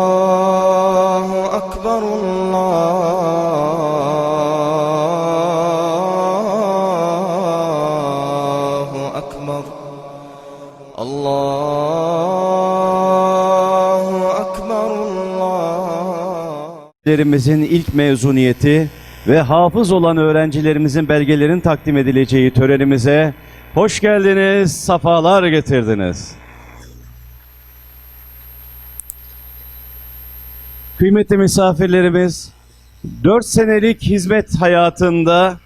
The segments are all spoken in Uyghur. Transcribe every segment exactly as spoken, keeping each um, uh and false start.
الله أكبر، الله أكبر، الله أكبر، الله. Lerimizin ilk mezuniyeti ve hafız olan öğrencilerimizin belgelerinin takdim edileceği törenimize hoş geldiniz, safalar getirdiniz. Kıymetli misafirlerimiz, dört senelik hizmet hayatında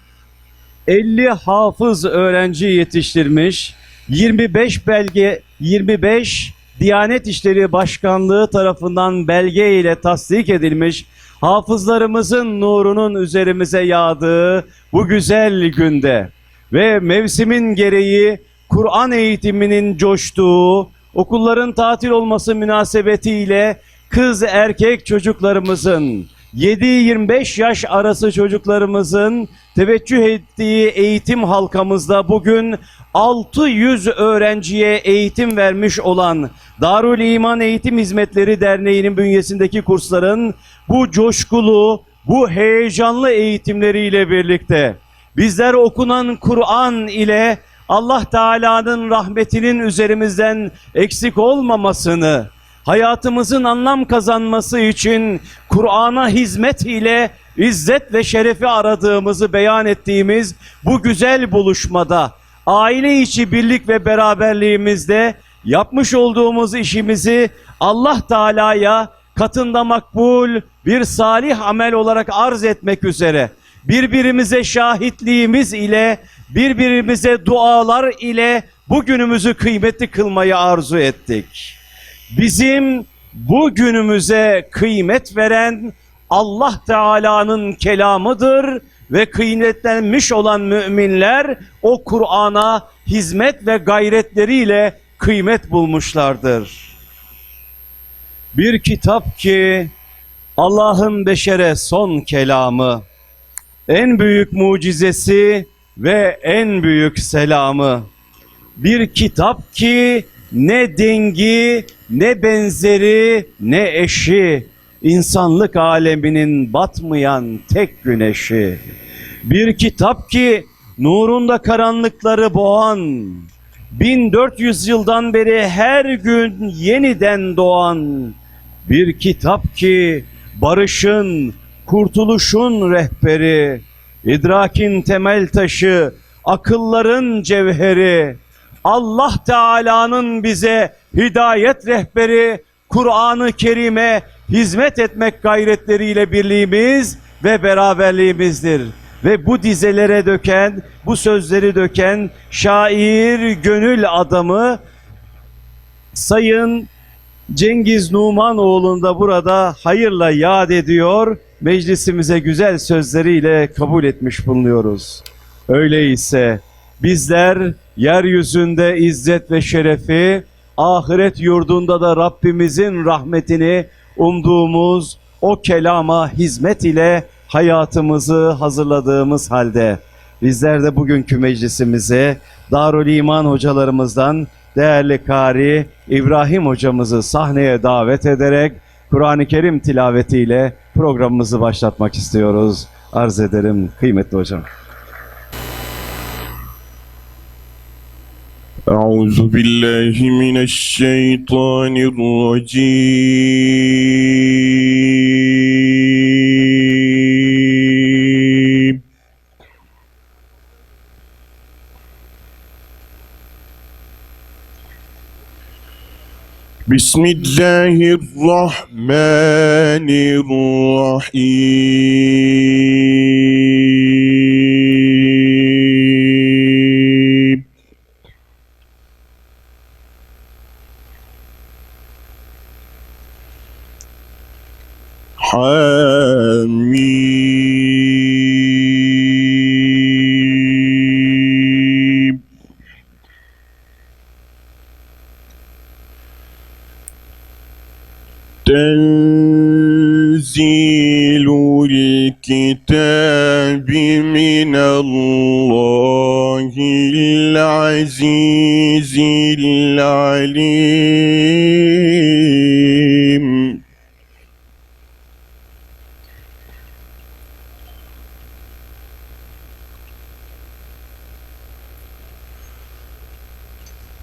elli hafız öğrenci yetiştirmiş, yirmi beş belge, yirmi beş Diyanet İşleri Başkanlığı tarafından belge ile tasdik edilmiş hafızlarımızın nurunun üzerimize yağdığı bu güzel günde ve mevsimin gereği Kur'an eğitiminin coştuğu, okulların tatil olması münasebetiyle kız erkek çocuklarımızın, yedi yirmi beş yaş arası çocuklarımızın teveccüh ettiği eğitim halkamızda bugün altı yüz öğrenciye eğitim vermiş olan Darül İman Eğitim Hizmetleri Derneği'nin bünyesindeki kursların bu coşkulu, bu heyecanlı eğitimleriyle birlikte bizler okunan Kur'an ile Allah Teala'nın rahmetinin üzerimizden eksik olmamasını, hayatımızın anlam kazanması için Kur'an'a hizmet ile izzet ve şerefi aradığımızı beyan ettiğimiz bu güzel buluşmada, aile içi birlik ve beraberliğimizde yapmış olduğumuz işimizi Allah Teala'ya katında makbul bir salih amel olarak arz etmek üzere, birbirimize şahitliğimiz ile, birbirimize dualar ile bu günümüzü kıymetli kılmayı arzu ettik. Bizim bu günümüze kıymet veren Allah Teala'nın kelamıdır ve kıymetlenmiş olan müminler o Kur'an'a hizmet ve gayretleriyle kıymet bulmuşlardır. Bir kitap ki Allah'ın beşere son kelamı, en büyük mucizesi ve en büyük selamı. Bir kitap ki ne dengi, ne benzeri, ne eşi, insanlık aleminin batmayan tek güneşi. Bir kitap ki nurunda karanlıkları boğan, bin dört yüz yıldan beri her gün yeniden doğan, bir kitap ki barışın, kurtuluşun rehberi, idrakin temel taşı, akılların cevheri, Allah Teala'nın bize hidayet rehberi, Kur'an-ı Kerim'e hizmet etmek gayretleriyle birliğimiz ve beraberliğimizdir. Ve bu dizelere döken, bu sözleri döken şair, gönül adamı Sayın Cengiz Numanoğlu'nu da burada hayırla yad ediyor, meclisimize güzel sözleriyle kabul etmiş bulunuyoruz. Öyleyse bizler yeryüzünde izzet ve şerefi, ahiret yurdunda da Rabbimizin rahmetini umduğumuz o kelama hizmet ile hayatımızı hazırladığımız halde, bizler de bugünkü meclisimize Darül İman hocalarımızdan değerli Kari İbrahim hocamızı sahneye davet ederek Kur'an-ı Kerim tilavetiyle programımızı başlatmak istiyoruz. Arz ederim kıymetli hocam. أعوذ بالله من الشيطان الرجيم. بسم الله الرحمن الرحيم. حميم. تنزيل الكتاب من الله العزيز العليم.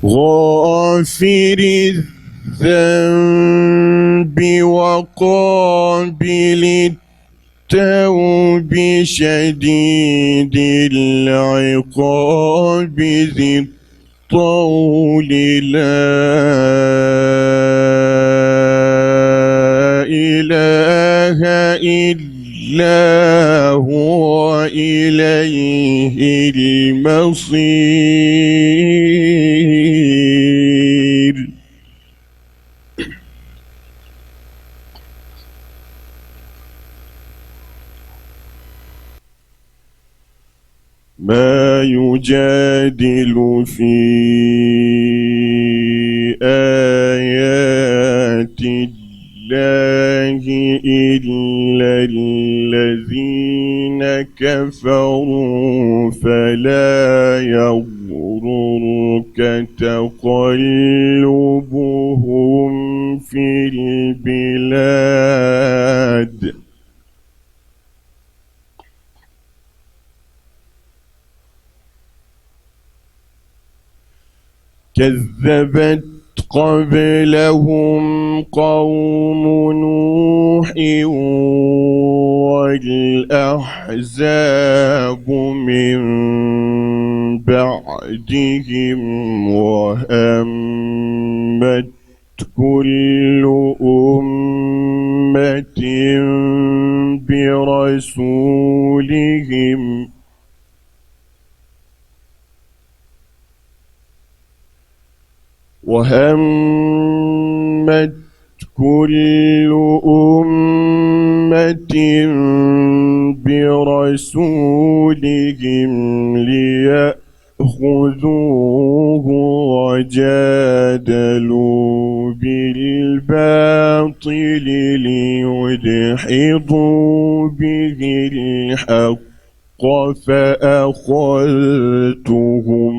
غافر الذنب وقابل التوب شديد العقاب ذي الطول لا إله إلا هو إليه المصير. ما يجادل في آيات الله إلا الذين كفروا فلا يغررك تقلبهم في البلاد. كذبت قبلهم قوم نوح والأحزاب من بعدهم وهمت كل أمة برسولهم وهمت كل أمة برسولهم ليأخذوه وجادلوا بالباطل ليدحضوا به الحق فأخذتهم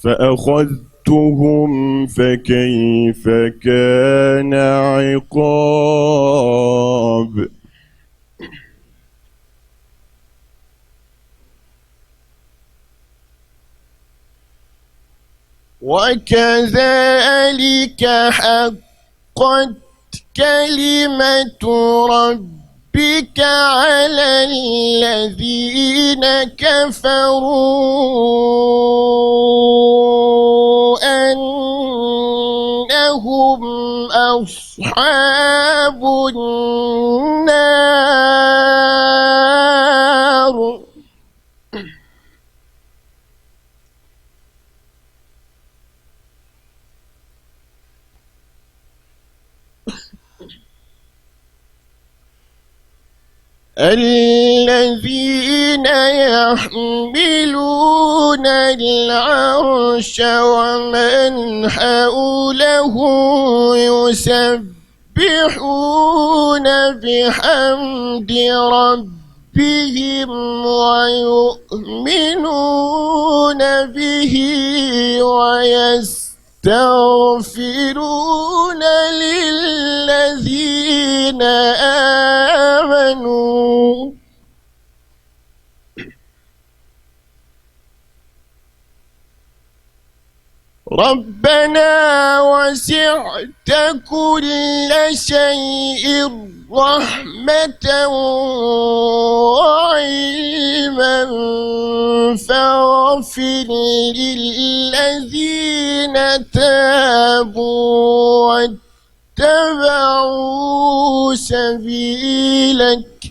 فأخذتهم فكيف كان عقاب. وكذلك حقت كلمة ربك على الذين كفروا أنهم أصحاب النار. الذين يحملون العرش ومن حوله يسبحون يسبحون بحمد ربهم ويؤمنون به ويستغفرون للذين آمنوا ربنا وسعت كل شيء رحمة وعلما فاغفر للذين تابوا واتبعوا سبيلك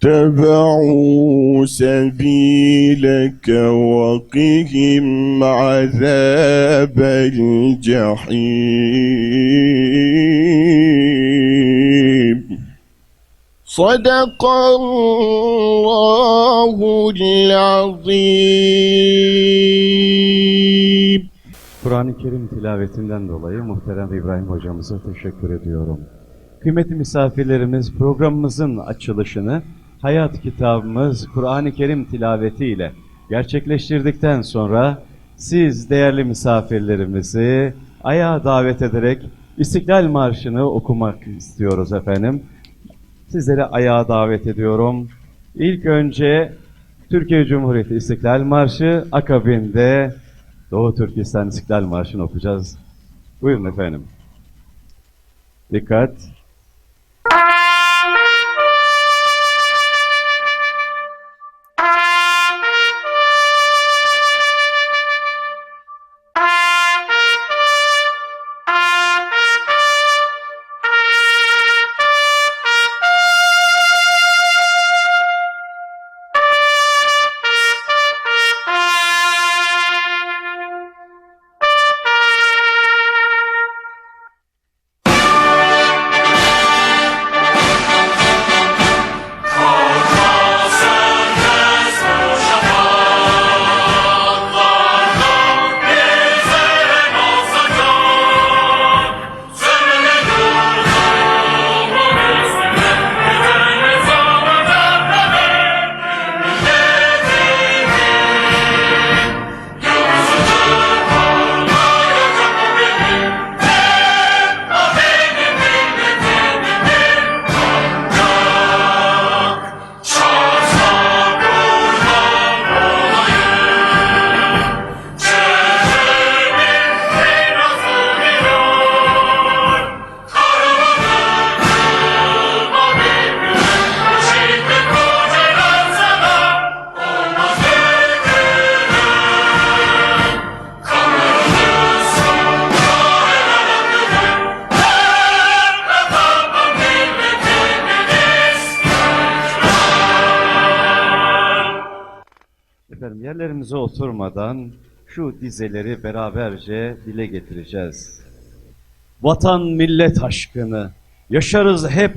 واتبعوا سبيلك وقهم عذاب الجحيم. صدق الله العظيم. Kur'an-ı Kerim tilavetinden dolayı muhterem İbrahim hocamıza teşekkür ediyorum. Kıymetli misafirlerimiz, programımızın açılışını hayat kitabımız Kur'an-ı Kerim tilaveti ile gerçekleştirdikten sonra siz değerli misafirlerimizi ayağa davet ederek İstiklal Marşı'nı okumak istiyoruz efendim. Sizleri ayağa davet ediyorum. İlk önce Türkiye Cumhuriyeti İstiklal Marşı, akabinde Doğu Türkistan İstiklal Marşı'nı okuyacağız. Buyurun efendim. Dikkat. Efendim, yerlerimize oturmadan şu dizeleri beraberce dile getireceğiz. Vatan millet aşkını yaşarız hep.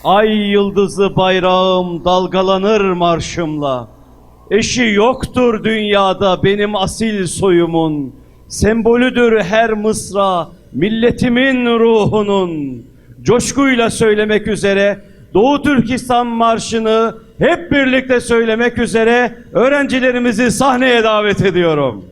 Ay yıldızı bayrağım dalgalanır marşımla. Eşi yoktur dünyada benim asil soyumun. Sembolüdür her mısra milletimin ruhunun. Coşkuyla söylemek üzere Doğu Türkistan Marşı'nı hep birlikte söylemek üzere öğrencilerimizi sahneye davet ediyorum.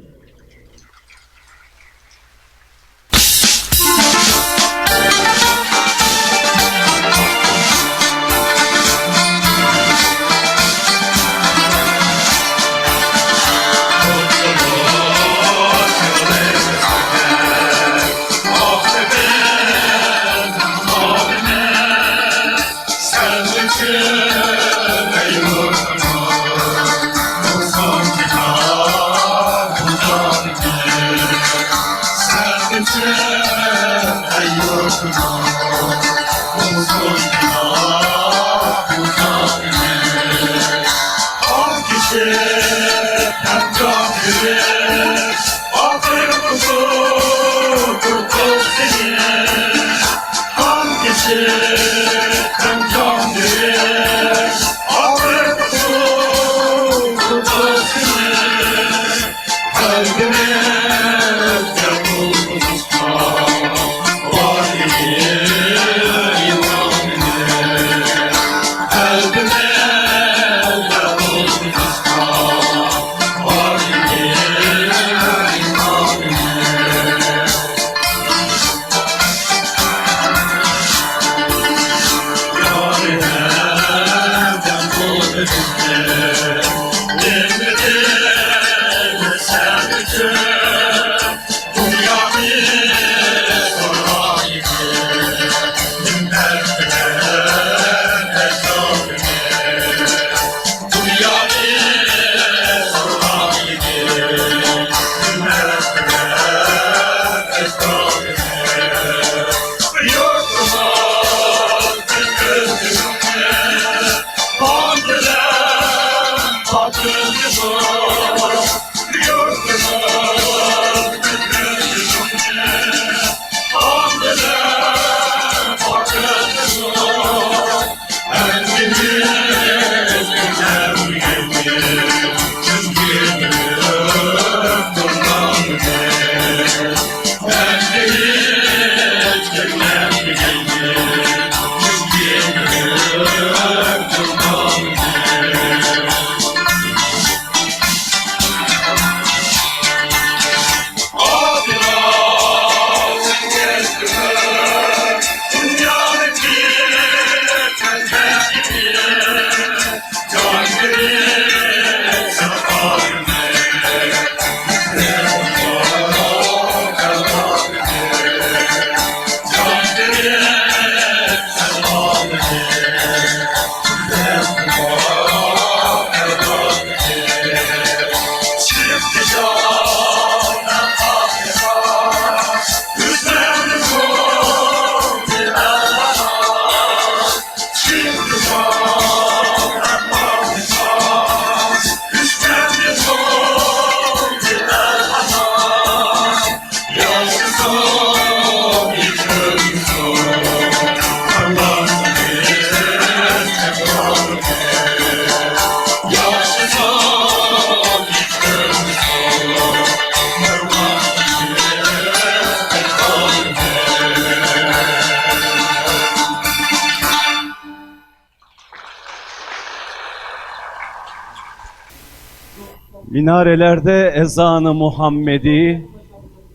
Minarelerde ezanı Muhammedi,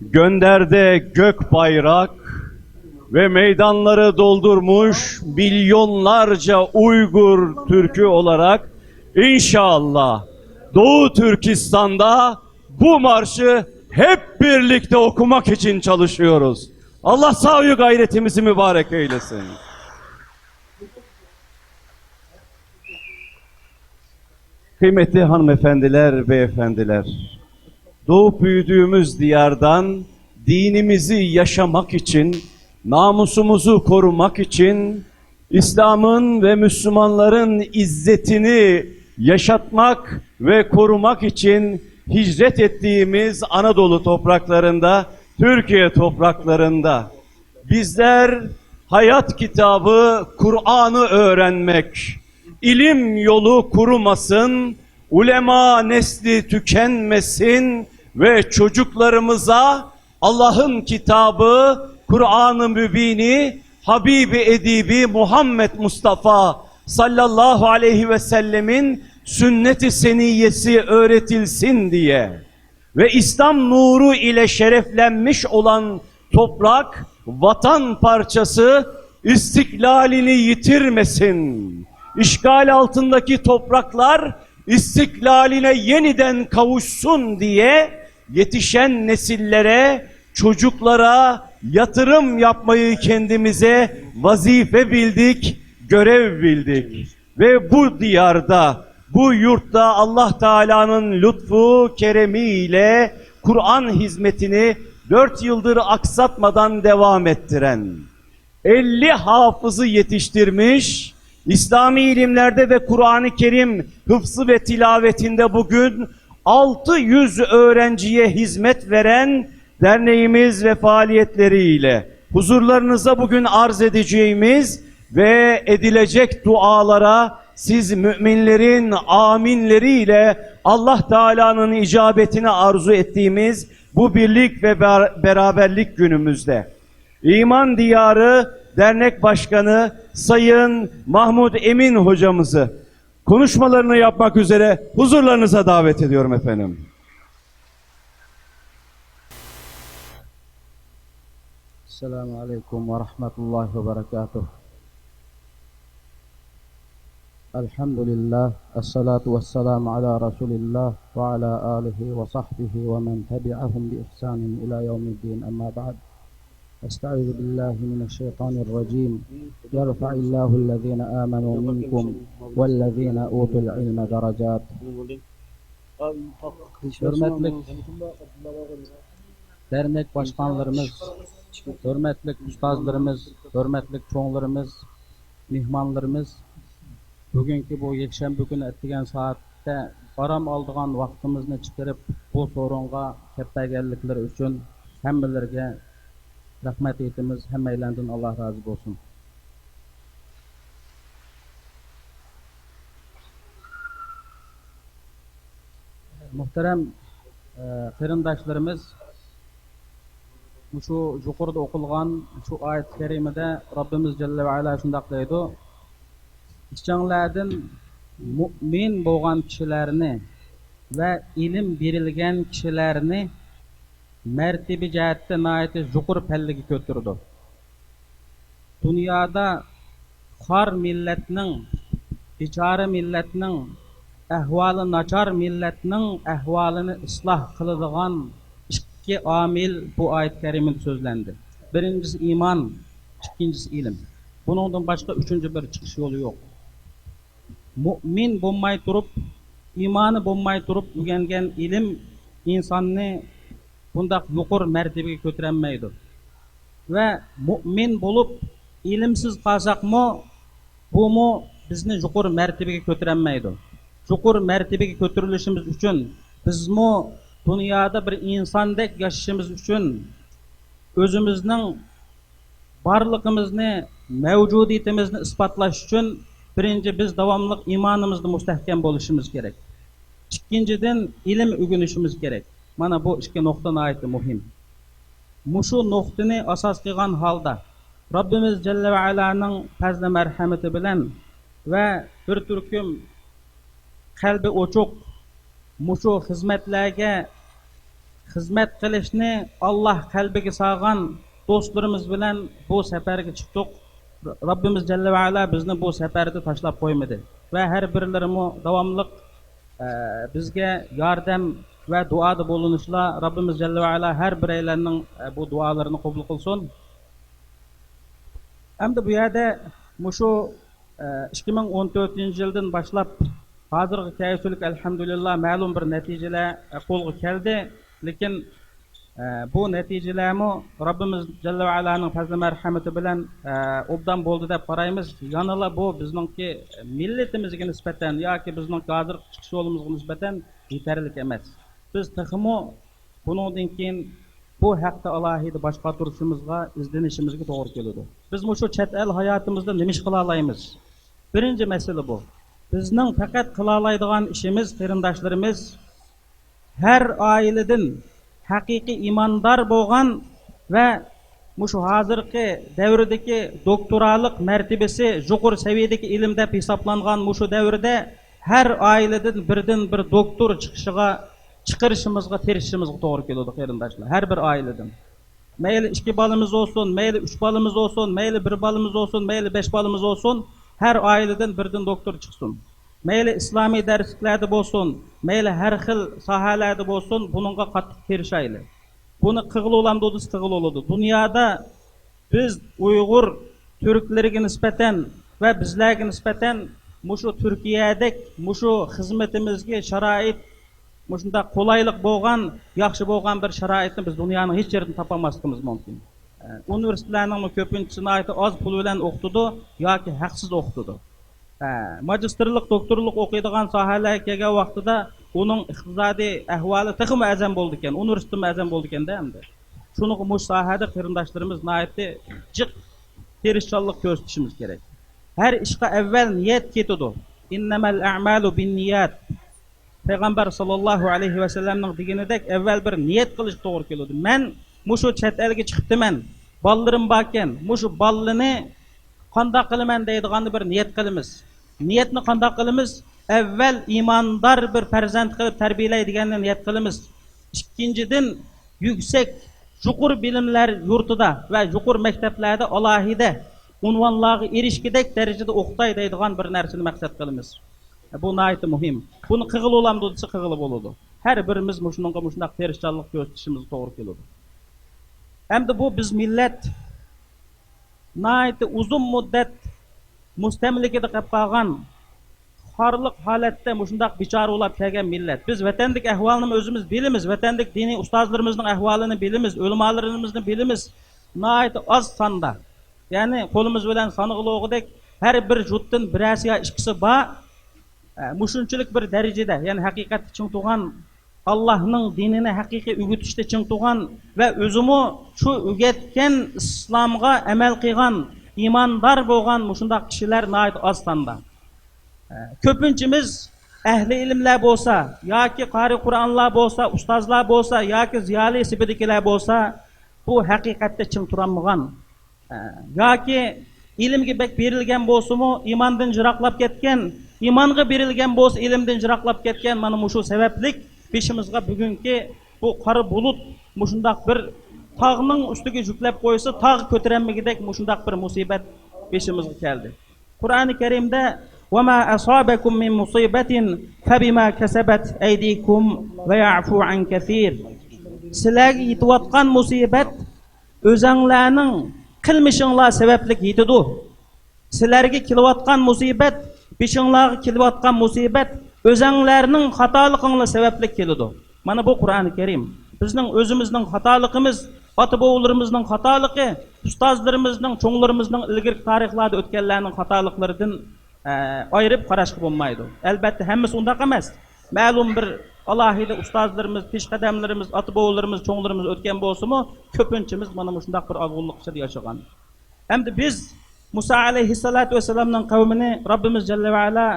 gönderde gök bayrak ve meydanları doldurmuş milyonlarca Uygur Türk'ü olarak inşallah Doğu Türkistan'da bu marşı hep birlikte okumak için çalışıyoruz. Allah sahi gayretimizi mübarek eylesin. Kıymetli hanımefendiler, beyefendiler, doğup büyüdüğümüz diyardan dinimizi yaşamak için, namusumuzu korumak için, İslam'ın ve Müslümanların izzetini yaşatmak ve korumak için hicret ettiğimiz Anadolu topraklarında, Türkiye topraklarında bizler hayat kitabı Kur'an'ı öğrenmek, ilim yolu kurumasın, ulema nesli tükenmesin ve çocuklarımıza Allah'ın kitabı Kur'an-ı Mübini, Habibi Edibi Muhammed Mustafa sallallahu aleyhi ve sellemin sünnet-i seniyyesi öğretilsin diye ve İslam nuru ile şereflenmiş olan toprak, vatan parçası istiklalini yitirmesin. İşgal altındaki topraklar istiklaline yeniden kavuşsun diye yetişen nesillere, çocuklara yatırım yapmayı kendimize vazife bildik, görev bildik. Ve bu diyarda, bu yurtta Allah Teala'nın lütfu, keremiyle Kur'an hizmetini dört yıldır aksatmadan devam ettiren, elli hafızı yetiştirmiş, İslami ilimlerde ve Kur'an-ı Kerim hıfzı ve tilavetinde bugün altı yüz öğrenciye hizmet veren derneğimiz ve faaliyetleriyle huzurlarınıza bugün arz edeceğimiz ve edilecek dualara siz müminlerin aminleriyle Allah Teala'nın icabetini arzu ettiğimiz bu birlik ve ber-, beraberlik günümüzde İman Diyarı Dernek Başkanı Sayın Mahmut Emin hocamızı konuşmalarını yapmak üzere huzurlarınıza davet ediyorum efendim. Esselamu aleyküm ve rahmetullahi ve berekatuhu. الحمد لله، الصلاة والسلام على رسول الله وعلى آله وصحبه ومن تبعهم بإحسان إلى يوم الدين، أما بعد. أستعيذ بالله من الشيطان الرجيم. يرفع الله الذين آمنوا منكم والذين أوتوا العلم درجات. Hürmetlik dernek başkanlarımız, hürmetlik ustazlarımız, hürmetlik çoğunlarımız, mehmanlarımız, بۈگۈنكى بۇ يەكشەنبە كۈنى ئەتىگەن سائەتتە ئارام ئالىدىغان ۋاقتىمىزنى چىقىرىپ، بۇ سورۇنغا كەپ بەرگەنلىكلىرى ئۈچۈن ھەممىلىرىگە رەھمەت ئېيتىمىز. ھەممەيلەندىن ئاللا رازى بولسۇن. مۇھتەرەم، ئە، قېرىنداشلىرىمىز، مۇشۇ يۇقىرىدا ئوقۇلغان شۇ ئايەت كەرىمىدە رەببىمىز جەللە ۋە ئەلا شۇنداق دەيدۇ: ئىچىڭلاردىن مۇئمىن بولغان كىشىلەرنى ۋە ئىلىم بېرىلگەن كىشىلەرنى مەرتىبە جەھەتتە ناھايىتى يۇقىرى پەللىگە كۆتۈرىدۇ. دۇنيادا خار مىللەتنىڭ، بىچارە مىللەتنىڭ، ئەھۋالى ناچار مىللەتنىڭ ئەھۋالىنى ئىسلاھ قىلىدىغان ئىككى ئامىل بۇ ئايەت كەرىمىدە سۆزلەندى. بىرىنچىسى ئىمان، ئىككىنچىسى ئىلىم. بۇنىڭدىن باشقا ئۈچىنچى بىر چىقىش يولى يوق. مۇئمىن بولماي تۇرۇپ، ئىمانى بولماي تۇرۇپ ئۆگەنگەن ئىلىم ئىنساننى بۇنداق يۇقىرى مەرتىۋىگە كۆتۈرەلمەيدۇ. ۋە مۇئمىن بولۇپ ئىلىمسىز قالساقمۇ، بۇمۇ بىزنى يۇقىرى مەرتىۋىگە كۆتۈرەلمەيدۇ. يۇقىرى مەرتىۋىگە كۆتۈرۈلۈشىمىز ئۈچۈن، بىزمۇ دۇنيادا بىر ئىنساندەك ياشىشىمىز ئۈچۈن، ئۆزىمىزنىڭ بارلىقىمىزنى، مەۋجۇدىيىتىمىزنى ئىسپاتلاش ئۈچۈن، بىرىنچى، بىز داۋاملىق ئىمانىمىزدا مۇستەھكەم بولۇشىمىز كېرەك. ئىككىنچىدىن، ئىلىم ئۆگىنىشىمىز كېرەك. مانا بۇ ئىككى نۇقتا ناھايىتى مۇھىم. مۇشۇ نۇقتىنى ئاساس قىلغان ھالدا، رەببىمىز جەللە ۋە ئەلانىڭ پەزلى مەرھەمىتى بىلەن ۋە بىر تۈركۈم قەلبى ئوچۇق، مۇشۇ خىزمەتلەرگە خىزمەت قىلىشنى ئاللاھ قەلبىگە سالغان دوستلىرىمىز بىلەن بۇ سەپەرگە چىقتۇق. رەببىمىز جەللە ۋە ئەلا بىزنى بۇ سەپەردە تاشلاپ قويمىدى ۋە ھەر بىرلىرىمۇ داۋاملىق، ئە، بىزگە ياردەم ۋە دۇئادا بولۇنۇشلا رەببىمىز جەللە ۋە ئەلا ھەر بىرەيلەننىڭ، ئە، بۇ دۇئالىرىنى قوبۇل قىلسۇن. ئەمدى بۇ يەردە مۇشۇ، ئە، ئىككى مىڭ ئون تۆتىنچى يىلدىن باشلاپ ھازىرغا كەلگۈچىلىك ئەلھەمدۇلىللا مەلۇم بىر نەتىجىلەر، ئە، قولغا كەلدى. لېكىن، ئە، بۇ نەتىجىلەرمۇ رەببىمىز جەللە ۋە ئەلانىڭ پەزلى مەرھەمىتى بىلەن، ئە، ئوبدان بولدى دەپ قارايمىز. يەنىلا بۇ بىزنىڭكى مىللىتىمىزگە نىسبەتەن ياكى بىزنىڭكى ھازىرقى چىقىش يولىمىزغا نىسبەتەن يېتەرلىك ئەمەس. بىز تېخىمۇ بۇنىڭدىن كېيىن بۇ ھەقتە ئالاھىدە باش قاتۇرۇشىمىزغا، ئىزدىنىشىمىزگە توغرا كېلىدۇ. بىز مۇشۇ چەت ئەل ھاياتىمىزدا نېمە ئىش قىلالايمىز؟ بىرىنچى مەسىلە بۇ. بىزنىڭ پەقەت قىلالايدىغان ئىشىمىز، قېرىنداشلىرىمىز، ھەر ئائىلىدىن ھەقىقىي ئىماندار بولغان ۋە مۇشۇ ھازىرقى دەۋردىكى دوكتورالىق مەرتىۋىسى يۇقىرى سەۋىيەدىكى ئىلىم دەپ ھېسابلانغان مۇشۇ دەۋردە ھەر ئائىلىدىن بىردىن بىر دوكتور چىقىشىغا، چىقىرىشىمىزغا تىرىشىشىمىزغا توغرا كېلىدۇ، قېرىنداشلار. ھەر بىر ئائىلىدىن. مەيلى ئىككى بالىمىز بولسۇن، مەيلى ئۈچ بالىمىز بولسۇن، مەيلى بىر بالىمىز بولسۇن، مەيلى بەش بالىمىز بولسۇن، ھەر ئائىلىدىن بىردىن دوكتور چىقسۇن. مەيلى ئىسلامىي دەرسلىكلەردە بولسۇن، مەيلى ھەر خىل ساھەلەردە بولسۇن، بۇنىڭغا قاتتىق تىرىشايلى. بۇنى قىلغىلى بولامدۇ دېسە، قىلغىلى بولىدۇ. دۇنيادا بىز ئۇيغۇر تۈركلىرىگە نىسبەتەن ۋە بىزلەرگە نىسبەتەن مۇشۇ تۈركىيەدەك مۇشۇ خىزمىتىمىزگە شارائىت، مۇشۇنداق قولايلىق بولغان، ياخشى بولغان بىر شارائىتنى بىز دۇنيانىڭ ھېچ يېرىدىن تاپالماسلىقىمىز مۇمكىن. ئە، ئۇنىۋېرسىتېتلەرنىڭمۇ كۆپىنچىسى ناھايىتى ئاز پۇل بىلەن ئوقۇتىدۇ ياكى ھەقسىز ئوقۇتىدۇ. ئە، ماگىستىرلىق، دوكتورلۇق ئوقۇيدىغان ساھەلەرگە كەلگەن ۋاقتىدا ئۇنىڭ ئىقتىسادىي ئەھۋالى تېخىمۇ ئەزەم بولىدىكەن، ئۇنىۋېرسىتېتمۇ ئەزەم بولىدىكەندە ئەمدى. شۇنىڭغا مۇشۇ ساھەدە قېرىنداشلىرىمىز ناھايىتى جىق تىرىشچانلىق كۆرسىتىشىمىز كېرەك. ھەر ئىشقا ئەۋۋەل نىيەت كېتىدۇ. ئىننەمەل ئەمالۇ بىننىيات. پەيغەمبەر ساللاللاھۇ ئەلەيھى ۋەسەللەمنىڭ دېگىنىدەك ئەۋۋەل بىر نىيەت قىلىشقا توغرا كېلىدۇ. مەن مۇشۇ چەت ئەلگە چىقىپتىمەن، بالىلىرىم باركەن، مۇشۇ بالىنى قانداق قىلىمەن دەيدىغاندا بىر نىيەت قىلىمىز. نىيەتنى قانداق قىلىمىز؟ ئەۋۋەل ئىماندار بىر پەرزەنت قىلىپ تەربىيەلەي دېگەننى نىيەت قىلىمىز. ئىككىنچىدىن، يۈكسەك، يۇقىرى بىلىملەر يۇرتىدا ۋە يۇقىرى مەكتەپلەردە ئالاھىدە ئۇنۋانلارغا ئېرىشكۈدەك دەرىجىدە ئوقۇتاي دەيدىغان بىر نەرسىنى مەقسەت قىلىمىز. بۇ ناھايىتى مۇھىم. بۇنى قىلغىلى بولامدۇ دېسە، قىلغىلى بولىدۇ. ھەر بىرىمىز مۇشۇنىڭغا مۇشۇنداق تىرىشچانلىق كۆرسىتىشىمىزگە توغرا كېلىدۇ. ئەمدى بۇ بىز مىللەت ناھايىتى ئۇزۇن مۇددەت مۇستەملىكىدە قېلىپ قالغان، خارلىق ھالەتتە مۇشۇنداق بىچارە بولاپ كەلگەن مىللەت. بىز ۋەتەندىكى ئەھۋالنىمۇ ئۆزىمىز بىلىمىز، ۋەتەندىكى دىنىي ئۇستازلىرىمىزنىڭ ئەھۋالىنى بىلىمىز، ئۆلىمالىرىمىزنى بىلىمىز. ناھايىتى ئاز ساندا، يەنى قولىمىز بىلەن سانىغىلى بولغۇدەك ھەر بىر يۇرتتىن بىرەرسى يا ئىككىسى بار. ئە، مۇشۇنچىلىك بىر دەرىجىدە، يەنى ھەقىقەتتە چىڭ تۇرغان، ئاللاھنىڭ دىنىنى ھەقىقىي ئۆگىتىشتە چىڭ تۇرغان ۋە ئۆزىمۇ شۇ ئۆگەتكەن ئىسلامغا ئەمەل قىلغان، ئىماندار بولغان مۇشۇنداق كىشىلەر ناھايىتى ئاز ساندا. ئە، كۆپىنچىمىز ئەھلى ئىلىملەر بولسا ياكى قارىي قۇرئانلار بولسا، ئۇستازلار بولسا ياكى زىيالىي سېپىدىكىلەر بولسا، بۇ ھەقىقەتتە چىڭ تۇرالمىغان. ئە، ياكى ئىلىمگە بەك بېرىلگەن بولسىمۇ، ئىماندىن يىراقلاپ كەتكەن، ئىمانغا بېرىلگەن بولسا، ئىلىمدىن يىراقلاپ كەتكەن. مانا مۇشۇ سەۋەبلىك بېشىمىزغا بۈگۈنكى بۇ قارا بۇلۇت، مۇشۇنداق بىر تاغنىڭ ئۈستىگە يۈكلەپ قويسا، تاغ كۆتۈرەلمىگۈدەك مۇشۇنداق بىر مۇسىبەت بېشىمىزغا كەلدى. قۇرئانى كەرىمدە، «وما أصابكم من مصيبة فبما كسبت أيديكم ويعفو عن كثير.» سىلەرگە يېتىۋاتقان مۇسىبەت ئۆزەڭلارنىڭ قىلمىشىڭلار سەۋەبلىك يېتىدۇ. سىلەرگە كېلىۋاتقان مۇسىبەت، بېشىڭلارغا كېلىۋاتقان مۇسىبەت ئۆزەڭلارنىڭ خاتالىقىڭلار سەۋەبلىك كېلىدۇ. مانا بۇ قۇرئانى كەرىم. بىزنىڭ ئۆزىمىزنىڭ خاتالىقىمىز، ئاتا-بوۋىلىرىمىزنىڭ خاتالىقى، ئۇستازلىرىمىزنىڭ، چوڭلىرىمىزنىڭ، ئىلگىرىكى تارىخلاردا ئۆتكەنلەرنىڭ خاتالىقلىرىدىن، ئە، ئايرىپ قاراشقا بولمايدۇ. ئەلبەتتە، ھەممىسى ئۇنداق ئەمەس. مەلۇم بىر ئالاھىدە ئۇستازلىرىمىز، پېشقەدەملىرىمىز، ئاتا-بوۋىلىرىمىز، چوڭلىرىمىز ئۆتكەن بولسىمۇ، كۆپىنچىمىز مانا مۇشۇنداق بىر ئازغۇنلۇق ئىچىدە ياشىغان. ئەمدى بىز مۇسا ئەلەيھىسسالاتۇ ۋەسسالامنىڭ قەۋمىنى رەببىمىز جەللە ۋە ئەلا،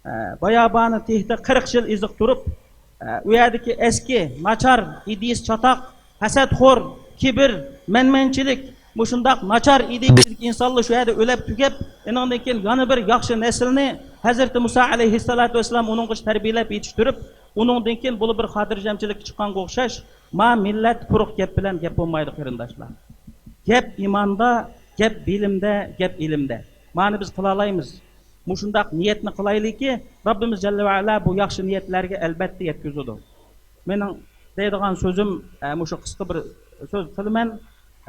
ئە، بايابانى تېھىدا قىرىق يىل ئېزىقتۇرۇپ، ئە، ئۇ يەردىكى ئەسكى، ناچار، ئىدىيىس چاتاق، ھەسەتخور، كىبىر، مەنمەنچىلىك، مۇشۇنداق ناچار ئىدىيىسىدىكى ئىنسانلار شۇ يەردە ئۆلۈپ تۈگەپ، ئېنىڭدىن كېيىن يەنە بىر ياخشى نەسىلنى ھەزرىتى مۇسا ئەلەيھىسسالاتۇ ۋەسسالام ئۇنىڭغا تەربىيەلەپ يېتىشتۈرۈپ، ئۇنىڭدىن كېيىن بۇلار بىر خاتىرجەمچىلىككە چىققانغا ئوخشاش، ما مىللەت قۇرۇق گەپ بىلەن گەپ بولمايدۇ، قېرىنداشلار. گەپ ئىماندا، گەپ بىلىمدە، گەپ ئىلىمدە. مانى بىز قىلالايمىز. مۇشۇنداق نىيەتنى قىلايلىكى، رەببىمىز جەللە ۋە ئەلا بۇ ياخشى نىيەتلەرگە ئەلبەتتە يەتكۈزىدۇ. مېنىڭ دەيدىغان سۆزۈم، ئە، مۇشۇ قىسقا بىر سۆز قىلىمەن.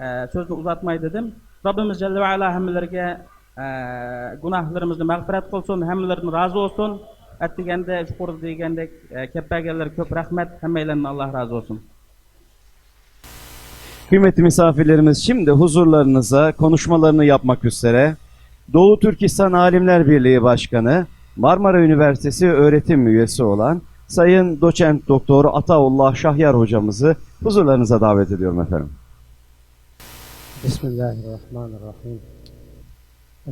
ئە، سۆزنى ئۇزارتماي دېدىم. رەببىمىز جەللە ۋە ئەلا ھەممىلەرگە، ئە، گۇناھلىرىمىزنى مەغپىرەت قىلسۇن، ھەممىلىرىدىن رازى بولسۇن. ئەتىگەندە يۇقىرىدا دېگەندەك، ئە، كەپ بەرگەنلەرگە كۆپ رەھمەت، ھەممەيلەندىن ئاللا رازى بولسۇن. Kıymetli misafirlerimiz, şimdi huzurlarınıza konuşmalarını yapmak üzere Doğu Türkistan Alimler Birliği Başkanı, Marmara Üniversitesi öğretim üyesi olan Sayın Doçent Doktor Ataullah Şahyar hocamızı huzurlarınıza davet ediyorum efendim. بسم الله الرحمن الرحيم.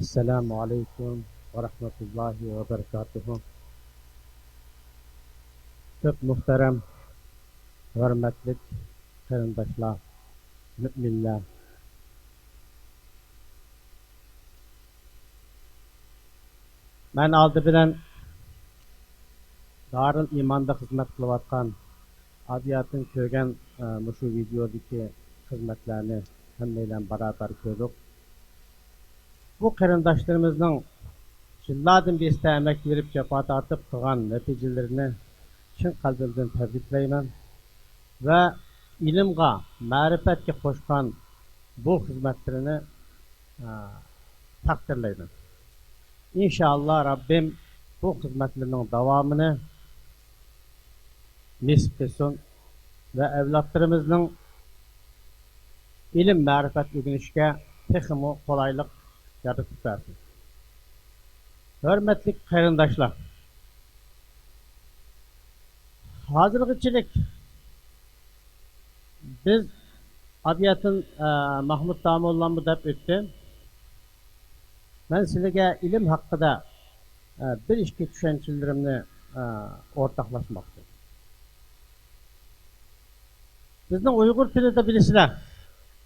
السلام عليكم ورحمة الله وبركاته. كۆپ مۇھتەرەم، ھۆرمەتلىك قېرىنداشلار، مۆمىنلەر. مەن ئالدى بىلەن دارىل ئىماندا خىزمەت قىلىۋاتقان ئادىياتىن كۆرگەن، ئە، مۇشۇ ۋىدېئودىكى خىزمەتلەرنى ھەممەيلەن بارابەر كۆردۇق. بۇ قېرىنداشلىرىمىزنىڭ يىللاردىن بېسىتە ئەمەك بېرىپ، جاپا تارتىپ قىلغان نەتىجىلىرىنى چىن قەلبىمدىن تەبرىكلەيمەن ۋە ئىلىمغا، مەرىپەتكە قوشقان بۇ خىزمەتلىرىنى، ئە، تەقدىرلەيمەن. ئىنشائاللا، رەببىم بۇ خىزمەتلىرىنىڭ داۋامىنى نېسىپ قىلسۇن ۋە ئەۋلادلىرىمىزنىڭ ئىلىم، مەرىپەت ئۆگىنىشىگە تېخىمۇ قولايلىق يارىتىپ بەرسۇن. ھۆرمەتلىك قېرىنداشلار، ھازىرغىچىلىك بىز ئابىيەتىن، ئە، مەھمۇد داموللاممۇ دەپ ئۆتتى. مەن سىلىگە ئىلىم ھەققىدە، ئە، بىر ئىككى چۈشەنچىلىرىمنى، ئە، ئورتاقلاشماقچى. بىزنىڭ ئۇيغۇر تىلىدا بىلىسىلەر،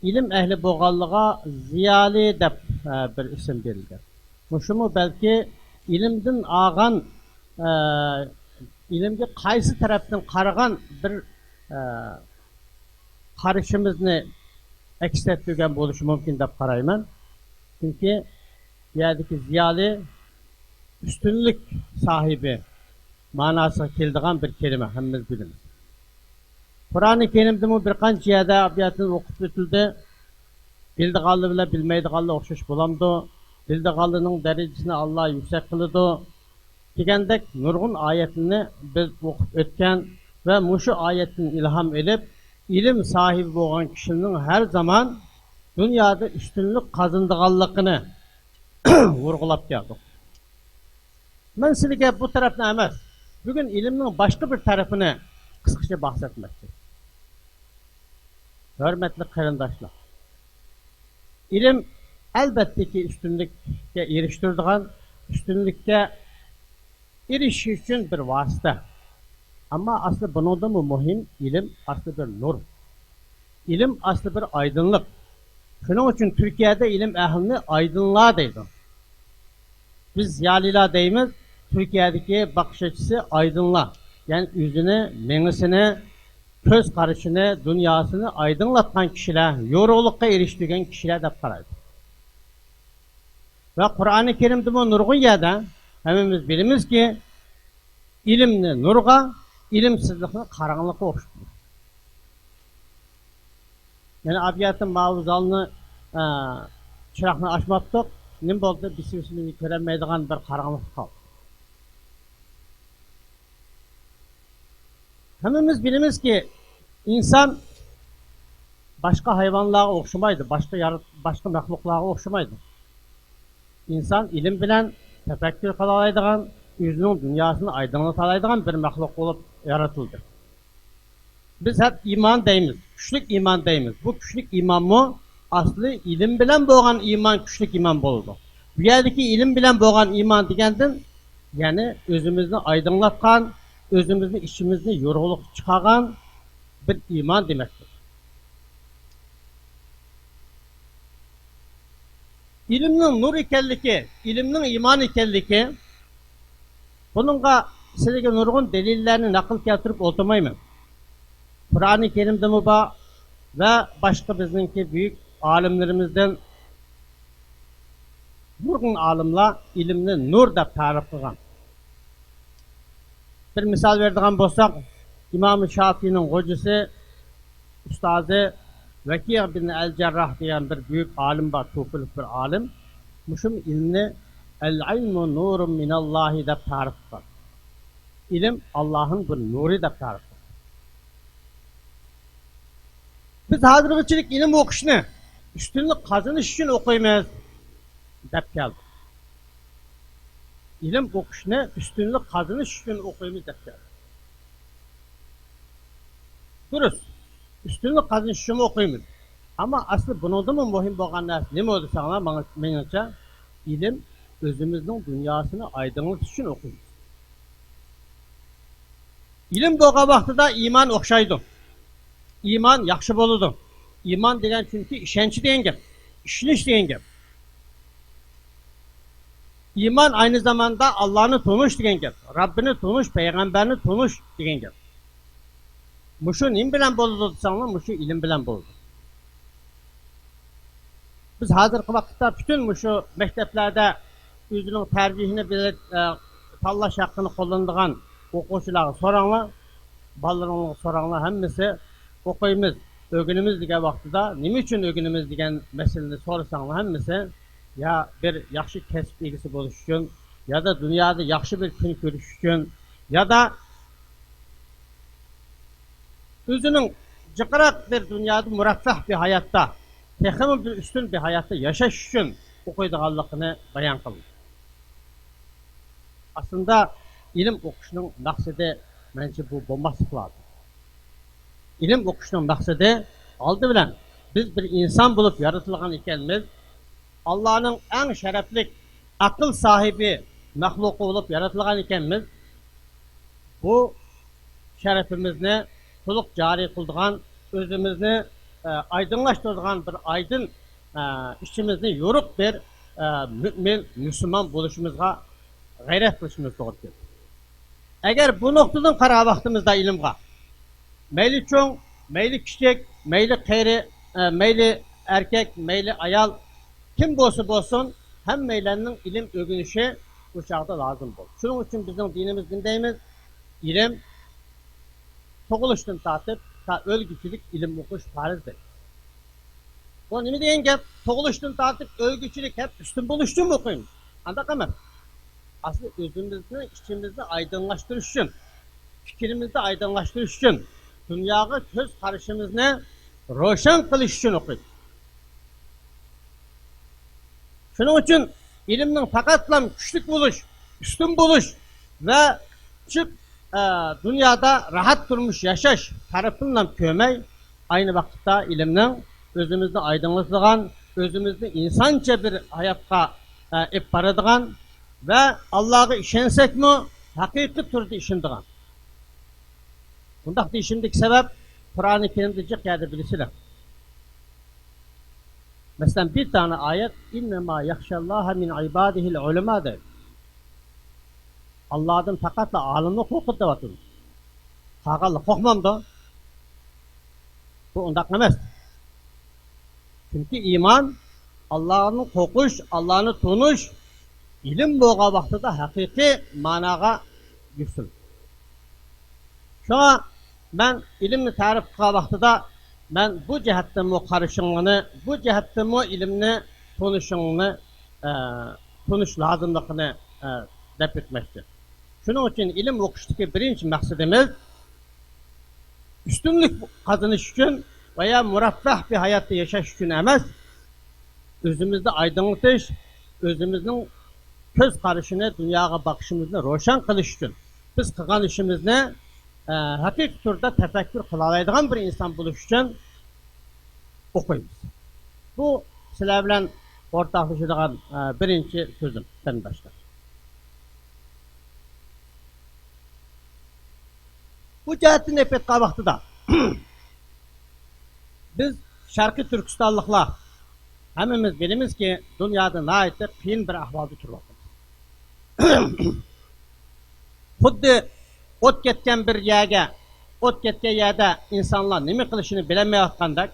ئىلىم ئەھلى بولغانلىغا زىيالىي دەپ، ئە، بىر ئىسىم بېرىلگەن. مۇشۇمۇ بەلكى ئىلىمدىن ئالغان، ئە، ئىلىمگە قايسى تەرەپتىن قارىغان بىر، ئە، قارىشىمىزنى ئەكس ئەتتۈرگەن بولۇشى مۇمكىن دەپ قارايمەن. چۈنكى بۇ يەردىكى زىيالىي ئۈستۈنلۈك ساھىبى مەناسىغا كېلىدىغان بىر كەلىمە، ھەممىمىز بىلىمىز. قۇرئانى كەرىمدىمۇ بىر قانچە يەردە ئابياتىنى ئوقۇپ ئۆتۈلدى. بىلىدىغانلار بىلەن بىلمەيدىغانلار ئوخشاش بولامدۇ؟ بىلىدىغانلارنىڭ دەرىجىسىنى ئاللا يۈكسەك قىلىدۇ دېگەندەك نۇرغۇن ئايەتلەرنى بىز ئوقۇپ ئۆتكەن ۋە مۇشۇ ئايەتتىن ئىلھام ئېلىپ، ئىلىم ساھىبى بولغان كىشىنىڭ ھەر زامان دۇنيادا ئۈستۈنلۈك قازىنىدىغانلىقىنى ۋۇرغۇلاپ كەلدۇق. مەن سىلىگە بۇ تەرەپنى ئەمەس، بۈگۈن ئىلىمنىڭ باشقا بىر تەرىپىنى قىسقىچە بەھس ئەتمەكچى. ھۆرمەتلىك قېرىنداشلار، ئىلىم ئەلبەتتىكى ئۈستۈنلۈككە ئېرىشتۈرىدىغان، ئۈستۈنلۈككە ئېرىشىش ئۈچۈن بىر ۋاسىتە. ئەمما ئەسلى بۇنىڭدىنمۇ مۇھىم، ئىلىم ئەسلى بىر نۇر. ئىلىم ئەسلى بىر ئايدىڭلىق. شۇنىڭ ئۈچۈن تۈركىيەدە ئىلىم ئەھلىنى ئايدىڭلار دەيدۇ. بىز زىيالىيلار دەيمىز، تۈركىيەدىكى باقىش ئەچىسى ئايدىڭلار. يەنى ئۆزىنى، مېڭىسىنى، كۆز قارىشىنى، دۇنياسىنى ئايدىڭلاتقان كىشىلەر، يورۇقلۇققا ئېرىشتۈرگەن كىشىلەر دەپ قارايدۇ. ۋە قۇرئانى كەرىمدىمۇ نۇرغۇن يەردە ھەممىمىز بىلىمىزكى، ئىلىمنى نۇرغا، ئىلىمسىزلىقنى قاراڭغۇلۇققا ئوخشىتىدۇ. يەنە ئابياتىم ماۋۇ زالنى، ئە، چىراغنى ئاچماپتۇق. نېمە بولدى؟ بىسىمىسىنى كۆرەلمەيدىغان بىر قاراڭغۇلۇققا قالدى. ھەممىمىز بىلىمىزكى، ئىنسان باشقا ھايۋانلارغا ئوخشىمايدۇ، باشقا يارات-، باشقا مەخلۇقلارغا ئوخشىمايدۇ. ئىنسان ئىلىم بىلەن تەپەككۇر قىلالايدىغان، ئۆزىنىڭ دۇنياسىنى ئايدىڭلىتالايدىغان بىر مەخلۇق بولۇپ يارىتىلدى. بىز ھەم ئىمان دەيمىز، كۈچلۈك ئىمان دەيمىز. بۇ كۈچلۈك ئىمانمۇ ئەسلى ئىلىم بىلەن بولغان ئىمان كۈچلۈك ئىمان بولىدۇ. بۇ يەردىكى ئىلىم بىلەن بولغان ئىمان دېگەندىن، يەنى ئۆزىمىزنى ئايدىڭلاتقان، ئۆزىمىزنى، ئىچىمىزنى يورۇقلۇققا چىقارغان بىر ئىمان دېمەكتۇر. ئىلىمنىڭ نۇر ئىكەنلىكى، ئىلىمنىڭ ئىمان ئىكەنلىكى، بۇنىڭغا سىلىگە نۇرغۇن دەلىللەرنى نەقىل كەلتۈرۈپ ئولتۇرمايمەن. قۇرئانى كەرىمدىمۇ بار ۋە باشقا بىزنىڭكى بۈيۈك ئالىملىرىمىزدىن نۇرغۇن ئالىملار ئىلىمنى نۇر دەپ تەرىپ قىلغان. بىر مىسال بېرىدىغان بولساق، ئىمام شافىئىنىڭ غوجىسى، ئۇستازى ۋەكىئ بىن ئەل جەرراھ دېگەن بىر بۈيۈك ئالىم بار، كۇفىلىق بىر ئالىم. مۇشۇ ئىلىمنى «ئەل ئىلمۇ نۇرۇن مىنەللاھى» دەپ تەرىپ قىلغان. ئىلىم ئاللاھنىڭ بىر نۇرى دەپ تەرىپ قىلغان. بىز ھازىرغىچىلىك ئىلىم ئوقۇشنى ئۈستۈنلۈك قازىنىش ئۈچۈن ئوقۇيمىز دەپ كەلدۇق. ئىلىم ئوقۇشنى ئۈستۈنلۈك قازىنىش ئۈچۈن ئوقۇيمىز دەپ كەلدۇق. دۇرۇس، ئۈستۈنلۈك قازىنىش ئۈچۈنمۇ ئوقۇيمىز. ئەمما ئەسلى بۇنىڭدىنمۇ مۇھىم بولغان نەرسە نېمە دېسەڭلار، ماڭا، مېنىڭچە، ئىلىم ئۆزىمىزنىڭ دۇنياسىنى ئايدىڭلىتىش ئۈچۈن ئوقۇيمىز. ئىلىم بولغان ۋاقتىدا ئىمان ئوخشايدۇ. ئىمان ياخشى بولىدۇ. ئىمان دېگەن چۈنكى ئىشەنچ دېگەن گەپ، ئىشىنىش دېگەن گەپ. ئىمان ئاينى زاماندا ئاللانى تونۇش دېگەن گەپ، رەببىنى تونۇش، پەيغەمبەرنى تونۇش دېگەن گەپ. مۇشۇ نېمە بىلەن بولىدۇ دېسەڭلار، مۇشۇ ئىلىم بىلەن بولىدۇ. بىز ھازىرقى ۋاقىتتا پۈتۈن مۇشۇ مەكتەپلەردە ئۆزىنىڭ تەرجىھىنى بىلىپ، ئە، تاللاش ھەققىنى قوللىنىدىغان ئوقۇغۇچىلارغا سوراڭلار، بالىلىرىڭلارغا سوراڭلار، ھەممىسى «ئوقۇيمىز، ئۆگىنىمىز» دېگەن ۋاقتىدا، «نېمە ئۈچۈن ئۆگىنىمىز؟» دېگەن مەسىلىنى سورىساڭلار، ھەممىسى يا بىر ياخشى كەسىپ ئىگىسى بولۇش ئۈچۈن، يا دا دۇنيادا ياخشى بىر كۈن كۆرۈش ئۈچۈن، يا دا ئۆزىنىڭ جىقراق بىر دۇنيادا مۇرەففەھ بىر ھاياتتا، تېخىمۇ بىر ئۈستۈن بىر ھاياتتا ياشاش ئۈچۈن ئوقۇيدىغانلىقىنى بايان قىلدى. ئەسلىدە ئىلىم ئوقۇشنىڭ مەقسىتى، مەنچە، بۇ بولماسلىقى لازىم. ئىلىم ئوقۇشنىڭ مەقسىتى، ئالدى بىلەن، بىز بىر ئىنسان بولۇپ يارىتىلغان ئىكەنمىز، ئاللانىڭ ئەڭ شەرەپلىك ئەقىل ساھىبى مەخلۇقى بولۇپ يارىتىلغان ئىكەنمىز. بۇ شەرىپىمىزنى تولۇق جارى قىلىدىغان، ئۆزىمىزنى، ئە، ئايدىڭلاشتۇرىدىغان بىر ئايدىن، ئە، ئىچىمىزنى يورۇق بىر، ئە، مۆمىن، مۇسۇلمان بولۇشىمىزغا غەيرەت قىلىشىمىز توغرا كېلىدۇ. ئەگەر بۇ نۇقتىدىن قارىغان ۋاقتىمىزدا ئىلىمغا، مەيلى چوڭ، مەيلى كىچىك، مەيلى قېرى، ئە، مەيلى ئەركەك، مەيلى ئايال، كىم بولسا بولسۇن، ھەممەيلەننىڭ ئىلىم ئۆگىنىشى بۇ چاغدا لازىم بولدى. شۇنىڭ ئۈچۈن بىزنىڭ دىنىمىز نېمە دەيمىز؟ ئىلىم، تۇغۇلۇشتىن تارتىپ تا ئۆلگۈچىلىك ئىلىم ئوقۇش پەرز دەيدۇ. بۇ نېمە دېگەن گەپ؟ تۇغۇلۇشتىن تارتىپ ئۆلگۈچىلىك ھەم ئۈستۈن بولۇش ئۈچۈنمۇ ئوقۇيمىز؟ ئانداق ئەمەس. ئەسلى ئۆزىمىزنى، ئىچىمىزنى ئايدىڭلاشتۇرۇش ئۈچۈن، پىكرىمىزنى ئايدىڭلاشتۇرۇش ئۈچۈن، دۇنياغا كۆز قارىشىمىزنى روشەن قىلىش ئۈچۈن ئوقۇيمىز. شۇنىڭ ئۈچۈن ئىلىمنىڭ پەقەتلا كۈچلۈك بولۇش، ئۈستۈن بولۇش ۋە جىق، ئە، دۇنيادا راھەت تۇرمۇش ياشاش تەرىپىنىلا كۆرمەي، ئاينى ۋاقىتتا ئىلىمنىڭ ئۆزىمىزنى ئايدىڭلىتىدىغان، ئۆزىمىزنى ئىنسانچە بىر ھاياتقا، ئە، ئېلىپ بارىدىغان ۋە ئاللاغا ئىشەنسەكمۇ ھەقىقىي تۈردە ئىشىنىدىغان. بۇنداق دېيىشىمدىكى سەۋەب، قۇرئانى كەرىمدە جىق يەردە بىلىسىلەر. مەسىلەن، بىر دانە ئايەت، «ئىننەما يەخشەللاھە مىن ئىبادىھىل ئۇلەما» دەيدۇ. ئاللادىن پەقەتلا ئالىملار قورقىدۇ دەۋاتىدۇ. قالغانلار قورقمامدۇ؟ بۇ ئۇنداق ئەمەس. چۈنكى ئىمان، ئاللانى قورقۇش، ئاللانى تونۇش، ئىلىم بولغان ۋاقتىدا ھەقىقىي ماناغا يۈكسىلىدۇ. شۇڭا مەن ئىلىمنى تەرىپ قىلغان ۋاقتىدا، مەن بۇ جەھەتتىنمۇ قارىشىڭلارنى، بۇ جەھەتتىنمۇ ئىلىمنى تونۇشۇڭلارنى، ئە، تونۇش لازىملىقىنى، ئە، دەپ ئۆتمەكچى. شۇنىڭ ئۈچۈن ئىلىم ئوقۇشتىكى بىرىنچى مەقسىتىمىز ئۈستۈنلۈك قازىنىش ئۈچۈن ۋە يا مۇرەففەھ بىر ھاياتتا ياشاش ئۈچۈن ئەمەس، ئۆزىمىزنى ئايدىڭلىتىش، ئۆزىمىزنىڭ كۆز قارىشىنى، دۇنياغا باقىشىمىزنى روشەن قىلىش ئۈچۈن، بىز قىلغان ئىشىمىزنى، ئە، ھەقىقىي تۈردە تەپەككۇر قىلالايدىغان بىر ئىنسان بولۇش ئۈچۈن ئوقۇيمىز. بۇ سىلەر بىلەن ئورتاقلىشىدىغان، ئە، بىرىنچى سۆزۈم، قېرىنداشلار. بۇ جەھەتتىن ئېلىپ ئېيتقان ۋاقتىدا، بىز شەرقىي تۈركىستانلىقلار ھەممىمىز بىلىمىزكى، دۇنيادا ناھايىتى قىيىن بىر ئەھۋالدا تۇرۇۋاتىمىز. خۇددى ئوت كەتكەن بىر يەرگە، ئوت كەتكەن يەردە ئىنسانلار نېمە قىلىشىنى بىلەلمەيۋاتقاندەك،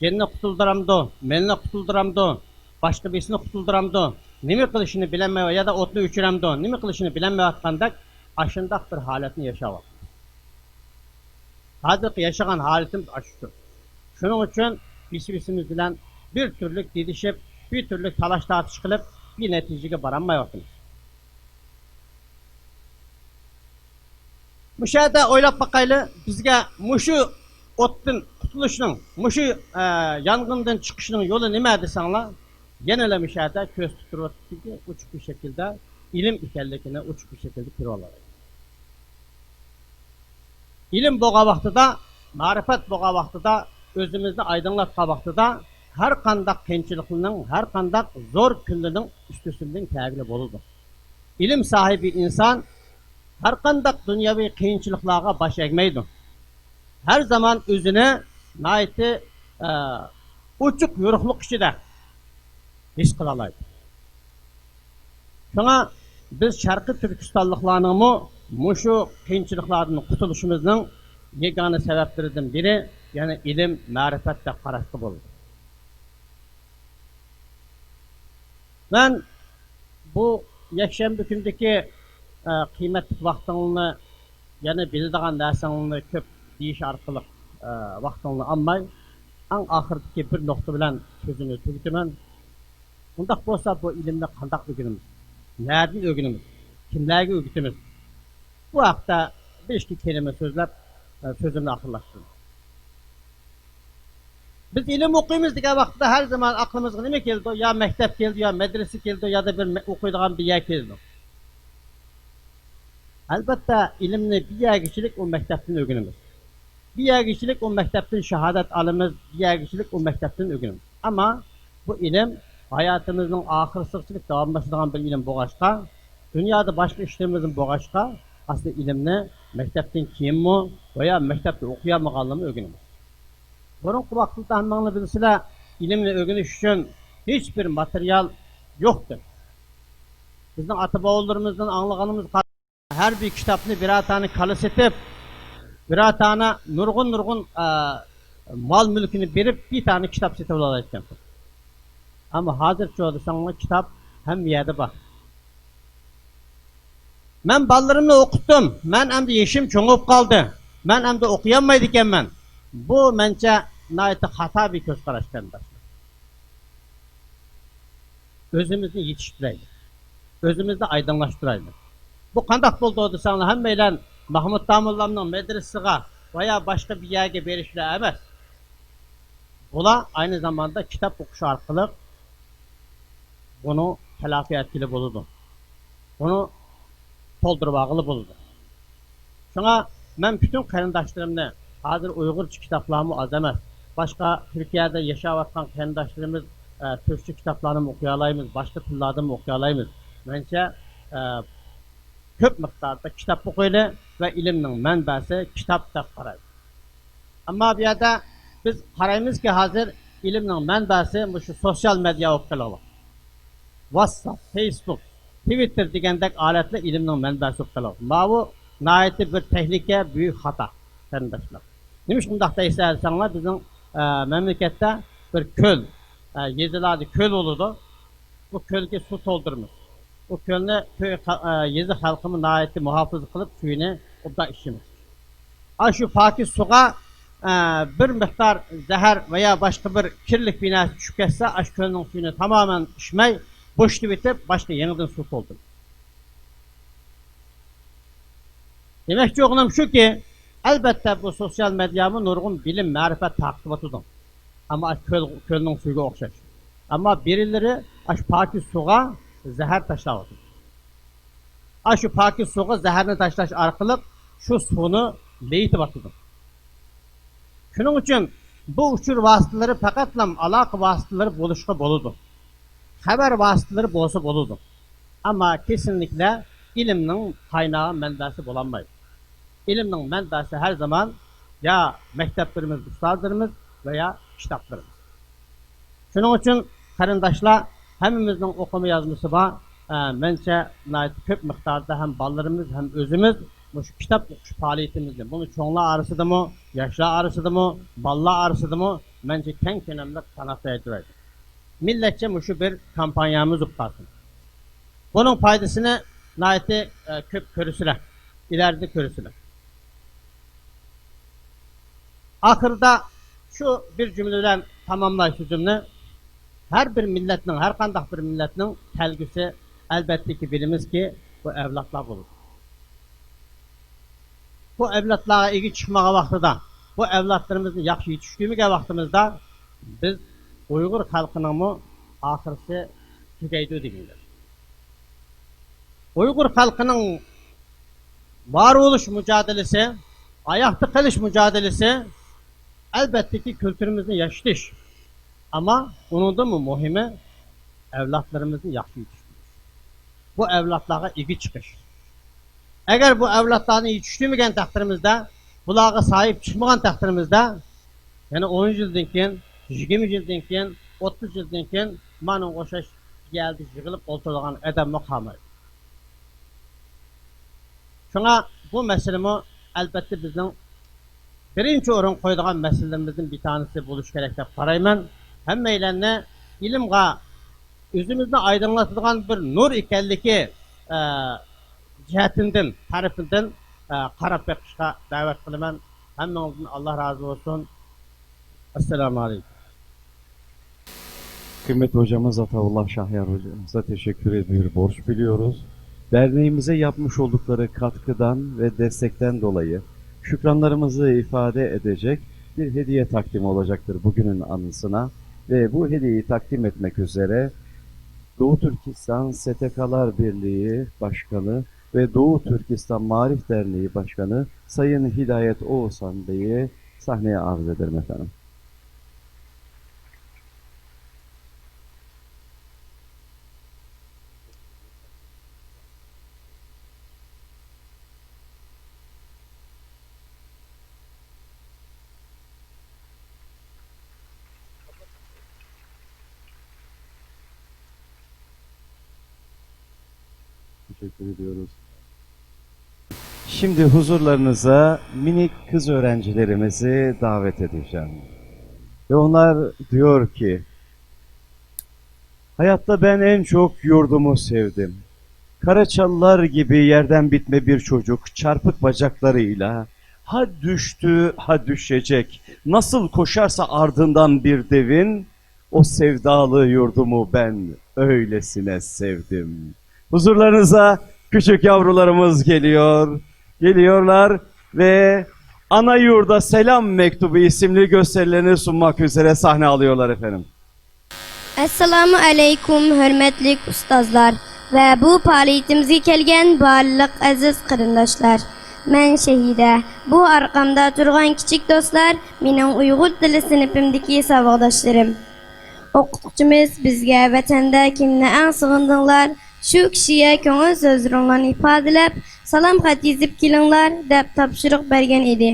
جېنىنى قۇتۇلدۇرامدۇ، مېلىنى قۇتۇلدۇرامدۇ، باشقا بىرسىنى قۇتۇلدۇرامدۇ، نېمە قىلىشىنى بىلەلمەي، يا دا ئوتنى ئۆچۈرەمدۇ، نېمە قىلىشىنى بىلەلمەيۋاتقاندەك، ئاشۇنداق بىر ھالەتنى ياشاۋاتىمىز. ھازىرقى ياشىغان ھالىتىمىز ئاشۇ. شۇنىڭ ئۈچۈن بىس-بىسىمىز بىلەن بىر تۈرلۈك دىدىشىپ، بىر تۈرلۈك تالاش-تارتىش قىلىپ، بىر نەتىجىگە بارالمايۋاتىمىز. مۇشۇ يەردە ئويلاپ باقايلى، بىزگە مۇشۇ ئوتتىن قۇتۇلۇشنىڭ، مۇشۇ، ئە، يانغىندىن چىقىشنىڭ يولى نېمە دېسەڭلار، يەنىلا مۇشۇ يەردە كۆرسىتىپ تۇرۇۋاتىدۇكى ئوچۇق بىر شەكىلدە ئىلىم ئىكەنلىكىنى ئوچۇق بىر شەكىلدە كۆرۈۋالالايمىز. ئىلىم بولغان ۋاقتىدا، مەرىپەت بولغان ۋاقتىدا، ئۆزىمىزنى ئايدىڭلاتقان ۋاقتىدا، ھەر قانداق قىيىنچىلىقنىڭ، ھەر قانداق زور كۈنلىرىنىڭ ئۈستىسىدىن كەلگىلى بولىدۇ. ئىلىم ساھىبى ئىنسان ھەر قانداق دۇنيەۋى قىيىنچىلىقلارغا باش ئەگمەيدۇ. ھەر زامان ئۆزىنى ناھايىتى، ئە، ئوچۇق يورۇقلۇق ئىچىدە ھېس قىلالايدۇ. شۇڭا بىز شەرقىي تۈركىستانلىقلارنىڭمۇ مۇشۇ قىيىنچىلىقلاردىن قۇتۇلۇشىمىزنىڭ يېگانە سەۋەبلىرىدىن بىرى، يەنى ئىلىم، مەرىپەت دەپ قاراشقا بولىدۇ. مەن بۇ يەكشەنبە كۈنىدىكى، ئە، قىممەتلىك ۋاقتىڭلارنى، يەنى بىلىدىغان نەرسەڭلارنى كۆپ دېيىش ئارقىلىق، ئە، ۋاقتىڭلارنى ئالماي، ئەڭ ئاخىرىدىكى بىر نۇقتا بىلەن سۆزۈمنى تۈگىتىمەن. ئۇنداق بولسا، بۇ ئىلىمنى قانداق ئۆگىنىمىز؟ نەدىن ئۆگىنىمىز؟ كىملەرگە ئۆگىتىمىز؟ بۇ ھەقتە بىر ئىككى كەلىمە سۆزلەپ، ئە، سۆزۈمنى ئاخىرلاشتۇرىمەن. بىز ئىلىم ئوقۇيمىز دېگەن ۋاقىتتا ھەر زامان ئەقلىمىزگە نېمە كېلىدۇ؟ يا مەكتەپ كېلىدۇ، يا مەدرىسە كېلىدۇ، يا دا بىر مە-، ئوقۇيدىغان بىر يەر كېلىدۇ. ئەلبەتتە، ئىلىمنى بىر يەرگىچىلىك ئۇ مەكتەپتىن ئۆگىنىمىز. بىر يەرگىچىلىك ئۇ مەكتەپتىن شاھادەت ئالىمىز، بىر يەرگىچىلىك ئۇ مەكتەپتىن ئۆگىنىمىز. ئەمما بۇ ئىلىم ھاياتىمىزنىڭ ئاخىرىسىغىچىلىك داۋاملىشىدىغان بىر ئىلىم بولغاچقا، دۇنيادا باشقا ئىشلىرىمىزمۇ بولغاچقا، ئەسلى ئىلىمنى مەكتەپتىن كېيىنمۇ ۋە يا مەكتەپتە ئوقۇيالمىغانلارمۇ ئۆگىنىمىز. بۇرۇنقى ۋاقىتتا ھەممىڭلار بىلىسىلەر، ئىلىمنى ئۆگىنىش ئۈچۈن ھېچبىر ماتېرىيال يوقتى. بىزنىڭ ئاتا-بوۋىلىرىمىزدىن ئاڭلىغىنىمىزغا، ھەر بىر كىتابنى بىرەر دانە كالا سېتىپ، بىرەر دانە نۇرغۇن، نۇرغۇن، ئە، مال-مۈلكىنى بېرىپ، بىر دانە كىتاب سېتىۋالالايدىكەن. ئەمما ھازىرچۇ دېسەڭلار، كىتاب ھەممە يەردە بار. مەن بالىلىرىمنى ئوقۇتتۇم. مەن ئەمدى يېشىم چوڭىيىپ قالدى. مەن ئەمدى ئوقۇيالمايدىكەنمەن. بۇ مەنچە ناھايىتى خاتا بىر كۆز قاراش، قېرىنداشلار. ئۆزىمىزنى يېتىشتۈرەيلى. ئۆزىمىزنى ئايدىڭلاشتۇرايلى. بۇ قانداق بولدى دېسەڭلار، ھەممەيلەن مەھمۇد داموللامنىڭ مەدرىسىغا ۋە يا باشقا بىر يەرگە بېرىشلا ئەمەس. بۇلار ئەينى زاماندا كىتاب ئوقۇش ئارقىلىق بۇنى تەلەپى ئەتكىلى بولىدۇ. بۇنى تولدۇرۇۋالغىلى بولىدۇ. شۇڭا مەن پۈتۈن قېرىنداشلىرىمنى، ھازىر ئۇيغۇرچە كىتابلارمۇ ئاز ئەمەس. باشقا تۈركىيەدە ياشاۋاتقان قېرىنداشلىرىمىز، ئە، تۈركچە كىتابلارنىمۇ ئوقۇيالايمىز، باشقا تىللاردىمۇ ئوقۇيالايمىز. مەنچە، ئە، كۆپ مىقداردا كىتاب ئوقۇيلى ۋە ئىلىمنىڭ مەنبەسى كىتاب دەپ قارايلى. ئەمما بۇ يەردە بىز قارايمىزكى، ھازىر ئىلىمنىڭ مەنبەسى مۇشۇ سوتسىيال مېدىيا بولۇپ قېلىۋاتىدۇ. ۋاتساپ، فېيسبۇك، تىۋىتتېر دېگەندەك ئالەتلەر ئىلىمنىڭ مەنبەسى بولۇپ قېلىۋاتىدۇ. ماۋۇ ناھايىتى بىر تەھلىكە، بۈيۈك خاتا، قېرىنداشلار. نېمىشقا ئۇنداق دەيسىلەر دېسەڭلار، بىزنىڭ، ئە، مەملىكەتتە بىر كۆل، ئە، يېزىلاردا كۆل بولىدۇ. بۇ كۆلگە سۇ تولدۇرىمىز. بۇ كۆلنى كۆ-، خە-، ئە، يېزا خەلقىمۇ ناھايىتى مۇھاپىزە قىلىپ، سۈيىنى ئوبدان ئىچىمىز. ئاشۇ پاكىز سۇغا، ئە، بىر مىقدار زەھەر ۋە يا باشقا بىر كىرلىك بىر نەرسە چۈشۈپ كەتسە، ئاشۇ كۆلنىڭ سۈيىنى تامامەن ئىچمەي، بوشىتىۋېتىپ، باشقا يېڭىدىن سۇ تولدۇرىمىز. دېمەكچى بولغىنىم شۇكى، ئەلبەتتە، بۇ سوتسىيال مېدىيامۇ نۇرغۇن بىلىم، مەرىپەت تارقىتىۋاتىدۇ. ئەمما ئاشۇ كۆل، كۆلنىڭ سۈيىگە ئوخشاش. ئەمما بىرىلىرى ئاشۇ پاكىز سۇغا زەھەر تاشلاۋاتىدۇ. ئاشۇ پاكىز سۇغا زەھەرنى تاشلاش ئارقىلىق شۇ سۇنى لېيىتىۋاتىدۇ. شۇنىڭ ئۈچۈن بۇ ئۇچۇر ۋاسىتىلىرى پەقەتلا ئالاقە ۋاسىتىلىرى بولۇشقا بولىدۇ. خەۋەر ۋاسىتىلىرى بولسا بولىدۇ. ئەمما كېسىنلىكلەر ئىلىمنىڭ قاينىغى، مەنبەسى بولالمايدۇ. ئىلىمنىڭ مەنبەسى ھەر زامان يا مەكتەپلىرىمىز، ئۇستازلىرىمىز ۋە يا كىتابلىرىمىز. شۇنىڭ ئۈچۈن قېرىنداشلار، ھەممىمىزنىڭ ئوقۇما يازمىسى بار، ئە، مەنچە ناھايىتى كۆپ مىقداردا ھەم بالىلىرىمىز، ھەم ئۆزىمىز مۇشۇ كىتاب ئوقۇش پائالىيىتىمىزنى، بۇنى چوڭلار ئارىسىدىمۇ، ياشلار ئارىسىدىمۇ، بالىلار ئارىسىدىمۇ مەنچە كەڭ كۆلەملىك قانات يايدۇرايلى. مىللەتچە مۇشۇ بىر كامپانىيەمىز بولۇپ قالسۇن. بۇنىڭ پايدىسىنى ناھايىتى، ئە، كۆپ كۆرىسىلەر، ئىلەردە كۆرىسىلەر. ئاخىرىدا شۇ بىر جۈملە بىلەن تاماملاي سۆزۈمنى. ھەر بىر مىللەتنىڭ، ھەر قانداق بىر مىللەتنىڭ كەلگۈسى، ئەلۋەتتىكى، بىلىمىزكى، بۇ ئەۋلادلار بولىدۇ. بۇ ئەۋلادلارغا ئىگە چىقمىغان ۋاقتىدا، بۇ ئەۋلادلىرىمىزنى ياخشى يېتىشتۈرمىگەن ۋاقتىمىزدا بىز ئۇيغۇر خەلقىنىڭمۇ ئاخىرسى تۈگەيدۇ دېگەن گەپ. ئۇيغۇر خەلقىنىڭ ۋار بولۇش مۇجادىلىسى، ئاياقتا قېلىش مۇجادىلىسى، ئەلۋەتتىكى، كۈلتۈرىمىزنى ياشىتىش. ئەمما ئۇنىڭدىنمۇ مۇھىمى، ئەۋلادلىرىمىزنى ياخشى يېتىشتۈرۈش. بۇ ئەۋلادلارغا ئىگە چىقىش. ئەگەر بۇ ئەۋلادلارنى يېتىشتۈرمىگەن تەقدىرىمىزدە، بۇلارغا ساھىب چىقمىغان تەقدىرىمىزدە، يەنە ئون يىلدىن كېيىن، يىگىرمە يىلدىن كېيىن، ئوتتۇز يىلدىن كېيىن مانا ئوخشاش يەردە يىغىلىپ ئولتۇرىدىغان ئادەممۇ قالمايدۇ. شۇڭا بۇ مەسىلىمۇ، ئەلۋەتتە، بىزنىڭ بىرىنچى ئورۇنغا قويىدىغان مەسىلىلىرىمىزدىن بىر تانىسى بولۇشى كېرەك دەپ قارايمەن. ھەممەيلەننى ئىلىمغا، ئۆزىمىزنى ئايدىڭلىتىدىغان بىر نۇر ئىكەنلىكى، ئە، جەھەتىندىن، تەرىپىدىن، ئە، قاراپ بېقىشقا دەۋەت قىلىمەن. ھەممىڭىزدىن ئاللا رازى بولسۇن. ئەسسالامۇ ئەلەيكۇم. Kıymetli hocamız Ataullah Şahyar hocamıza teşekkür ediyor, borç biliyoruz. Derneğimize yapmış oldukları katkıdan ve destekten dolayı şükranlarımızı ifade edecek bir hediye takdim olacaktır bugünün anısına. Ve bu hediyeyi takdim etmek üzere Doğu Türkistan S T K'lar Birliği Başkanı ve Doğu Türkistan Maarif Derneği Başkanı Sayın Hidayet Oğuzhan Bey'i sahneye arz ederim efendim. Teşekkür ediyoruz. Şimdi huzurlarınıza minik kız öğrencilerimizi davet edeceğim. Ve onlar diyor ki, hayatta ben en çok yurdumu sevdim. Kara çalılar gibi yerden bitme bir çocuk çarpık bacaklarıyla ha düştü, ha düşecek. Nasıl koşarsa ardından bir devin, o sevdalı yurdumu ben öylesine sevdim. Huzurlarınıza küçük yavrularımız geliyor, geliyorlar ve Ana Yurda Selam Mektubu isimli gösterilerini sunmak üzere sahne alıyorlar efendim. ئەسسالامۇ ئەلەيكۇم، ھۆرمەتلىك ئۇستازلار ۋە بۇ پائالىيىتىمىزگە كەلگەن بارلىق ئەزىز قېرىنداشلار. مەن شەھىدە. بۇ ئارقامدا تۇرغان كىچىك دوستلار مېنىڭ ئۇيغۇر تىلى سىنىپىمدىكى ساۋاقداشلىرىم. ئوقۇتقۇچىمىز بىزگە ۋەتەندە كىمنى ئەڭ سېغىندىڭلار، شۇ كىشىگە كۆڭۈل سۆزلىرىڭلارنى ئىپادىلەپ، سالام خەت يېزىپ كېلىڭلار، دەپ تاپشۇرۇق بەرگەن ئىدى.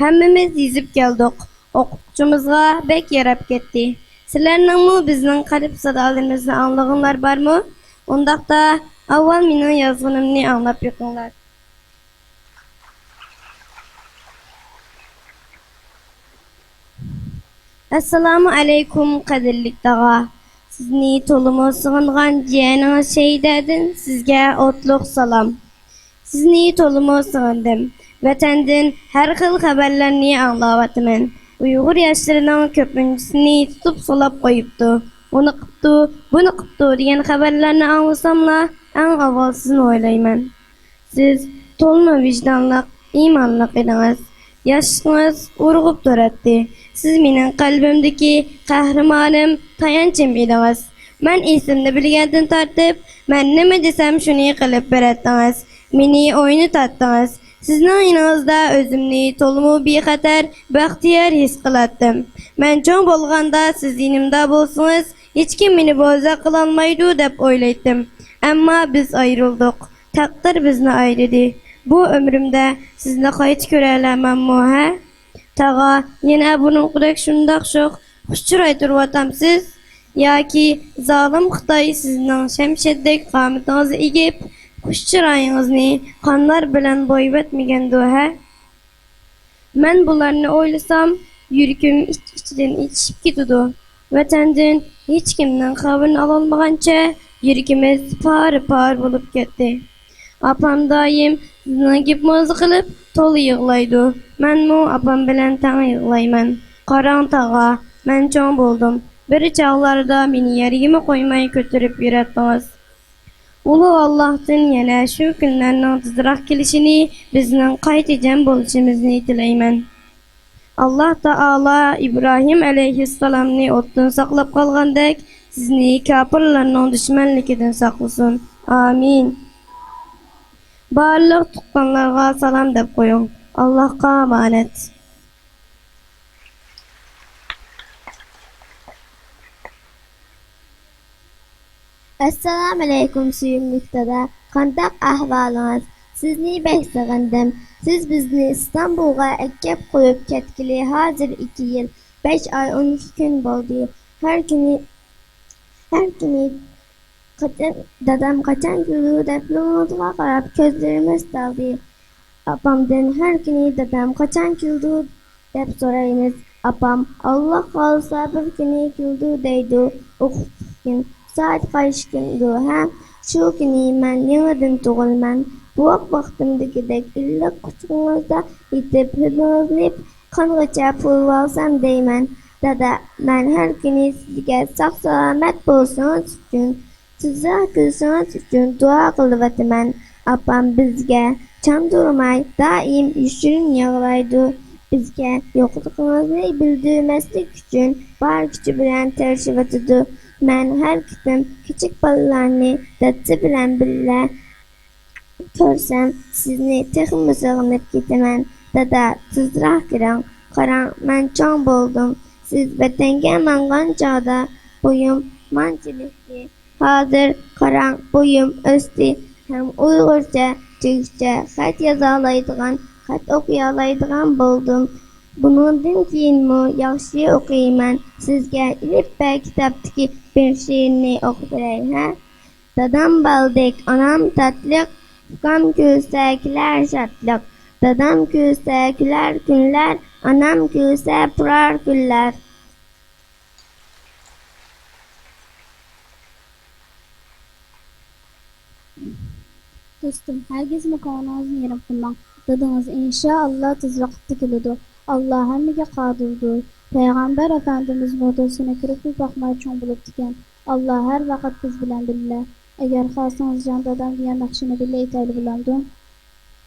ھەممىمىز يېزىپ كەلدۇق. ئوقۇتقۇچىمىزغا بەك ياراپ كەتتى. سىلەرنىڭمۇ بىزنىڭ قەلب سادالىرىمىزنى ئاڭلىغىنىلەر بارمۇ؟ ئۇنداقتا، ئاۋۋال مېنىڭ يازغىنىمنى ئاڭلاپ بېقىڭلار. ئەسسالامۇ ئەلەيكۇم، قەدىرلىك تاغا! سىزنى تولىمۇ سېغىنغان جىيەنىڭىز شەھىدەدىن سىزگە ئوتلۇق سالام. سىزنى تولىمۇ سېغىندىم. ۋەتەندىن ھەر خىل خەۋەرلەرنى ئاڭلاۋاتىمەن. ئۇيغۇر ياشلىرىنىڭ كۆپىنچىسىنى تۇتۇپ سولاپ قويۇپتۇ. ئۇنى قىپتۇ، بۇنى قىپتۇ دېگەن خەۋەرلەرنى ئاڭلىساملا، ئەڭ ئاۋۋال سىزنى ئويلايمەن. سىز تولىمۇ ۋىجدانلىق، ئىمانلىق ئىدىڭىز. ياشلىقىڭىز ئۇرغۇپ تۇراتتى. سىز مېنىڭ قەلبىمدىكى قەھرىمانىم، تايانچىم ئىدىڭىز. مەن ئېسىمنى بىلگەندىن تارتىپ، مەن نېمە دېسەم، شۇنى قىلىپ بېرەتتىڭىز. مېنى ئوينىتاتتىڭىز. سىزنىڭ يېنىڭىزدا ئۆزۈمنى تولىمۇ بىخەتەر، بەختىيار ھېس قىلاتتىم. مەن چوڭ بولغاندا سىز يېنىمدا بولسىڭىز، ھېچكىم مېنى بوزەك قىلالمايدۇ دەپ ئويلايتتىم. ئەمما بىز ئايرىلدۇق. تەقدىر بىزنى ئايرىدى. بۇ ئۆمرۈمدە سىزنى قايتا كۆرەلەرمەنمۇ، ھە؟ تاغا، يەنە بۇرۇنقىدەك شۇنداق شوخ، خۇش چىراي تۇرۇۋاتامسىز؟ ياكى زالىم خىتاي سىزنىڭ شەمشەردەك قامىتىڭىزنى ئېگىپ، خۇش چىرايىڭىزنى قانلار بىلەن بويىۋەتمىگەندۇ ھە؟ مەن بۇلارنى ئويلىسام، يۈرىكىم ئىچ-ئىچىدىن ئېچىشىپ كېتىدۇ. ۋەتەندىن ھېچكىمنىڭ خەۋىرىنى ئالالمىغانچە يۈرىكىمىز پارە-پارە بولۇپ كەتتى. ئاپام دائىم سىزنىڭ گېپىڭىزنى قىلىپ تولا يىغلايدۇ. مەنمۇ ئاپام بىلەن تەڭ يىغلايمەن. قاراڭ تاغا، مەن چوڭ بولدۇم. بىر چاغلاردا مېنى يەرگىمۇ قويماي كۆتۈرۈپ يۈرەتتىڭىز. ئۇلۇغ ئاللاھتىن يەنە شۇ كۈنلەرنىڭ تېزراق كېلىشىنى، بىزنىڭ قايتا جەم بولۇشىمىزنى تىلەيمەن. ئاللاھ تائالا ئىبراھىم ئەلەيھىسسالامنى ئوتتىن ساقلاپ قالغاندەك، سىزنى كاپىرلارنىڭ دۈشمەنلىكىدىن ساقلىسۇن. ئامىن. بارلىق تۇغقانلارغا سالام دەپ قويۇڭ. ئاللاھقا ئامانەت. ئەسسالامۇئەلەيكۇم سۆيۈملۈك دادا، قانداق ئەھۋالىڭىز؟ سىزنى بەك سېغىندىم. سىز بىزنى ئىستانبۇلغا ئەكەپ قويۇپ كەتكىلى ھازىر ئىككى يىل، بەش ئاي، ئون ئىككى كۈن بولدى. ھەر كۈنى، ھەر كۈنى قاچان، دادام قاچان كېلىدۇ دەپ يولىڭىزغا قاراپ كۆزلىرىمىز تالدى. ئاپامدىن ھەر كۈنى دادام قاچان كېلىدۇ دەپ سورايمىز. ئاپام ئاللا خالىسا بىر كۈنى كېلىدۇ دەيدۇ. ئۇ قۇتلۇق كۈن سائەت قايسى كۈندۇ ھە؟ شۇ كۈنى مەن يېڭىدىن تۇغۇلىمەن. بوۋاق ۋاقتىمدىكىدەك ئىللىق قۇچىقىڭىزدا يېتىپ ھىدىڭىزنى قانغىچە پۇۋلىۋالسام دەيمەن. دادا، مەن ھەر كۈنى سىزگە ساق-سالامەت بولۇشىڭىز ئۈچۈن، تېزراق كېلىشىڭىز ئۈچۈن دۇئا قىلىۋاتىمەن. ئاپام بىزگە چاندۇرماي، دائىم يوشۇرۇن يىغلايدۇ. بىزگە يوقلۇقىڭىزنى بىلدۈرمەسلىك ئۈچۈن بار كۈچى بىلەن تىرىشىۋاتىدۇ. مەن ھەر قېتىم كىچىك بالىلارنى دادىسى بىلەن بىللە كۆرسەم، سىزنى تېخىمۇ سېغىنىپ كېتىمەن. دادا، تېزراق كىرىڭ. قاراڭ، مەن چوڭ بولدۇم. سىز ۋەتەنگە ماڭغان چاغدا بويۇم مانچىلىكتى. ھازىر قاراڭ، بويۇم ئۆستى ھەم ئۇيغۇرچە، تۈركچە خەت يازالايدىغان، خەت ئوقۇيالايدىغان بولدۇم. بۇنىڭدىن كېيىنمۇ ياخشى ئوقۇيمەن. سىزگە ئېلىپبە كىتابتىكى بىر شېئىرنى ئوقۇپ بېرەي، ھە؟ دادام بالدەك، ئانام تاتلىق، ئۇكام كۈلسە كېلەر شادلىق. دادام كۈلسە كۈلەر كۈنلەر، ئانام كۈلسە پۇرار كۈنلەر. دوستۇم، ھەرگىزمۇ كۆڭلىڭىزنى يېرىم قىلماڭ. دادىڭىز ئىنشائاللا تېز ۋاقىتتا كېلىدۇ. ئاللا ھەممىگە قادىردۇر. پەيغەمبەر ئەپەندىمىزمۇ دوستىنى كۆرۈپلا باقماي چوڭ بولۇپتىكەن. ئاللا ھەر ۋاقىت بىز بىلەن بىللە. ئەگەر خالىسىڭىز، جان دادام دېگەن ناخشىنى بىللە ئېيتايلى، بولامدۇ؟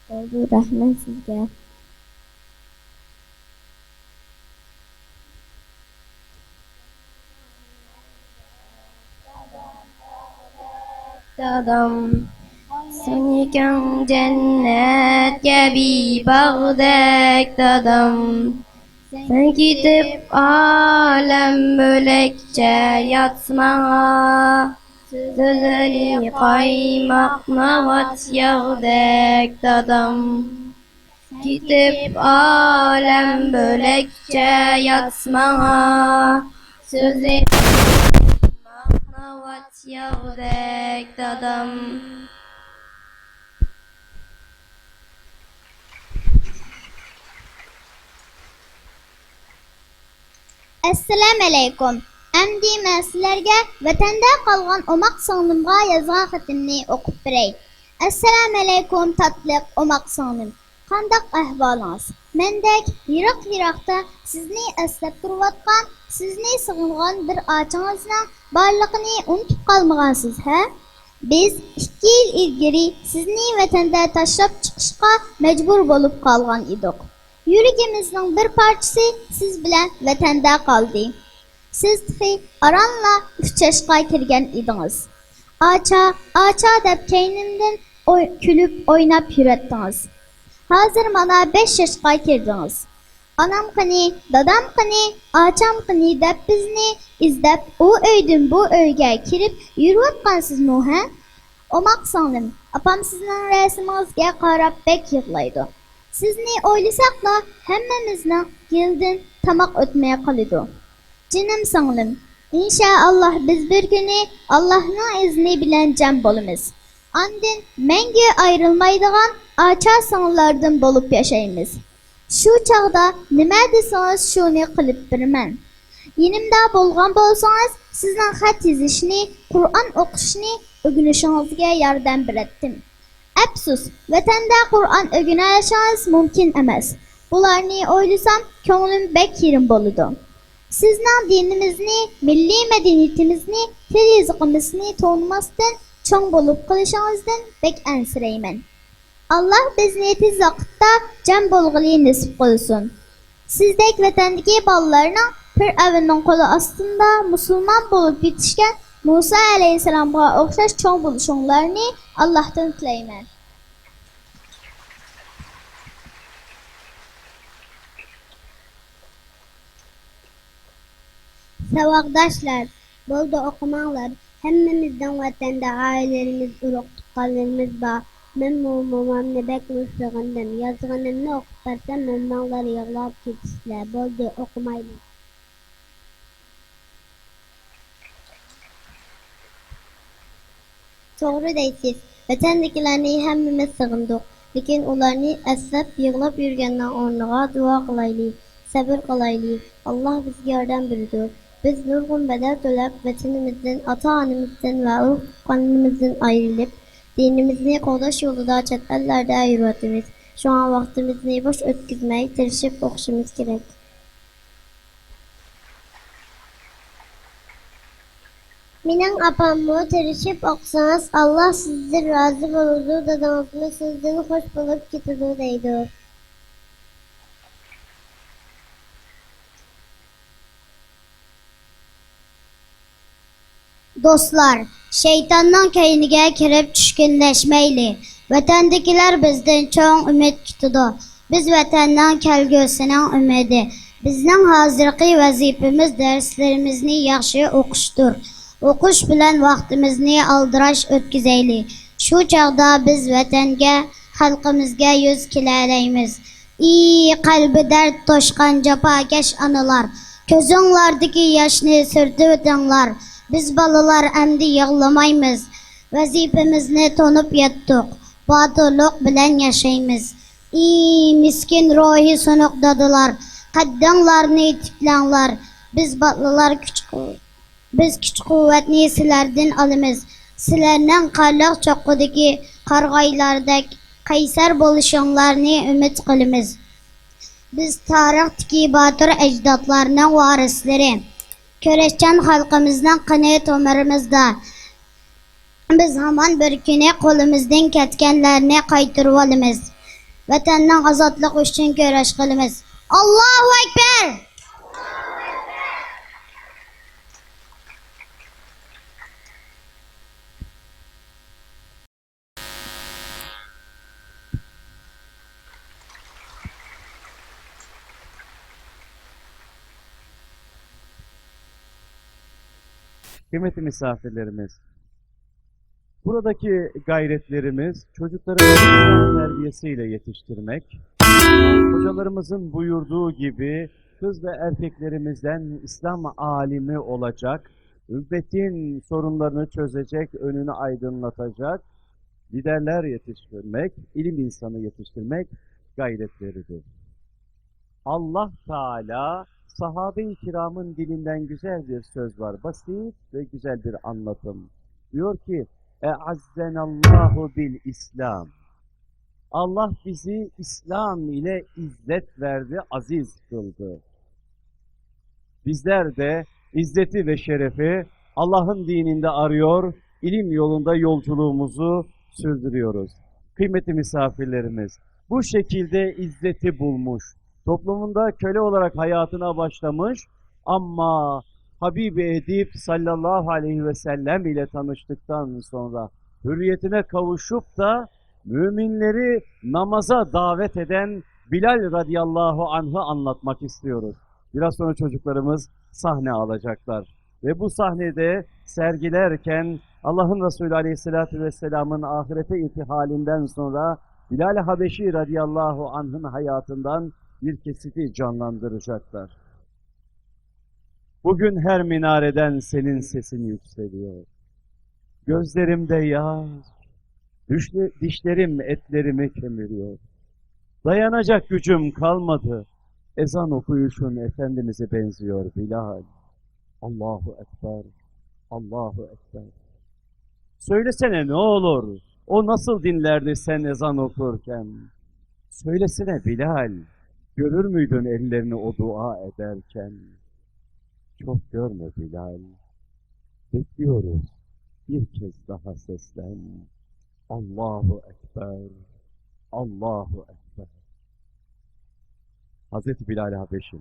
بولدى، رەھمەت سىزگە. دادام، سېنىڭكىڭ جەننەت كەبى باغدەك، دادام. سەن كېتىپ ئالەم بۆلەكچە ياتسا ماڭا، سۆزلىرى قايماق ناۋات ياغدەك، دادام. كېتىپ ئالەم بۆلەكچە ياتسا ماڭا، سۆزى ناۋات ياغدەك دادام. ئەسسالامۇئەلەيكۇم. ئەمدى مەن سىلەرگە ۋەتەندە قالغان ئوماق سىڭلىمغا يازغان خېتىمنى ئوقۇپ بېرەي. ئەسسالامۇئەلەيكۇم، تاتلىق ئوماق سىڭلىم. قانداق ئەھۋالىڭىز؟ مەندەك يىراق-يىراقتا سىزنى ئەسلەپ تۇرۇۋاتقان، سىزنى سېغىنغان بىر ئاچىڭىزنىڭ بارلىقىنى ئۇنتۇپ قالمىغانسىز، ھە؟ بىز ئىككى يىل ئىلگىرى سىزنى ۋەتەندە تاشلاپ چىقىشقا مەجبۇر بولۇپ قالغان ئىدۇق. يۈرىكىمىزنىڭ بىر پارچىسى سىز بىلەن ۋەتەندە قالدى. سىز تېخى ئارانلا ئۈچ ياشقا كىرگەن ئىدىڭىز. ئاچا، ئاچا دەپ كەينىمدىن ئوي-، كۈلۈپ ئويناپ يۈرەتتىڭىز. ھازىر مانا بەش ياشقا كىردىڭىز. ئانام قېنى، دادام قېنى، ئاچام قېنى دەپ بىزنى ئىزدەپ ئۇ ئۆيدىن بۇ ئۆيگە كىرىپ يۈرۈۋاتقانسىزمۇ، ھە؟ ئوماق سىڭلىم، ئاپام سىزنىڭ رەسىمىڭىزگە قاراپ بەك يىغلايدۇ. سىزنى ئويلىساقلا ھەممىمىزنىڭ گېلىدىن تاماق ئۆتمەي قالىدۇ. جېنىم سىڭلىم، ئىنشائاللا، بىز بىر كۈنى ئاللانىڭ ئىزنى بىلەن جەم بولىمىز. ئاندىن مەڭگۈ ئايرىلمايدىغان ئاچا-سىڭىللاردىن بولۇپ ياشايمىز. شۇ چاغدا نېمە دېسىڭىز، شۇنى قىلىپ بېرىمەن. يېنىمدا بولغان بولسىڭىز، سىزنىڭ خەت يېزىشنى، قۇرئان ئوقۇشنى ئۆگىنىشىڭىزگە ياردەم بېرەتتىم. ئەپسۇس، ۋەتەندە قۇرئان ئۆگىنەلىشىڭىز مۇمكىن ئەمەس. بۇلارنى ئويلىسام، كۆڭلۈم بەك يېرىم بولىدۇ. سىزنىڭ دىنىمىزنى، مىللىي مەدەنىيىتىمىزنى، تىل-يېزىقىمىزنى تونۇماستىن چوڭ بولۇپ قېلىشىڭىزدىن بەك ئەنسىرەيمەن. ئاللا بىزنى تېز ۋاقىتتا جەم بولغىلى نېسىپ قىلسۇن. سىزدەك ۋەتەندىكى بالىلارنىڭ پىرئەۋننىڭ قولى ئاستىدا مۇسۇلمان بولۇپ يېتىشكەن مۇسا ئەلەيھىسسالامغا ئوخشاش چوڭ بولۇشۇڭلارنى ئاللاھتىن تىلەيمەن. ساۋاقداشلار، بولدى، ئوقۇماڭلار. ھەممىمىزنىڭ ۋەتەندە ئائىلىلىرىمىز، ئۇرۇق-تۇغقانلىرىمىز بار. مەنمۇ مومامنى بەكمۇ سېغىندىم. يازغىنىمنى ئوقۇپ بەرسەم، ھەممىڭلار يىغلاپ كېتىسىلەر. بولدى، ئوقۇمايمەن. توغرا دەيسىز. ۋەتەندىكىلەرنى ھەممىمىز سېغىندۇق، لېكىن ئۇلارنى ئەسلەپ يىغلاپ يۈرگەننىڭ ئورنىغا دۇئا قىلايلى، سەبرى قىلايلى. ئاللا بىزگە ياردەم بېرىدۇ. بىز نۇرغۇن بەدەل تۆلەپ، ۋەتىنىمىزدىن، ئاتا-ئانىمىزدىن ۋە ئۇرۇق-تۇغقانلىرىمىزدىن ئايرىلىپ، دىنىمىزنى قوغداش يولىدا چەت ئەللەردە يۈرۈۋاتىمىز. شۇڭا ۋاقتىمىزنى بوش ئۆتكۈزمەي، تىرىشىپ ئوقۇشىمىز كېرەك. مېنىڭ ئاپاممۇ، «تىرىشىپ ئوقۇسىڭىز، ئاللا سىزدىن رازى بولىدۇ، دادىڭىزمۇ سىزدىن خوش بولۇپ كېتىدۇ» دەيدۇ. دوستلار، شەيتاننىڭ كەينىگە كىرىپ چۈشكۈنلەشمەيلى. ۋەتەندىكىلەر بىزدىن چوڭ ئۈمىد كۈتىدۇ. بىز ۋەتەننىڭ كەلگۈسىنىڭ ئۈمىدى. بىزنىڭ ھازىرقى ۋەزىپىمىز دەرسلىرىمىزنى ياخشى ئوقۇشتۇر. ئوقۇش بىلەن ۋاقتىمىزنى ئالدىراش ئۆتكۈزەيلى. شۇ چاغدا بىز ۋەتەنگە، خەلقىمىزگە يۈز كېلەلەيمىز. ئى قەلبى دەرد توشقان جاپاكەش ئانىلار، كۆزۈڭلاردىكى ياشنى سۈرتۈۋېتىڭلار. بىز بالىلار ئەمدى يىغلىمايمىز. ۋەزىپىمىزنى تونۇپ يەتتۇق. باتۇرلۇق بىلەن ياشايمىز. ئى مىسكىن روھى سۇنۇق دادىلار، قەددىڭلارنى تىكلەڭلار. بىز بالىلار كۈچ بىز كۈچ-قۇۋۋەتنى سىلەردىن ئالىمىز. سىلەرنىڭ قارلىق چوققىدىكى قارىغايلاردەك قەيسەر بولۇشۇڭلارنى ئۈمىد قىلىمىز. بىز تارىختىكى باتۇر ئەجدادلارنىڭ ۋارىسلىرى. كۈرەشچان خەلقىمىزنىڭ قېنى تومۇرىمىزدا. بىز ھامان بىر كۈنى قولىمىزدىن كەتكەنلەرنى قايتۇرۇۋالىمىز. ۋەتەننىڭ ئازادلىقى ئۈچۈن كۈرەش قىلىمىز. ئاللاھۇ ئەكبەر! Kıymetli misafirlerimiz, buradaki gayretlerimiz çocuklarımızı İslam terbiyesiyle yetiştirmek, hocalarımızın buyurduğu gibi kız ve erkeklerimizden İslam alimi olacak, ümmetin sorunlarını çözecek, önünü aydınlatacak liderler yetiştirmek, ilim insanı yetiştirmek gayretleridir. Allah Teala sahabe-i kiramın dilinden güzel bir söz var, basit ve güzel bir anlatım. Diyor ki, "E'azzenallahu bil İslam." Allah bizi İslam ile izzet verdi, aziz kıldı. Bizler de izzeti ve şerefi Allah'ın dininde arıyor, ilim yolunda yolculuğumuzu sürdürüyoruz. Kıymetli misafirlerimiz, bu şekilde izzeti bulmuş, toplumunda köle olarak hayatına başlamış ama Habibi Edip sallallahu aleyhi ve sellem ile tanıştıktan sonra hürriyetine kavuşup da müminleri namaza davet eden Bilal radıyallahu anh'ı anlatmak istiyoruz. Biraz sonra çocuklarımız sahne alacaklar. Ve bu sahnede sergilerken Allah'ın Resulü aleyhissalatu vesselamın ahirete irtihalinden sonra Bilal-i Habeşi radıyallahu anh'ın hayatından bir kesiti canlandıracaklar. Bugün her minareden senin sesin yükseliyor. Gözlerimde yaz, düşle-, dişlerim etlerimi kemiriyor. Dayanacak gücüm kalmadı. Ezan okuyuşun Efendimiz'e benziyor Bilal. Allahu Ekber, Allahu Ekber. Söylesene ne olur, o nasıl dinlerdi sen ezan okurken? Söylesene Bilal, görür müydün ellerini o dua ederken? Çok görme Bilal. Bekliyoruz. Bir kez daha seslen. Allahu Ekber. Allahu Ekber. Hazreti Bilal Habeşi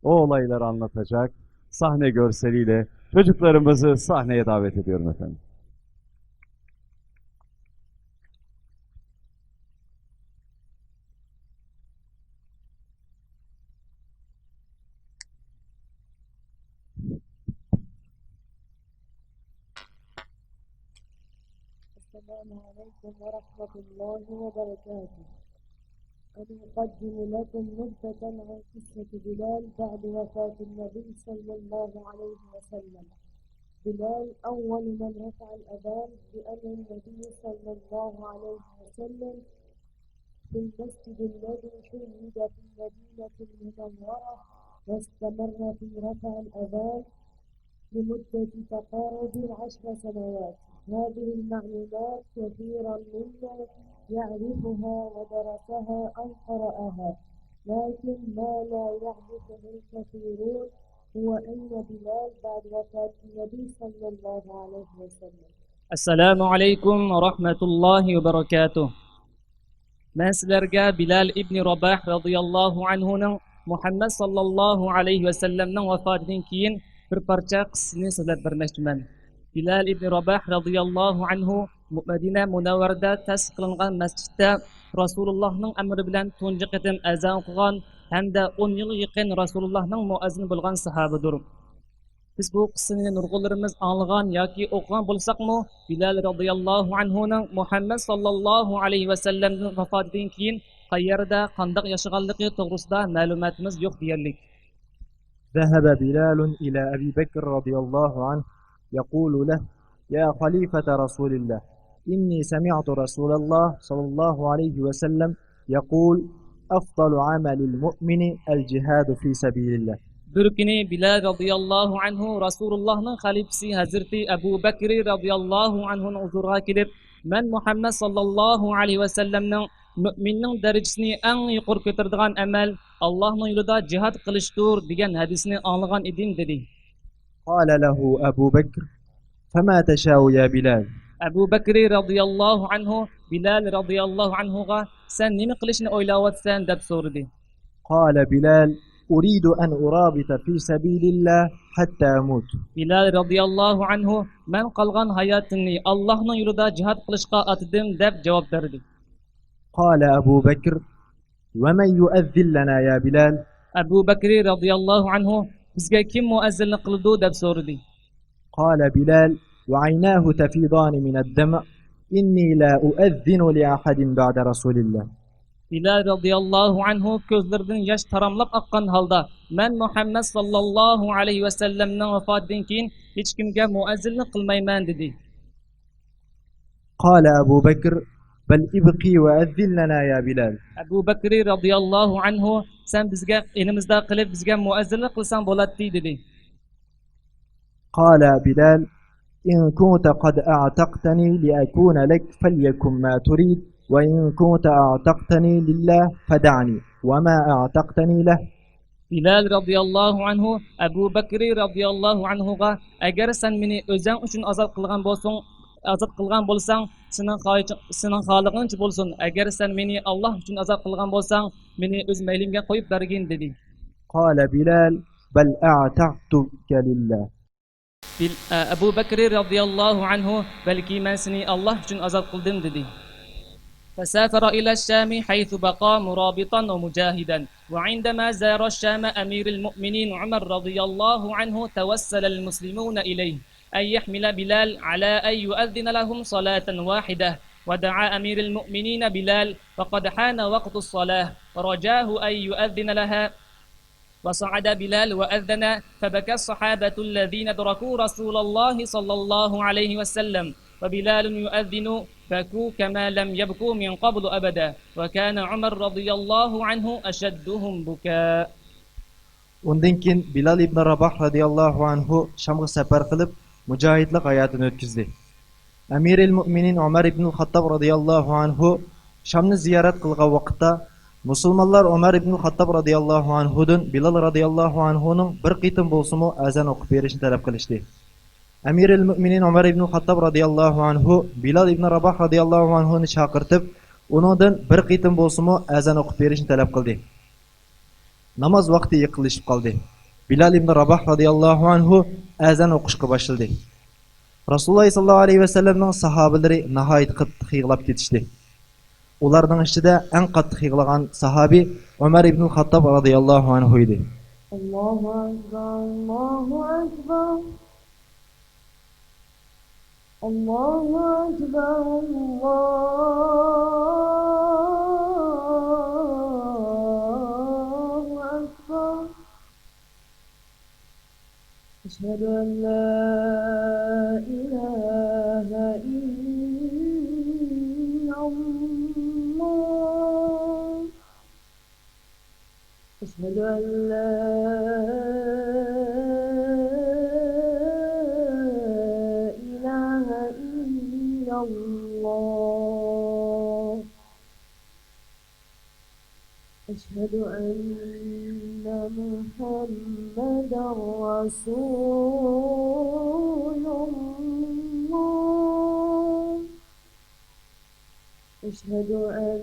o olayları anlatacak sahne görseliyle çocuklarımızı sahneye davet ediyorum efendim. السلام عليكم ورحمة الله وبركاته. أنا أقدم لكم نبذة عن قصة بلال بعد وفاة النبي صلى الله عليه وسلم. بلال أول من رفع الأذان بأمر النبي صلى الله عليه وسلم في المسجد الذي شيد في المدينة المنورة، واستمر في رفع الأذان لمدة تقارب عشر سنوات. هذه المعلومات كثيرا منا يعرفها ودرسها أو قرأها، لكن ما لا يعرفه الكثيرون هو أن بلال بعد وفاة النبي صلى الله عليه وسلم. السلام عليكم ورحمة الله وبركاته. مەن سىلەرگە بىلال ئىبنى راباھ رەزىياللاھۇ ئەنھۇنىڭ مۇھەممەد ساللاللاھۇ ئەلەيھى ۋەسەللەمنىڭ ۋاپاتىدىن كېيىن بىر پارچە قىسسىنى سۆزلەپ بەرمەكچىمەن. بىلال ئىبنى راباھ رەزىياللاھۇ ئەنھۇ مەدىنە مۇنەۋۋەرىدە تەسىس قىلىنغان مەسچىتتە رەسۇلۇللاھنىڭ ئەمرى بىلەن تۇنجى قېتىم ئەزان ئوقۇغان ھەمدە ئون يىلغا يېقىن رەسۇلۇللاھنىڭ مۇئەززىنى بولغان ساھابىدۇر. بىز بۇ قىسسىنى نۇرغۇنلىرىمىز ئاڭلىغان ياكى ئوقۇغان بولساقمۇ، بىلال رەزىياللاھۇ ئەنھۇنىڭ مۇھەممەد ساللاللاھۇ ئەلەيھى ۋەسەللەمدىن ۋاپاتىدىن كېيىن قەيەردە، قانداق ياشىغانلىقى توغرىسىدا مەلۇماتىمىز يوق دېيەرلىك. ذهب بلال إلى أبي بكر رضي الله عنه يقول له: يا خليفة رسول الله، إني سمعت رسول الله صلى الله عليه وسلم يقول: أفضل عمل المؤمن الجهاد في سبيل الله. بىر كۈنى بىلال رەزىياللاھۇ ئەنھۇ رەسۇلۇللاھنىڭ خەلىپىسى ھەزرىتى ئەبۇ بەكرى رەزىياللاھۇ ئەنھۇنىڭ ھۇزۇرىغا كېلىپ، مەن مۇھەممەد ساللاللاھۇ ئەلەيھى ۋەسەللەمنىڭ مۆمىننىڭ دەرىجىسىنى ئەڭ يۇقىرى كۆتۈرىدىغان ئەمەل ئاللاھنىڭ يولىدا جىھاد قىلىشتۇر دېگەن ھەدىسنى ئاڭلىغان ئىدىم، دېدى. قال له أبو بكر: فما تشاء يا بلال؟ ئەبۇ بەكرى رەزىياللاھۇ ئەنھۇ بىلال رەزىياللاھۇ ئەنھۇغا، سەن نېمە قىلىشنى ئويلاۋاتىسەن؟ دەپ سورىدى. قال بلال: أريد أن أرابط في سبيل الله حتى أموت. بىلال رەزىياللاھۇ ئەنھۇ، مەن قالغان ھاياتىمنى ئاللاھنىڭ يولىدا جىھاد قىلىشقا ئاتىدىم، دەپ جاۋاب بەردى. قال أبو بكر: ومن يؤذن لنا يا بلال؟ ئەبۇ بەكرى رەزىياللاھۇ ئەنھۇ، بىزگە كىم مۇئەززىنلىك قىلىدۇ؟ دەپ سورىدى. قال بلال وعيناه تفيضان من الدمع: إني لا أؤذن لأحد بعد رسول الله. بىلال رەزىياللاھۇ ئەنھۇ كۆزلىرىدىن ياش تاراملاپ ئاققان ھالدا، مەن مۇھەممەد ساللاللاھۇ ئەلەيھى ۋەسەللەمنىڭ ۋاپاتىدىن كېيىن ھېچكىمگە مۇئەززىنلىك قىلمايمەن، دېدى. قال أبو بكر: بل ابق وأذن لنا يا بلال. ئەبۇ بەكرى رەزىياللاھۇ ئەنھۇ، سەن بىزگە يېنىمىزدا قېلىپ، بىزگە مۇئەززىنلىك قىلساڭ بولاتتى، دېدى. قال بلال: إن كنت قد أعتقتني لأكون لك فليكن ما تريد، وإن كنت أعتقتني لله فدعني وما أعتقتني له. بىلال رەزىياللاھۇ ئەنھۇ ئەبۇ بەكرى رەزىياللاھۇ ئەنھۇغا، ئەگەر سەن مېنى ئۆزۈڭ ئۈچۈن ئازاد قىلغان بولساڭ، ئازاد قىلغان بولساڭ، سېنىڭ خاھىشىڭ، سېنىڭ خالىغىنىچە بولسۇن. ئەگەر سەن مېنى ئاللاھ ئۈچۈن ئازاد قىلغان بولساڭ، مېنى ئۆز مەيلىمگە قويۇپ بەرگىن، دېدى. قال بلال: بل أعتقتك لله. بىل-، ئە، ئەبۇ بەكرى رەزىياللاھۇ ئەنھۇ، بەلكى مەن سېنى ئاللاھ ئۈچۈن ئازاد قىلدىم، دېدى. فسافر إلى الشام حيث بقى مرابطا ومجاهدا، وعندما زار الشام أمير المؤمنين عمر رضي الله عنه توسل المسلمون إليه أن يحمل بلال على أن يؤذن لهم صلاة واحدة، ودعا أمير المؤمنين بلال وقد حان وقت الصلاة ورجاه أن يؤذن لها. وصعد بلال وأذن، فبكى الصحابة الذين أدركوا رسول الله صلى الله عليه وسلم، وبلال يؤذن، بكوا كما لم يبكوا من قبل أبدا، وكان عمر رضي الله عنه أشدهم بكاء. ئۇندىن كېيىن بىلال ئىبنى راباھ رەزىياللاھۇ ئەنھۇ شامغا سەپەر قىلىپ، مۇجاھىدلىق ھاياتىنى ئۆتكۈزدى. ئەمىرىل مۆمىنىن ئۆمەر ئىبنىل خاتتاب رەزىياللاھۇ ئەنھۇ شامنى زىيارەت قىلغان ۋاقىتتا، مۇسۇلمانلار ئۆمەر ئىبنىل خاتتاب رەزىياللاھۇ ئەنھۇدىن بىلال رەزىياللاھۇ ئەنھۇنىڭ بىر قېتىم بولسىمۇ ئەزان ئوقۇپ بېرىشىنى تەلەپ قىلىشتى. ئەمىرىل مۆمىنىن ئۆمەر ئىبنىل خاتتاب رەزىياللاھۇ ئەنھۇ بىلال ئىبنى راباھ رەزىياللاھۇ ئەنھۇنى چاقىرتىپ، ئۇنىڭدىن بىر قېتىم بولسىمۇ ئەزان ئوقۇپ بېرىشنى تەلەپ قىلدى. ناماز ۋاقتى يېقىنلىشىپ قالدى. بىلال ئىبنى راباھ رەزىياللاھۇ ئەنھۇ ئەزان ئوقۇشقا باشلىدى. رەسۇلۇللاھ سەللەللاھۇ ئەلەيھى ۋەسەللەمنىڭ ساھابىلىرى ناھايىتى قاتتىق يىغلاپ كېتىشتى. ئۇلارنىڭ ئىچىدە ئەڭ قاتتىق يىغلىغان ساھابى ئۆمەر ئىبنىل خاتتاب رەزىياللاھۇ ئەنھۇ ئىدى. الله أكبر، الله أكبر. الله أكبر، الله أكبر. أشهد أن لا إله إلا الله. أشهد أن لا إله إلا الله. أشهد أن محمدا رسول الله. أشهد أن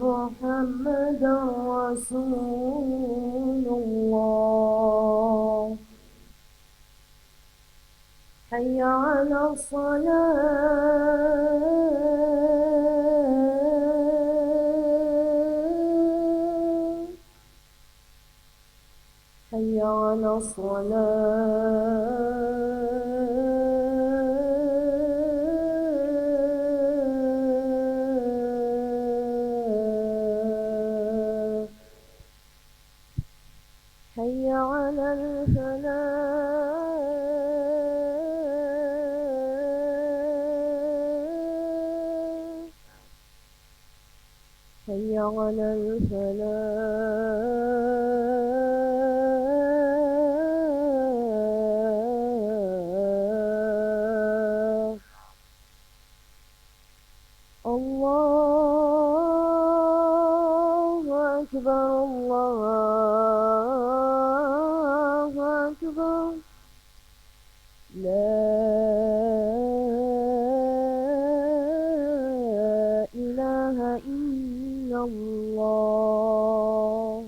محمدا رسول الله. حي على الصلاة. حي على الصلاة. حي على الفلاح. حي على الفلاح. الله أكبر، الله أكبر. لا إله إلا الله.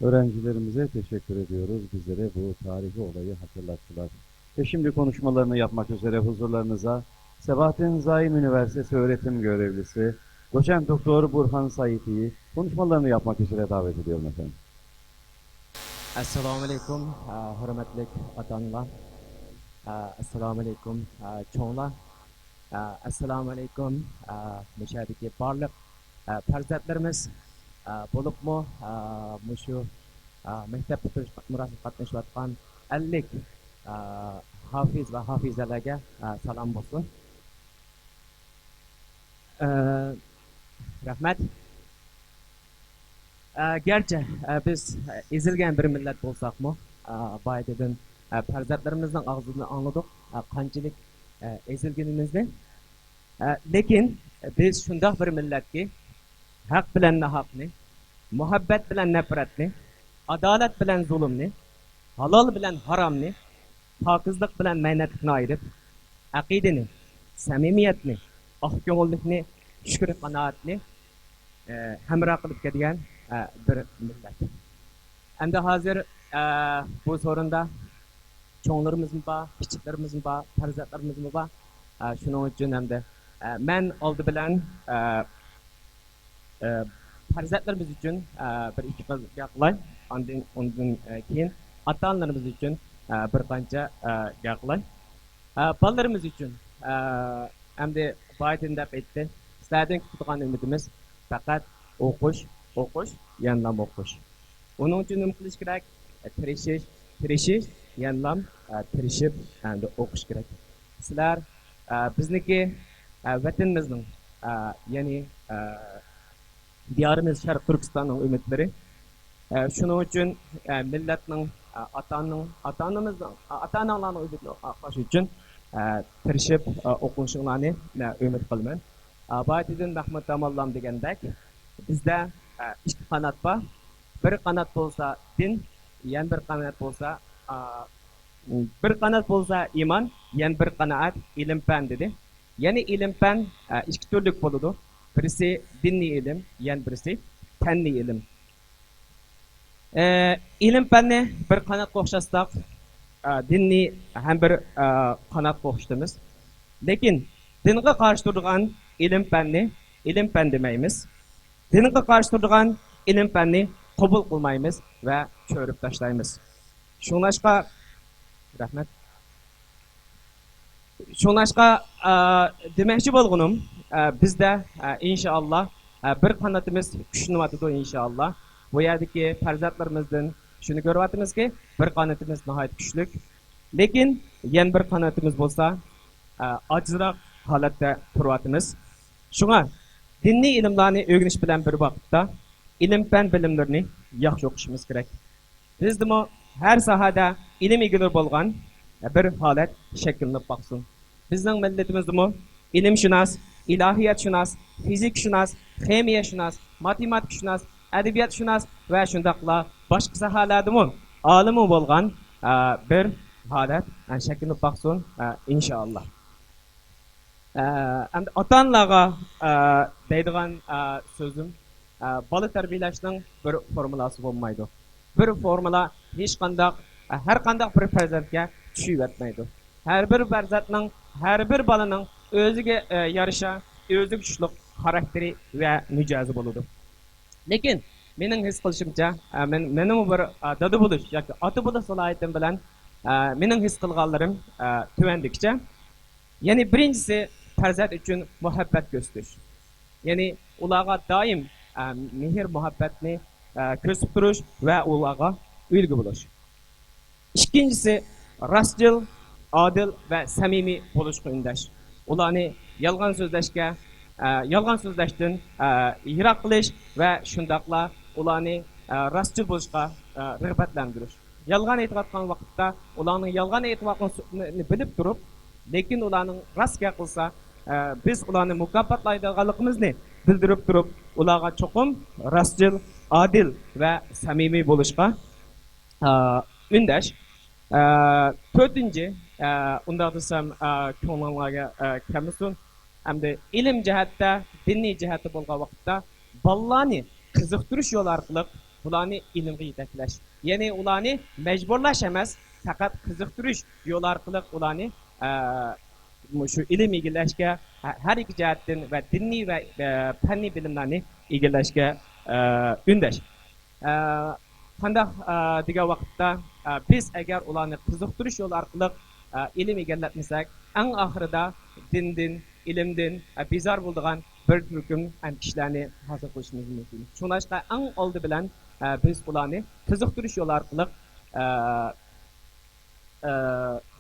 Öğrencilerimize teşekkür ediyoruz. Bizlere bu tarihi olayı hatırlattılar. Ve şimdi konuşmalarını yapmak üzere huzurlarınıza Sebahattin Zaim Üniversitesi öğretim görevlisi, doçent doktor Burhan Saiti'yi konuşmalarını yapmak üzere davet ediyorum efendim. ئەسسالامۇئەلەيكۇم، ھۆرمەتلىك ئاتا-ئانىلار، ئەسسالامۇئەلەيكۇم، چوڭلار، ئەسسالامۇئەلەيكۇم، مۇشۇ يەردىكى بارلىق پەرزەنتلىرىمىز، بولۇپمۇ مۇشۇ مەكتەپ پۈتتۈرۈش مۇراسىمىغا قاتنىشىۋاتقان ئەللىك ھافىز ۋە ھافىزەلەرگە سالام بولسۇن. ئە، رەھمەت. ئە، گەرچە، ئە، بىز، ئە، ئېزىلگەن بىر مىللەت بولساقمۇ، ئە، بايىتىدىن، ئە، پەرزەنتلىرىمىزنىڭ ئاغزىدىن ئاڭلىدۇق، ئە، قانچىلىك، ئە، ئېزىلگىنىمىزنى. ئە، لېكىن بىز شۇنداق بىر مىللەتكى، ھەق بىلەن ناھەقنى، مۇھەببەت بىلەن نەپرەتنى، ئادالەت بىلەن زۇلۇمنى، ھالال بىلەن ھارامنى، پاكىزلىق بىلەن مەينەتلىكنى ئايرىپ، ئەقىدىنى، سەمىمىيەتنى، ئاق كۆڭۈللۈكنى، شۈكرى قانائەتنى، ئە، ھەمراھ قىلىپ كەلگەن، ئە، بىر مىللەت. ئەمدى ھازىر، ئە، بۇ سورۇندا چوڭلىرىمىزمۇ بار، كىچىكلىرىمىزمۇ بار، پەرزەنتلىرىمىزمۇ بار. ئە، شۇنىڭ ئۈچۈن ئەمدى، ئە، مەن ئالدى بىلەن، ئە، ئە، پەرزەنتلىرىمىز ئۈچۈن، ئە، بىر ئىككى قىز گەپ قىلاي. ئاندىن، ئۇندىن، ئە، كېيىن ئاتا-ئانىلىرىمىز ئۈچۈن، ئە، بىر قانچە، ئە، گەپ قىلاي. ئە، بالىلىرىمىز ئۈچۈن، ئە، ئەمدى بايدىن دەپ ئېيتتى، سىلەردىن كۈتىدىغان ئۈمىدىمىز پەقەت ئوقۇش، ئوقۇش، يەنىلا ئوقۇش. ئۇنىڭ ئۈچۈن نېمە قىلىش كېرەك؟ تىرىشىش، تىرىشىش، يەنىلا تىرىشىپ ئوقۇش كېرەك. سىلەر بىزنىڭكى، ۋەتىنىمىزنىڭ، يەنى دىيارىمىز شەرقىي تۈركىستاننىڭ ئۈمىدلىرى. شۇنىڭ ئۈچۈن مىللەتنىڭ، ئاتا ئانىنىڭ، ئاتا ئانىمىزنىڭ، ئاتا ئاناڭلارنىڭ ئۈمىدىنى ئاقلاش ئۈچۈن تىرىشىپ ئوقۇشۇڭلارنى ئۈمىد قىلىمەن. بايىتىدىن مەھمۇد ئاماللام دېگەندەك، بىزدە ئىككى قانات بار. بىر قانات بولسا دىن، يەنە بىر قانات بولسا، بىر قانات بولسا ئىمان، يەنە بىر قانات ئىلىم پەن دېدى. يەنى ئىلىم پەن ئىككى تۈرلۈك بولىدۇ. بىرسى دىنىي ئىلىم، يەنە بىرسى پەننىي ئىلىم. ئىلىم پەننى بىر قاناتقا ئوخشاتساق، دىننى ھەم بىر قاناتقا ئوخشىتىمىز. لېكىن دىنغا قارشى تۇرىدىغان ئىلىم پەننى ئىلىم پەن دېمەيمىز. دىنغا قارشى تۇرىدىغان ئىلىم پەننى قوبۇل قىلمايمىز ۋە چۆرۈپ تاشلايمىز. شۇڭلاشقا، رەھمەت. شۇڭلاشقا، ئە، دېمەكچى بولغىنىم، ئە، بىزدە، ئە، ئىنشائاللا، ئە، بىر قانىتىمىز كۈچلىنىۋاتىدۇ، ئىنشائاللا. بۇ يەردىكى پەرزەنتلىرىمىزدىن شۇنى كۆرۈۋاتىمىزكى، بىر قانىتىمىز ناھايىتى كۈچلۈك. لېكىن يەنە بىر قانىتىمىز بولسا، ئە، ئاجىزراق ھالەتتە تۇرۇۋاتىمىز. شۇڭا دىنىي ئىلىملارنى ئۆگىنىش بىلەن بىر ۋاقىتتا ئىلىم پەن بىلىملىرىنى ياخشى ئوقۇشىمىز كېرەك. بىزدىمۇ ھەر ساھەدە ئىلىم ئىگىلىرى بولغان بىر ھالەت شەكىللىنىپ باقسۇن. بىزنىڭ مىللىتىمىزدىمۇ ئىلىمشۇناس، ئىلاھىياتشۇناس، فىزىكشۇناس، خىمىيەشۇناس، ماتېماتىكىشۇناس، ئەدەبىياتشۇناس ۋە شۇنداقلا باشقا ساھەلەردىمۇ ئالىمى بولغان، ئە، بىر ھالەت، ئە، شەكىللىنىپ باقسۇن، ئە، ئىنشائاللا. ئە، ئەمدى ئاتا-ئانىلارغا، ئە، دەيدىغان، ئە، سۆزۈم، ئە، بالا تەربىيەلەشنىڭ بىر فورمۇلاسى بولمايدۇ. بىر فورمۇلا ھېچقانداق، ئە، ھەر قانداق بىر پەرزەنتكە چۈشۈۋەتمەيدۇ. ھەر بىر پەرزەنتنىڭ، ھەر بىر بالىنىڭ ئۆزىگە، ئە، يارىشا، ئۆزىگە تۇتۇشلۇق خاراكتېرى ۋە مىجەزى بولىدۇ. لېكىن مېنىڭ ھېس قىلىشىمچە، ئە، مەن، مېنىڭمۇ بىر، ئە، دادا بولۇش ياكى ئاتا بولۇش سالاھىيىتىم بىلەن، ئە، مېنىڭ ھېس قىلغانلىرىم، ئە، تۆۋەندىكىچە. يەنى بىرىنچىسى، پەرزەنت ئۈچۈن مۇھەببەت كۆرسىتىش. يەنى ئۇلارغا دائىم، ئە، مېھىر-مۇھەببەتنى، ئە، كۆرسىتىپ تۇرۇش ۋە ئۇلارغا ئۈلگە بولۇش. ئىككىنچىسى، راستچىل، ئادىل ۋە سەمىمىي بولۇشقا ئۈندەش. ئۇلارنى يالغان سۆزلەشكە، ئە، يالغان سۆزلەشتىن، ئە، يىراق قىلىش ۋە شۇنداقلا ئۇلارنى، ئە، راستچىل بولۇشقا، ئە، رىغبەتلەندۈرۈش. يالغان ئېيتىۋاتقان ۋاقىتتا ئۇلارنىڭ يالغان ئېيتىۋاتقانلىقىنى بىلىپ تۇرۇپ، لېكىن ئۇلارنىڭ راست گەپ قىلسا، ئە، بىز ئۇلارنى مۇكاپاتلايدىغانلىقىمىزنى بىلدۈرۈپ تۇرۇپ، ئۇلارغا چوقۇم راستچىل، ئادىل ۋە سەمىمىي بولۇشقا، ئە، ئۈندەش. ئە، تۆتىنچى، ئە، ئۇنداق دېسەم، ئە، كۆڭلۈڭلارگە، ئە، كەلمىسۇن. ئەمدى ئىلىم جەھەتتە، دىنىي جەھەتتە بولغان ۋاقىتتا بالىلارنى قىزىقتۇرۇش يولى ئارقىلىق بۇلارنى ئىلىمغا يېتەكلەش. يەنى ئۇلارنى مەجبۇرلاش ئەمەس، پەقەت قىزىقتۇرۇش يولى ئارقىلىق ئۇلارنى، ئە، مۇشۇ ئىلىم ئىگىلەشكە، ھە-، ھەر ئىككى جەھەتتىن ۋە دىنىي ۋە، ئە، پەننىي بىلىملەرنى ئىگىلەشكە، ئە، ئۈندەش. ئە، قانداق، ئە، دېگەن ۋاقىتتا، ئە، بىز ئەگەر ئۇلارنى قىزىقتۇرۇش يولى ئارقىلىق، ئە، ئىلىم ئىگىلەتمىسەك، ئەڭ ئاخىرىدا دىندىن، ئىلىمدىن، ئە، بىزار بولىدىغان بىر تۈركۈم، ئە، كىشىلەرنى ھاسىل قىلىشىمىز مۇمكىن. شۇڭلاشقا ئەڭ ئالدى بىلەن، ئە، بىز ئۇلارنى قىزىقتۇرۇش يولى ئارقىلىق، ئە، ئە،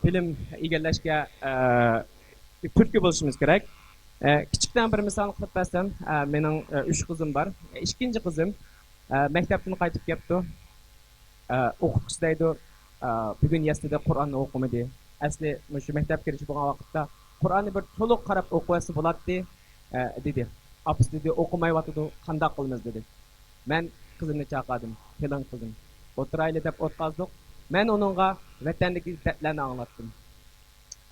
بىلىم ئىگىلەشكە، ئە، تۈرتكە بولۇشىمىز كېرەك. ئە، كىچىكتىن بىر مىسال قىلىپ بەرسەم، ئە، مېنىڭ، ئە، ئۈچ قىزىم بار. ئىككىنچى قىزىم، ئە، مەكتەپتىن قايتىپ كەپتۇ. ئە، ئوقۇتقۇچى دەيدۇ، ئە، بۈگۈن يەسلىدە قۇرئاننى ئوقۇمىدى. ئەسلى مۇشۇ مەكتەپكە كىرىشى بولغان ۋاقىتتا قۇرئاننى بىر تولۇق قاراپ ئوقۇۋەتسە بولاتتى، ئە، دېدى. ئاپىسى دېدى، ئوقۇمايۋاتىدۇ، قانداق قىلىمىز دېدى. مەن قىزىمنى چاقىردىم، كېلىڭ قىزىم، ئولتۇرايلى دەپ ئولتۇرغۇزدۇق. مەن ئۇنىڭغا ۋەتەندىكى دەردلەرنى ئاڭلاتتىم.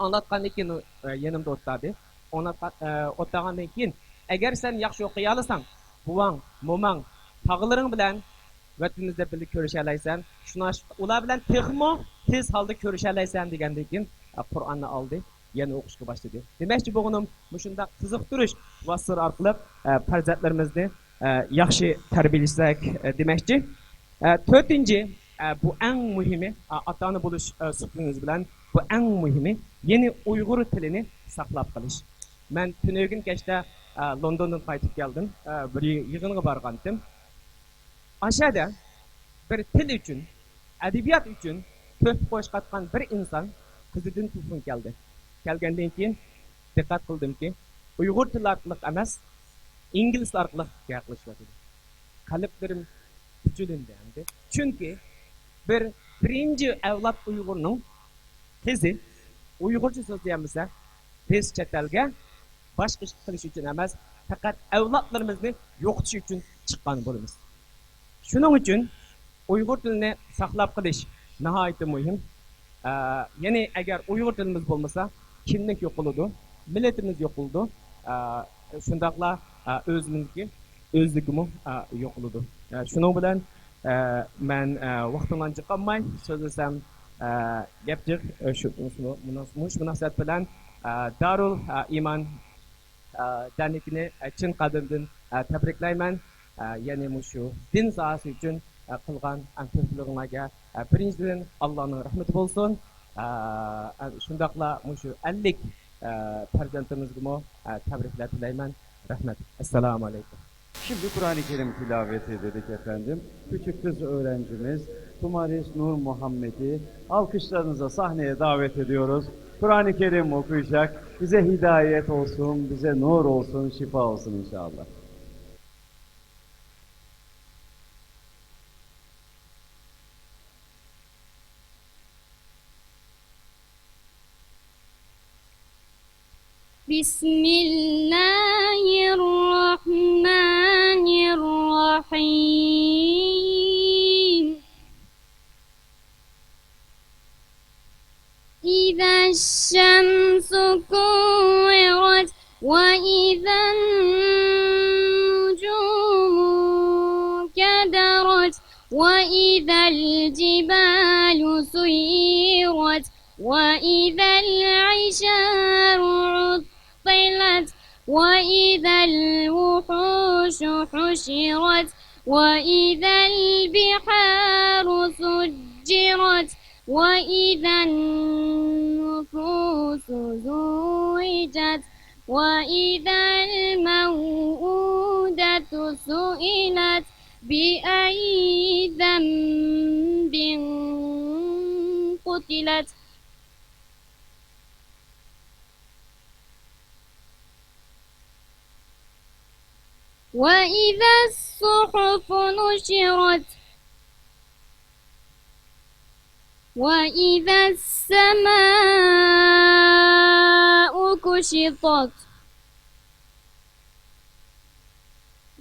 ئاڭلاتقاندىن كېيىن ئۇ، ئە، يېنىمدا ئولتۇردى. ئاڭلاتقان، ئە، ئولتۇرغاندىن كېيىن، ئەگەر سەن ياخشى ئوقۇيالىساڭ، بوۋاڭ، موماڭ، تاغىلىرىڭ بىلەن ۋەتىنىمىزدە بىللە كۆرۈشەلەيسەن. شۇڭلاشقا ئۇلار بىلەن تېخىمۇ تېز ھالدا كۆرۈشەلەيسەن دېگەندىن كېيىن، ئە، قۇرئاننى ئالدى، يەنە ئوقۇشقا باشلىدى. دېمەكچى بولغىنىم، مۇشۇنداق قىزىقتۇرۇش ۋاسىتىلىرى ئارقىلىق، ئە، پەرزەنتلىرىمىزنى، ئە، ياخشى تەربىيەلىسەك، ئە، دېمەكچى. ئە، تۆتىنچى، ئە، بۇ ئەڭ مۇھىمى، ئە، ئاتا-ئانا بولۇش، ئە، سۈپىتىمىز بىلەن بۇ ئەڭ مۇھىمى، يەنى ئۇيغۇر تىلىنى ساقلاپ قېلىش. مەن تۈنۈگۈن كەچتە، ئە، لوندوندىن قايتىپ كەلدىم. ئە، بىر يىغىنغا بارغانتىم. ئاشەدە بىر تىل ئۈچۈن، ئەدەبىيات ئۈچۈن تۆھپە قوشقاتقان بىر ئىنسان قىزىدىن تېلېفون كەلدى. كەلگەندىن كېيىن دىققەت قىلدىمكى، ئۇيغۇر تىلى ئارقىلىق ئەمەس، ئىنگلىز ئارقىلىق گەپ قىلىشىۋاتىدۇ. قەلبلىرىم پۈچۈلۈندى ئەمدى. چۈنكى بىر بىرىنچى ئەۋلاد ئۇيغۇرنىڭ قىزى ئۇيغۇرچە سۆزلىيەلمىسە، بىز چەت ئەلگە باشقا ئىش قىلىش ئۈچۈن ئەمەس، پەقەت ئەۋلادلىرىمىزنى يوقىتىش ئۈچۈن چىققان بولىمىز. شۇنىڭ ئۈچۈن ئۇيغۇر تىلىنى ساقلاپ قېلىش ناھايىتى مۇھىم. ئە، يەنى ئەگەر ئۇيغۇر تىلىمىز بولمىسا، كىملىك يوقىلىدۇ، مىللىتىمىز يوقىلىدۇ، ئە، شۇنداقلا، ئە، ئۆزىمىزنىڭكى ئۆزلۈكىمۇ، ئە، يوقىلىدۇ. ئە، شۇنىڭ بىلەن، ئە، مەن، ئە، ۋاقتىڭلارنى جىق ئالماي سۆزلىسەم، ئە، گەپ جىق، ئە، شۇ، شۇ مۇناس-، مۇشۇ مۇناسىۋەت بىلەن، ئە، دارۇل، ئە، ئىمان، ئە، دەرنىكىنى، ئە، چىن قەلبىمدىن، ئە، تەبرىكلەيمەن. ئە، يەنى مۇشۇ دىن ساھەسى ئۈچۈن، ئە، قىلغان، ئە، تۆھپىلىرىڭلارغا، ئە، بىرىنچىدىن، ئاللانىڭ رەھمىتى بولسۇن. ئە، ئە، شۇنداقلا مۇشۇ ئەللىك، ئە، پەرزەنتىمىزگىمۇ، ئە، تەبرىكلەر تىلەيمەن. رەھمەت. ئەسسالامۇ ئەلەيكۇم. Şimdi Kur'an-ı Kerim tilaveti dedik efendim. Küçük kız öğrencimiz Tumaris Nur Muhammed'i alkışlarınıza sahneye davet ediyoruz. Kur'an-ı Kerim okuyacak. Bize hidayet olsun, bize nur olsun, şifa olsun inşallah. بسم الله الرحمن الرحيم. إذا الشمس كورت، وإذا النجوم انكدرت، وإذا الجبال سيرت، وإذا العشار عطلت، وإذا الوحوش حشرت، وإذا البحار سجرت، وإذا النفوس زوجت، وإذا الموءودة سئلت، بأي ذنب قتلت. وإذا الصحف نشرت. وإذا السماء كشطت.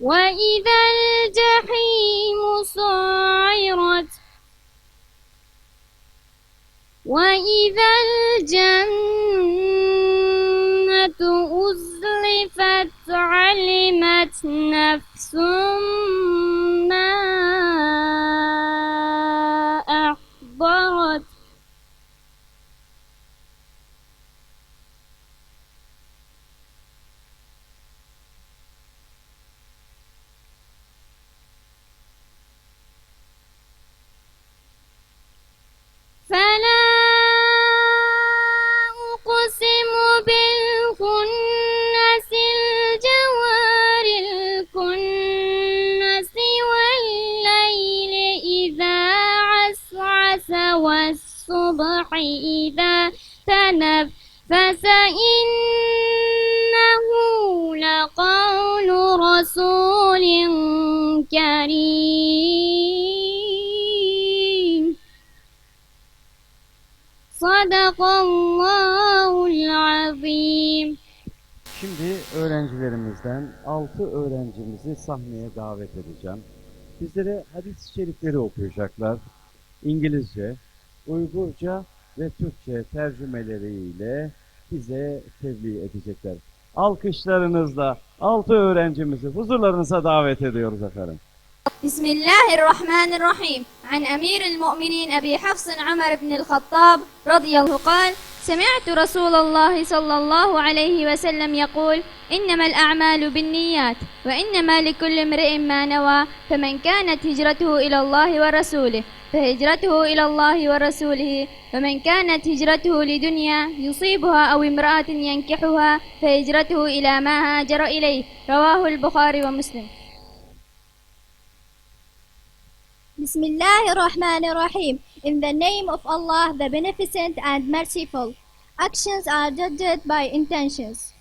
وإذا الجحيم سعرت. وإذا الجنة أزلفت، علمت نفس ما أحضرت. فلا أقسم بالخنس، الجوار الكنس، والليل إذا عسعس، والصبح إذا تنفس، إنه لقول رسول كريم. صدق الله العظيم. Şimdi öğrencilerimizden altı öğrencimizi sahneye davet edeceğim. Bizlere hadis-i şerifleri okuyacaklar. İngilizce, Uygurca ve Türkçe tercümeleriyle bize tebliğ edecekler. Alkışlarınızla altı öğrencimizi huzurlarınıza davet ediyoruz efendim. بسم الله الرحمن الرحيم. عن أمير المؤمنين أبي حفص عمر بن الخطاب رضي الله قال: سمعت رسول الله صلى الله عليه وسلم يقول: إنما الأعمال بالنيات، وإنما لكل امرئ ما نوى، فمن كانت هجرته إلى الله ورسوله فهجرته إلى الله ورسوله، ومن كانت هجرته لدنيا يصيبها أو امرأة ينكحها فهجرته إلى ما هاجر إليه. رواه البخاري ومسلم. بسم الله الرحمن الرحيم. In the name of Allah, the Beneficent and Merciful. Actions are judged by intentions.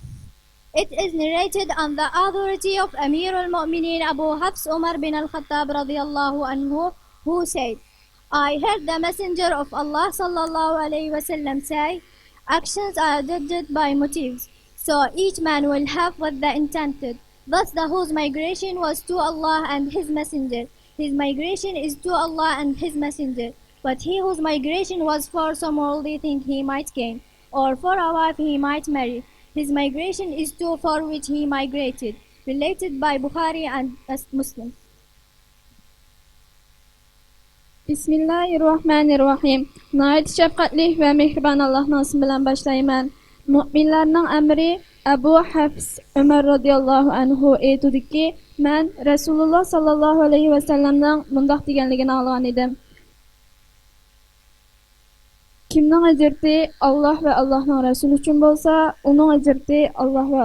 It is narrated on the authority of Amir al-Mu'mineen Abu Hafs Umar bin al-Khattab رضي الله عنه, who said, I heard the Messenger of Allah صلى الله عليه وسلم say, actions are judged by motives, so each man will have what they intended. Thus, the whose migration was to Allah and His Messenger, his migration is to Allah and His Messenger. But he whose migration was for some worldly thing he might gain, or for a wife he might marry, his migration is to for which he migrated. Related by Bukhari and Muslim. بسم الله الرحمن الرحيم. ناھايىتى شەپقەتلىك ۋە مېھرىبان ئاللاھنىڭ ئىسمى بىلەن باشلايمەن. مۆمىنلەرنىڭ ئەمىرى ئەبۇ ھەفس ئۆمەر رەزىياللاھۇ ئەنھۇ ئېيتىدۇكى، مەن رەسۇلۇللا ساللاللاھۇ ئەلەيھى ۋەسەللەمنىڭ مۇنداق دېگەنلىكىنى ئاڭلىغان ئىدىم. كىمنىڭ ھىجرىتى ئاللاھ ۋە ئاللاھنىڭ رەسۇلى ئۈچۈن بولسا، ئۇنىڭ ھىجرىتى ئاللاھ ۋە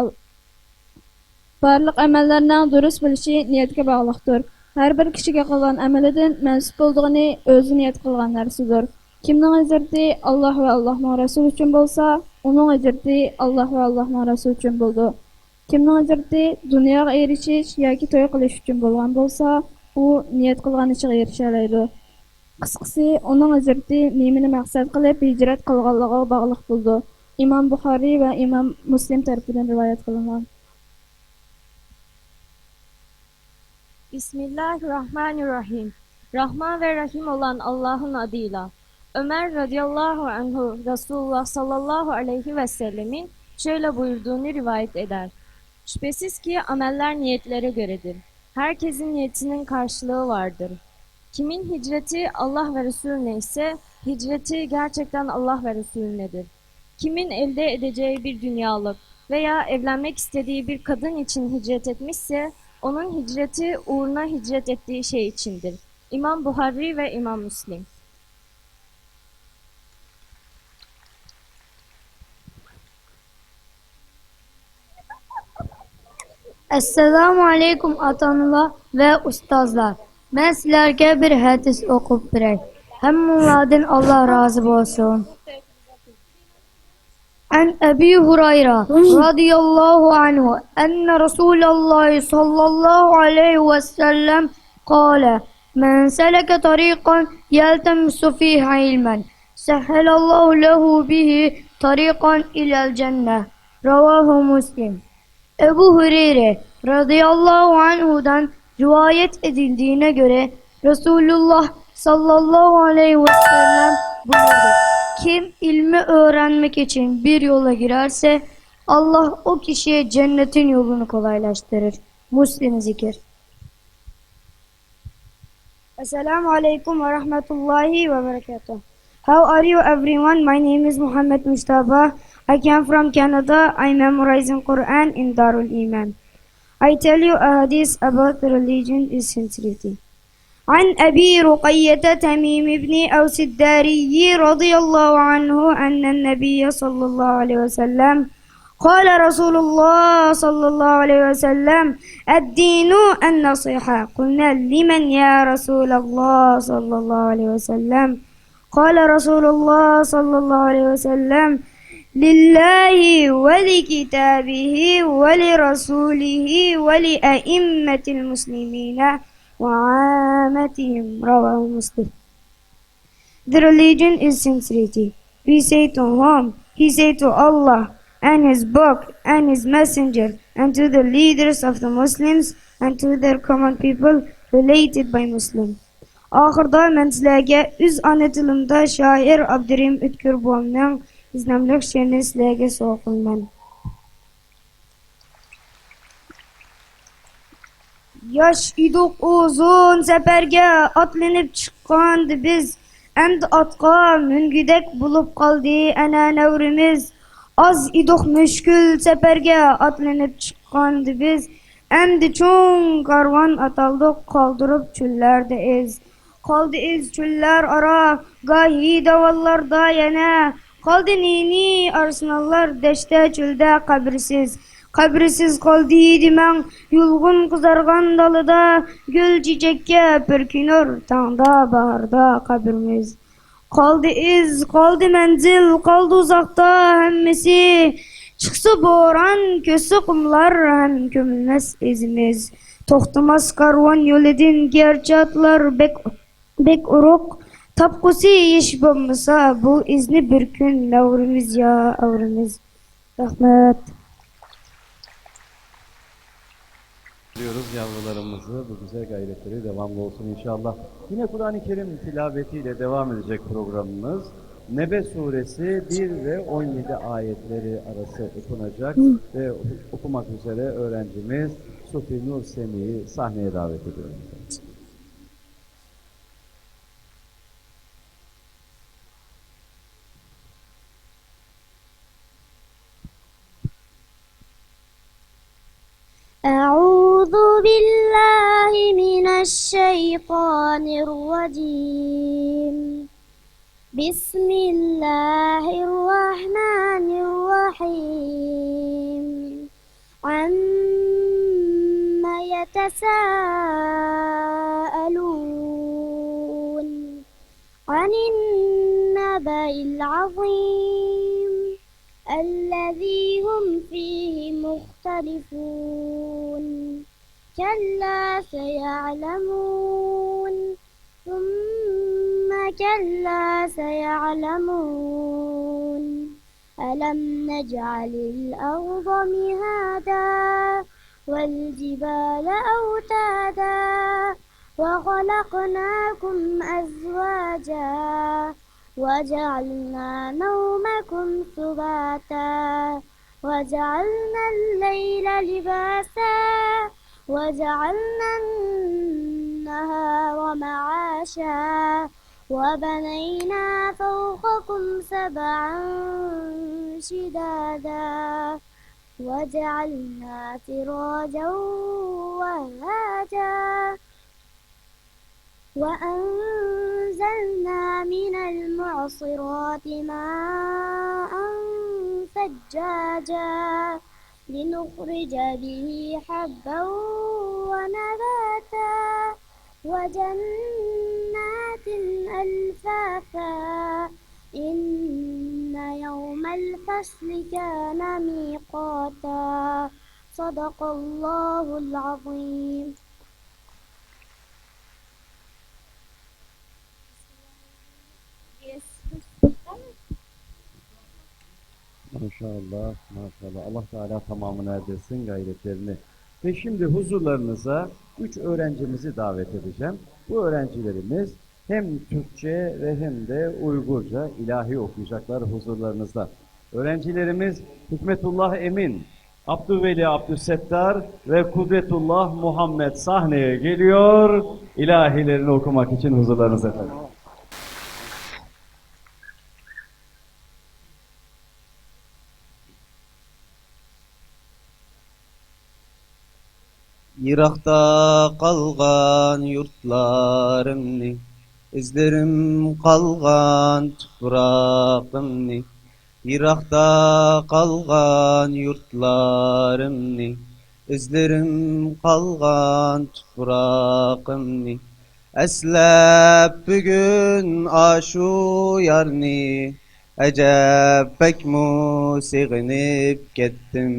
بارلىق ئەمەللەرنىڭ دۇرۇس بولۇشى نىيەتكە باغلىقتۇر. ھەر بىر كىشىگە قىلغان ئەمىلىدىن مەنسۇپ بولىدىغىنى ئۆزى نىيەت قىلغان نەرسىدۇر. كىمنىڭ ھىجرىتى ئاللاھ ۋە ئاللاھنىڭ رەسۇلى ئۈچۈن بولسا، ئۇنىڭ ھىجرىتى ئاللاھ ۋە ئاللاھنىڭ رەسۇلى ئۈچۈن بولىدۇ. كىمنىڭ ھىجرىتى دۇنياغا ئېرىشىش ياكى توي قىلىش ئۈچۈن بولغان بولسا، ئۇ نىيەت قىلغان ئىشىغا ئېرىشەلەيدۇ. قىسقىسى، ئۇنىڭ ھىجرىتى نېمىنى مەقسەت قىلىپ ھىجرەت قىلغانلىقىغا باغلىق بولىدۇ. ئىمام بۇخارىي ۋە ئىمام مۇسلىم تەرىپىدىن رىۋايەت قىلىنغان. بسم الله الرحمن الرحيم. Rahman ve Rahim olan Allah'ın adıyla. Ömer radıyallahu anhu Resulullah sallallahu aleyhi ve sellemin şöyle buyurduğunu rivayet eder. Şüphesiz ki ameller niyetlere göredir. Herkesin niyetinin karşılığı vardır. Kimin hicreti Allah ve Resulüne ise hicreti gerçekten Allah ve Resulünedir. Kimin elde edeceği bir dünyalık veya evlenmek istediği bir kadın için hicret etmişse, onun hicreti uğruna hicret ettiği şey içindir. İmam Buhari ve İmam Müslim. ئەسسالامۇ ئەلەيكۇم ئاتا-ئانىلار ۋە ئۇستازلار. مەن سىلەرگە بىر ھەدىس ئوقۇپ بېرەي. ھەممىڭلاردىن ئاللا رازى بولسۇن. عن أبي هريرة رضي الله عنه أن رسول الله صلى الله عليه وسلم قال: من سلك طريقا يلتمس فيه علما سهل الله له به طريقا إلى الجنة. رواه مسلم. ئەبۇ ھۇرەيرە رەزىياللاھۇ ئەنھۇدىن رىۋايەت ئېتىلگىنىگە كۆرە، رەسۇلۇللا ساللاللاھۇ ئەلەيھى ۋەسەللەم بۇيرۇدى: كىم ئىلمى ئۆگەنمەك ئۈچۈن بىر يولغا گىرەرسە، ئاللا ئۇ كىشىگە جەننەتنىڭ يولىنى قولايلاشتۇرۇر. مۇسلىم زىكىر. السلام عليكم ورحمة الله وبركاته. How are you, everyone? My name is Muhammad Mustafa. I came from Canada. I'm memorizing Quran in Darul Iman. I tell you a hadith about religion is sincerity. عن أبي رقية تميم بن أوس الداري رضي الله عنه أن النبي صلى الله عليه وسلم قال رسول الله صلى الله عليه وسلم: الدين النصيحة. قلنا: لمن يا رسول الله صلى الله عليه وسلم؟ قال رسول الله صلى الله عليه وسلم: لله ولكتابه ولرسوله ولأئمة المسلمين وعامتهم. رواه مسلم. The religion is sincerity. We say to whom? He say to Allah and His Book and His Messenger and to the leaders of the Muslims and to their common people related by Muslim. ئاخىرىدا مەن سىلەرگە ئۆز ئانا تىلىمدا شائىر ئابدۇرېھىم ئۆتكۈر بوۋامنىڭ يېزىق ناملىق شېئىرىنى سىلەرگە سوۋغا قىلىمەن. ياش ئىدۇق، ئۇزۇن سەپەرگە ئاتلىنىپ چىققاندا بىز، ئەمدى ئاتقا مىنگۈدەك بولۇپ قالدى ئەنە نەۋرىمىز. ئاز ئىدۇق مۈشكۈل سەپەرگە ئاتلىنىپ چىققاندا بىز. ئەمدى چوڭ كارۋان ئاتالدۇق، قالدۇرۇپ چۆللەردە ئىز. قالدى ئىز چۆللەر ئارا، گاھى داۋانلاردا يەنە. قالدى نى-نى ئارسلانلار دەشتە چۆلدە قەبرىسىز. قەبرىسىز قالدى دېمەڭ، يۇلغۇن قىزارغان دالىدا، گۈل چېچەككە پۈركىنۇر تاڭدا باھاردا قەبرىمىز. قالدى ئىز، قالدى مەنزىل، قالدى ئۇزاقتا ھەممىسى. چىقسا بوران، كۆچسە قۇملار ھەم كۆمۈلمەس ئىزىمىز. توختىماس كارۋان يولىدىن گەرچە ئاتلار بەك، بەك ئورۇق، تاپقۇسى ھېچ بولمىسا بۇ ئىزنى بىر كۈن نەۋرىمىز يا ئەۋرىمىز. رەھمەت. Diyoruz yavrularımızı, bu güzel gayretleri devamlı olsun inşallah. Yine Kur'an-ı Kerim tilavetiyle devam edecek programımız. Nebe suresi bir ve on yedi ayetleri arası okunacak ve okumak üzere öğrencimiz Sufi Nur Semih'i sahneye davet ediyorum. أعوذ بالله من الشيطان الرجيم. بسم الله الرحمن الرحيم. عم يتساءلون. عن النبأ العظيم الذي هم فيه مختلفون. كلا سيعلمون. ثم كلا سيعلمون. ألم نجعل الأرض مهادا والجبال أوتادا وخلقناكم أزواجا وجعلنا نومكم سباتا وجعلنا الليل لباسا وجعلنا النهار معاشا وبنينا فوقكم سبعا شدادا وجعلنا سراجا وهاجا وأنزلنا من المعصرات ماء ثجاجا لنخرج به حبا ونباتا وجنات ألفافا إن يوم الفصل كان ميقاتا. صدق الله العظيم. Maşallah, maşallah. Allah Teala tamamına erdirsin gayretlerini. Ve şimdi huzurlarınıza üç öğrencimizi davet edeceğim. Bu öğrencilerimiz hem Türkçe ve hem de Uygurca ilahi okuyacaklar huzurlarınızda. Öğrencilerimiz Hikmetullah Emin, Abdülveli Abdüssettar ve Kudretullah Muhammed sahneye geliyor. İlahilerini okumak için huzurlarınızda efendim. يىراقتا قالغان يۇرتلىرىمنى، ئىزلىرىم قالغان تۇپراقىمنى، يىراقتا قالغان يۇرتلىرىمنى، ئىزلىرىم قالغان تۇپراقىمنى ئەسلەپ بۈگۈن ئاشۇ يارنى، ئەجەب بەكمۇ سېغىنىپ كەتتىم.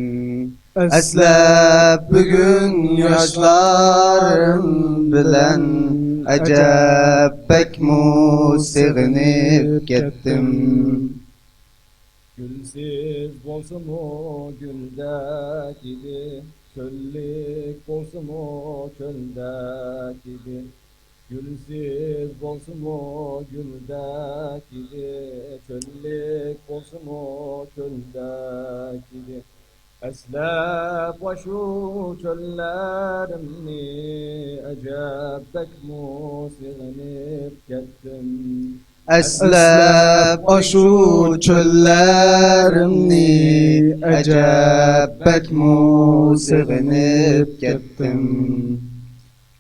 ئەسلەپ بۈگۈن ياشلىرىم بىلەن، ئەجەب بەكمۇ سېغىنىپ كەتتىم. گۈلسىز بولسىمۇ گۈلدەك ئىدى، چۆللۈك بولسىمۇ چۆلدەك ئىدى. گۈلسىز بولسىمۇ گۈلدەك ئىدى، چۆللۈك بولسىمۇ چۆلدەك ئىدى. ئەسلەپ ئاشۇ چۆللىرىمنى، ئەجەب بەكمۇ سېغىنىپ كەتتىم. ئەسلەپ ئاشۇ چۆللەرنى، ئەجەب بەكمۇ سېغىنىپ كەتتىم.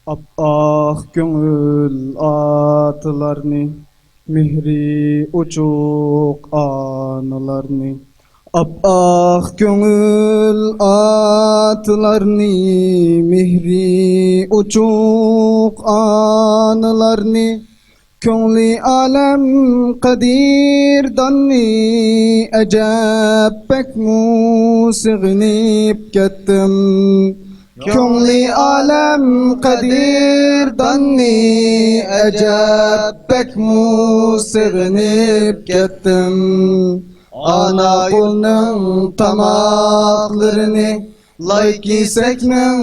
ئاپئاق كۆڭۈل ئاتىلارنى، مېھرى ئوچۇق ئانىلارنى، ئاپئاق كۆڭۈل ئاتىلارنى، مېھرى ئوچۇق ئانىلارنى، كۆڭلى ئالەم قەدىرداننى، ئەجەب بەكمۇ سېغىنىپ كەتتىم. كۆڭلى ئالەم قەدىرداننى، ئەجەب بەكمۇ سېغىنىپ كەتتىم. ئانا قولنىڭ تاماقلىرىنى، لاي كېسەكنىڭ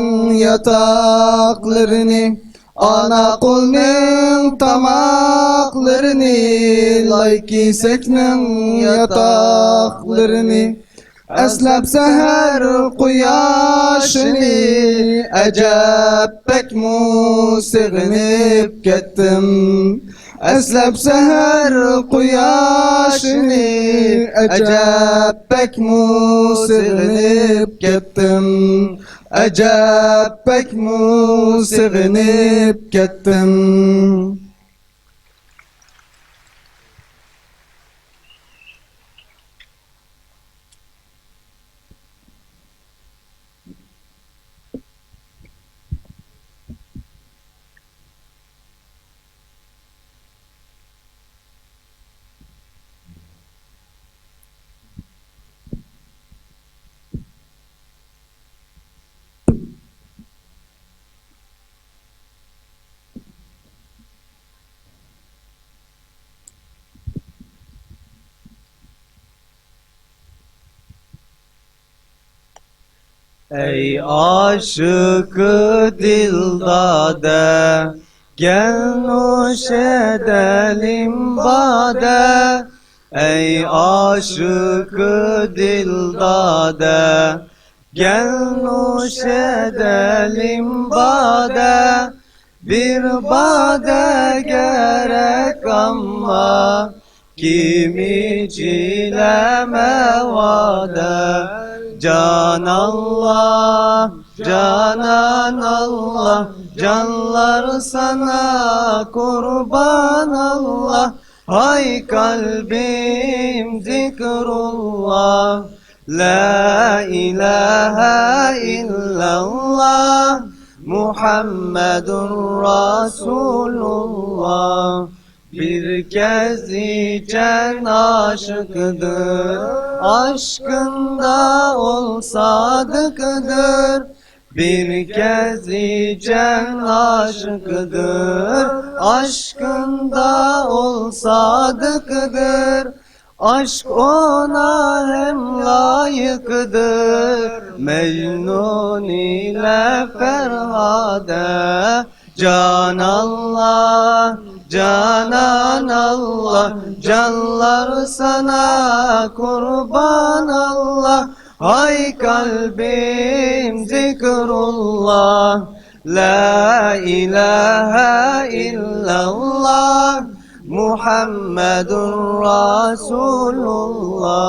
ياتاقلىرىنى، ئانا قولنىڭ تاماقلىرىنى، لاي كېسەكنىڭ ياتاقلىرىنى، ئەسلەپ سەھەر قۇياشىنى، ئەجەب بەكمۇ سېغىنىپ كەتتىم. ئەسلەپ سەھەر قۇياشىنى، ئەجەب بەكمۇ سېغىنىپ كەتتىم. ئەجەب بەكمۇ سېغىنىپ كەتتىم. ئەي ئاشىق دىلدادە، گەل نوش ئېدەلىم بادە. ئەي ئاشىق دىلدادە، گەل نوش ئېدەلىم بادە. بىر بادە گېرەك ئەمما، كىم ئىچىلەمە ۋادە. جاناللا، جاناناللا، جانلار سانا قۇرباناللا. ھاي قەلبىم زىكرۇللا، لا ئىلاھە ئىللاللا، مۇھەممەدۇر رەسۇلۇللا. بىر كەز ئىچەن ئاشىقىدۇر، ئاشقىندا ئۇل سادىقىدۇر. بىر كەز ئىچەن ئاشىقىدۇر، ئاشقىندا ئۇل سادىقىدۇر. ئاشىق ئونا ھەم لايىقىدۇر، مەجنۇن ئىلە فەرھادە. جاناللا، جاناناللا، جانلار سانا قۇرباناللا. ھاي قەلبىم زىكرۇللا، لا ئىلاھە ئىللاللا، مۇھەممەدۇر رەسۇلۇللا.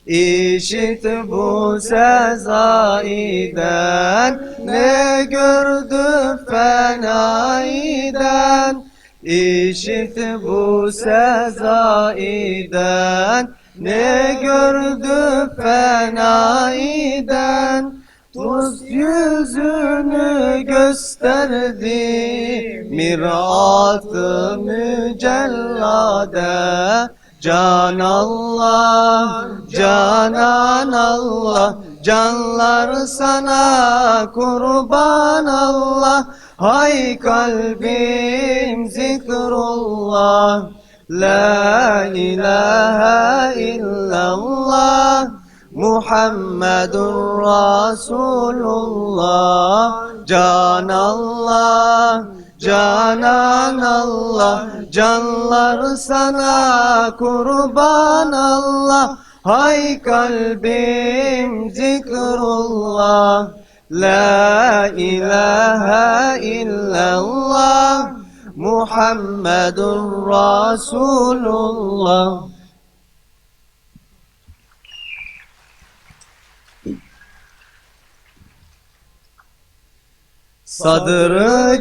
ئىشىت بۇ سەزايىدەن، نە كۆردى فەنايىدەن. ئىشىت بۇ سەزايىدەن، نە كۆردى فەنايىدەن. دوست يۈزىنى كۆستەردى مىرئاتى مۇجەللادا. جاناللا، جاناناللا، جانلار سانا قۇرباناللا. ھاي قەلبىم زىكرۇللا، لا ئىلاھە ئىللاللا، مۇھەممەدۇر رەسۇلۇللا. جاناللا، جاناناللا، جانلار سانا قۇرباناللا. ھاي قەلبىم زىكرۇللا، لا ئىلاھە ئىللاللا، محمد رسول الله. صدر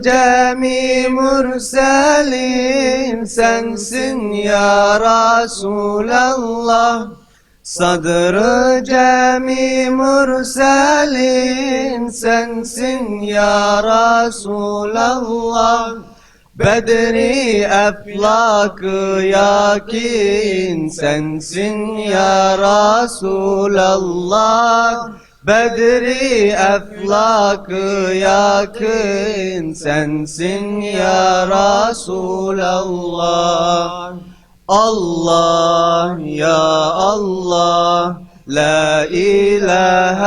جميع مرسلين سەنسىن يا رسول الله. صدر جميع مرسلين سەنسىن يا رسول الله. بەدرى ئەفلاك ياكىن سەنسىن يا رسول الله. بەدرى ئەفلاك ياكىن سەنسىن يا رسول الله. الله يا الله، لا إله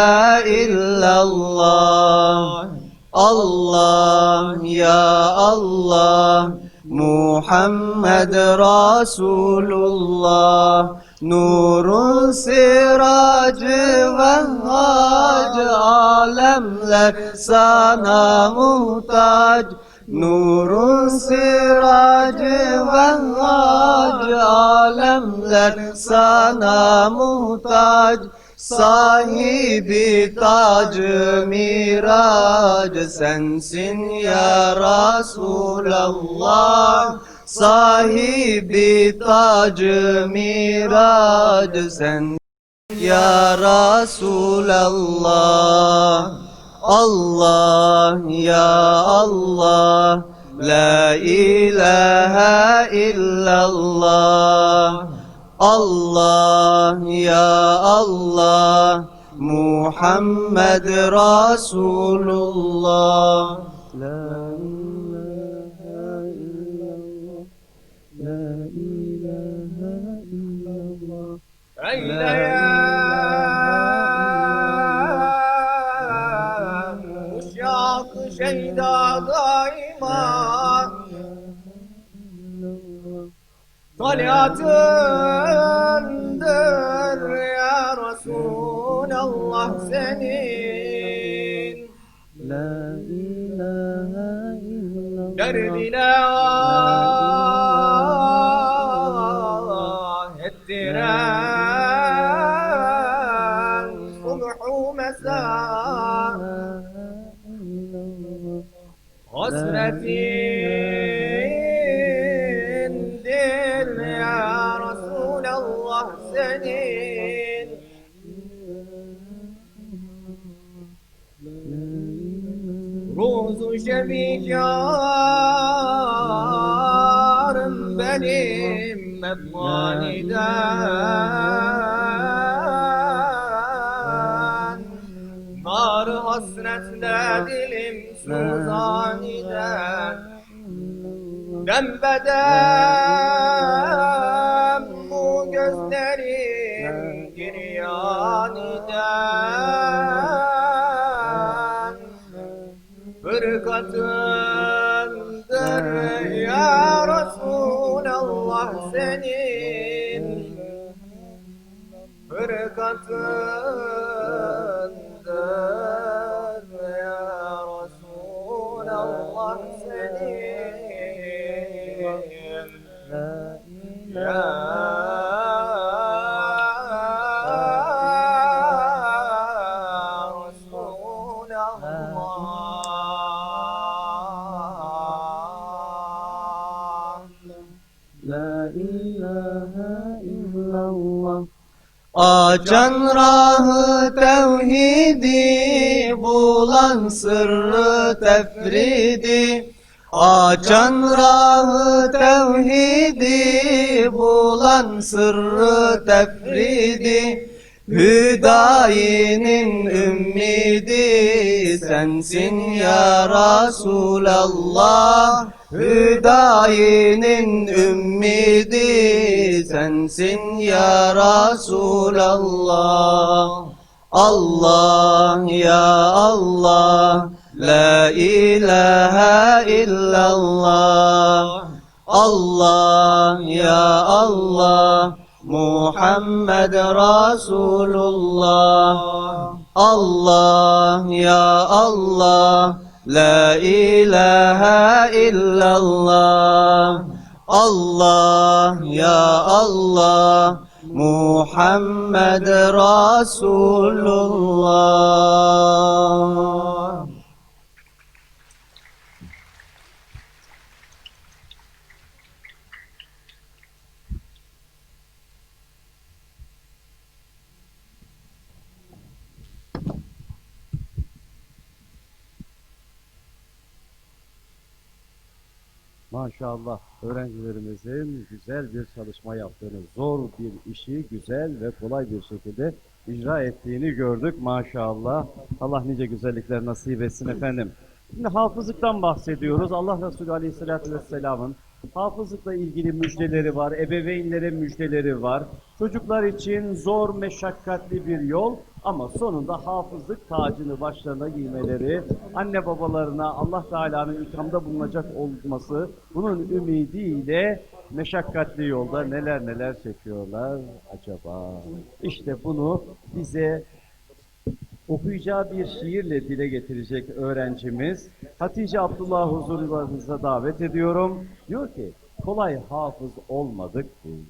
إلا الله. الله يا الله، محمد رسول الله. نور سراج وهاج، عالملر سانا محتاج. نور سراج وهاج، عالملر سانا محتاج. صاحب تاج معراج سەنسىن يا رسول الله. صاحب تاج معراج سەن يا رسول الله. الله يا الله، لا إله إلا الله. الله يا الله، محمد رسول الله. لا إله إلا الله، لا إله إلا الله. ئەيلەيەن ئۇششاق شەيدا دائىما تالىياتىندۇر يا رەسۇلاللا سېنىڭ. لا إله إلا الله. دەرد ئىلە ھەتتىرەن سۇبھۇ مەسا. ھەسرەتىندۇر يا رەسۇلاللا سېنىڭ. روز و شەبى جارىم بەنىم ئەپغانىدەن. نار ھەسرەتلەر دىلىم سۇزانىدەن. دەم بەدەم بۇ كۆزلىرىم گىريانىدەن. بىر قېتىمدۇر يا رەسۇلاللا سېنىڭ. بىر قېتىمدۇر يا رەسۇلاللا سېنىڭ. يا رەسۇلاللا. لا إله إلا الله. ئاچان راھى تەۋھىدى بۇلان سىررى تەفرىدى. ئاچان راھى تەۋھىدى بۇلان سىررى تەفرىدى. ھۇدايىنىڭ ئۈممىدى سەنسىن يا رەسۇلاللا. ھۇدايىنىڭ ئۈممىدى سەنسىن يا رەسۇلاللا. الله يا الله، لا إله إلا الله. الله يا الله، محمد رسول الله. الله يا الله، لا إله إلا الله، الله يا الله، محمد رسول الله. Maşallah, öğrencilerimizin güzel bir çalışma yaptığını, zor bir işi güzel ve kolay bir şekilde icra ettiğini gördük. Maşallah, Allah nice güzellikler nasip etsin efendim. Şimdi hafızlıktan bahsediyoruz. Allah Resulü Aleyhisselatü Vesselam'ın hafızlıkla ilgili müjdeleri var, ebeveynlere müjdeleri var. Çocuklar için zor, meşakkatli bir yol ama sonunda hafızlık tacını başlarına giymeleri, anne babalarına Allah Teala'nın ikramda bulunacak olması, bunun ümidiyle meşakkatli yolda neler neler çekiyorlar acaba? İşte bunu bize okuyacağı bir şiirle dile getirecek öğrencimiz Hatice Abdullah, huzurunuza davet ediyorum. Diyor ki, "Kolay hafız olmadık biz."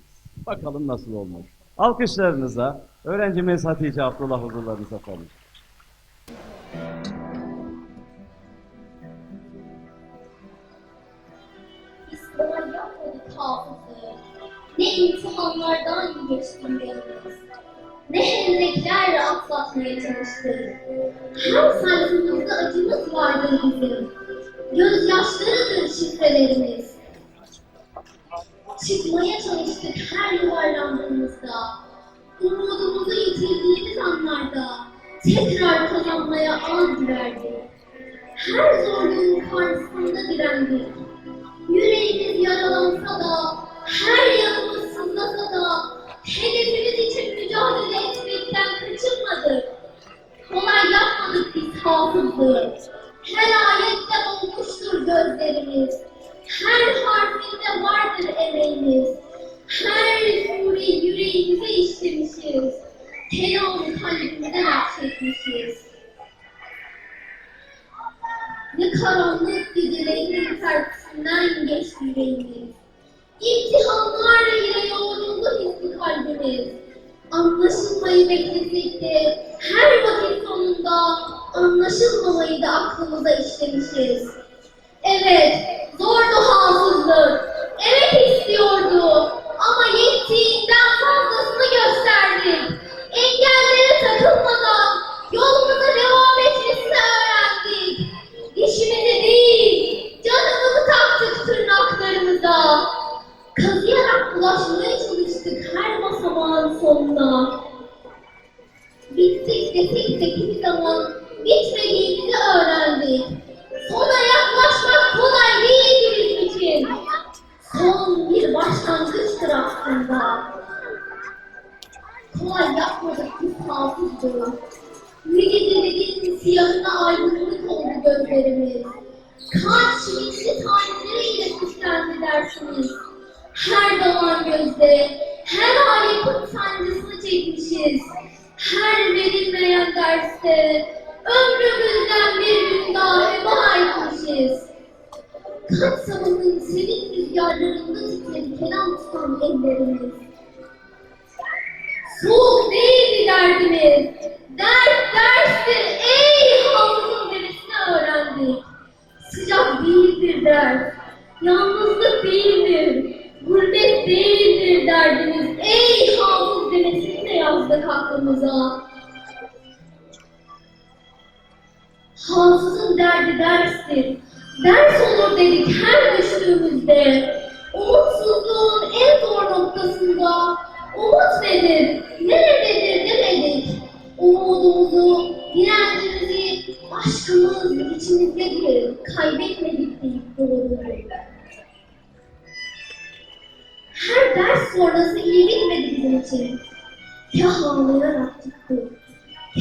Bakalım nasıl olmuş. Alkışlarınıza öğrencimiz Hatice Abdullah huzurlarınıza konuk. Biz kolay yapmadık hafızlığı. Ne imtihanlardan geçtik yalnız. Ne hendekler atlatmaya çalıştık. Her sayfamızda acımız vardır bizim. Gözyaşlarıdır şifrelerimiz. Çıkmaya çalıştık her yuvarlandığımızda. Umudumuzu yitirdiğimiz anlarda tekrar kazanmaya ant verdik. Her zorluğun karşısında direndik. Yüreğimiz yaralansa da, her yanımız sızlasa da, hedefimiz için mücadele etmekten kaçınmadık. Kolay yapmadık biz hafızlığı. Her ayette olmuştur gözlerimiz. Her harfinde vardır emeğimiz. Her sure yüreğimize işlemişiz. Kelam kalbimize nakşetmişiz. Ne karanlık gecelerin ürpertisinden geçti yüreğimiz. İmtihanlar ile yoğruldu his kalbimiz. Anlaşılmayı beklesek de her vakit sonunda anlaşılmamayı da aklımıza işlemişiz. Evet, zordu hafızlık. Evet istiyordu. Ama yettiğinden fazlasını gösterdik. Engellere takılmadan yolumuza devam etmesini öğrendik. Dişimize değil, canımızı taktık tırnaklarımıza. Kazıyarak ulaşmaya çalıştık her basamağın sonuna. Bittik desek de kimi zaman bitmediğimizi öğrendik. Sona yaklaşmak kolay değildi bizim için. Son bir başlangıçtır aslında. Kolay yapmadık biz hafızlığı. Ne gecelerin siyahına aydınlık oldu gözlerimiz. Kaç renkli taneleri ile süslendi dersimiz. Her dalan gözde, her aletin sancısını çekmişiz. Her verilmeyen derste ömrümüzden bir gün daha heba etmişiz. Kaç zamanın serin rüzgarlarında titredi kelam tutan ellerimiz. Soğuk değildi derdimiz, dert derstir ey halkın demesini öğrendik. Sıcak değildir dert, yalnızlık değildir, gurbet değildir derdimiz ey hafız demesini de yazdık aklımıza. Hafızın derdi derstir. Ders olur dedik her düştüğümüzde. Umutsuzluğun en zor noktasında umut nedir, nerededir demedik. Umudumuzu, direncimizi aşkımız içimizdedir, kaybetmedik deyip doğruldu. Her ders sonrası iyi bitmedi bizim için. Kah ağlayarak çıktık,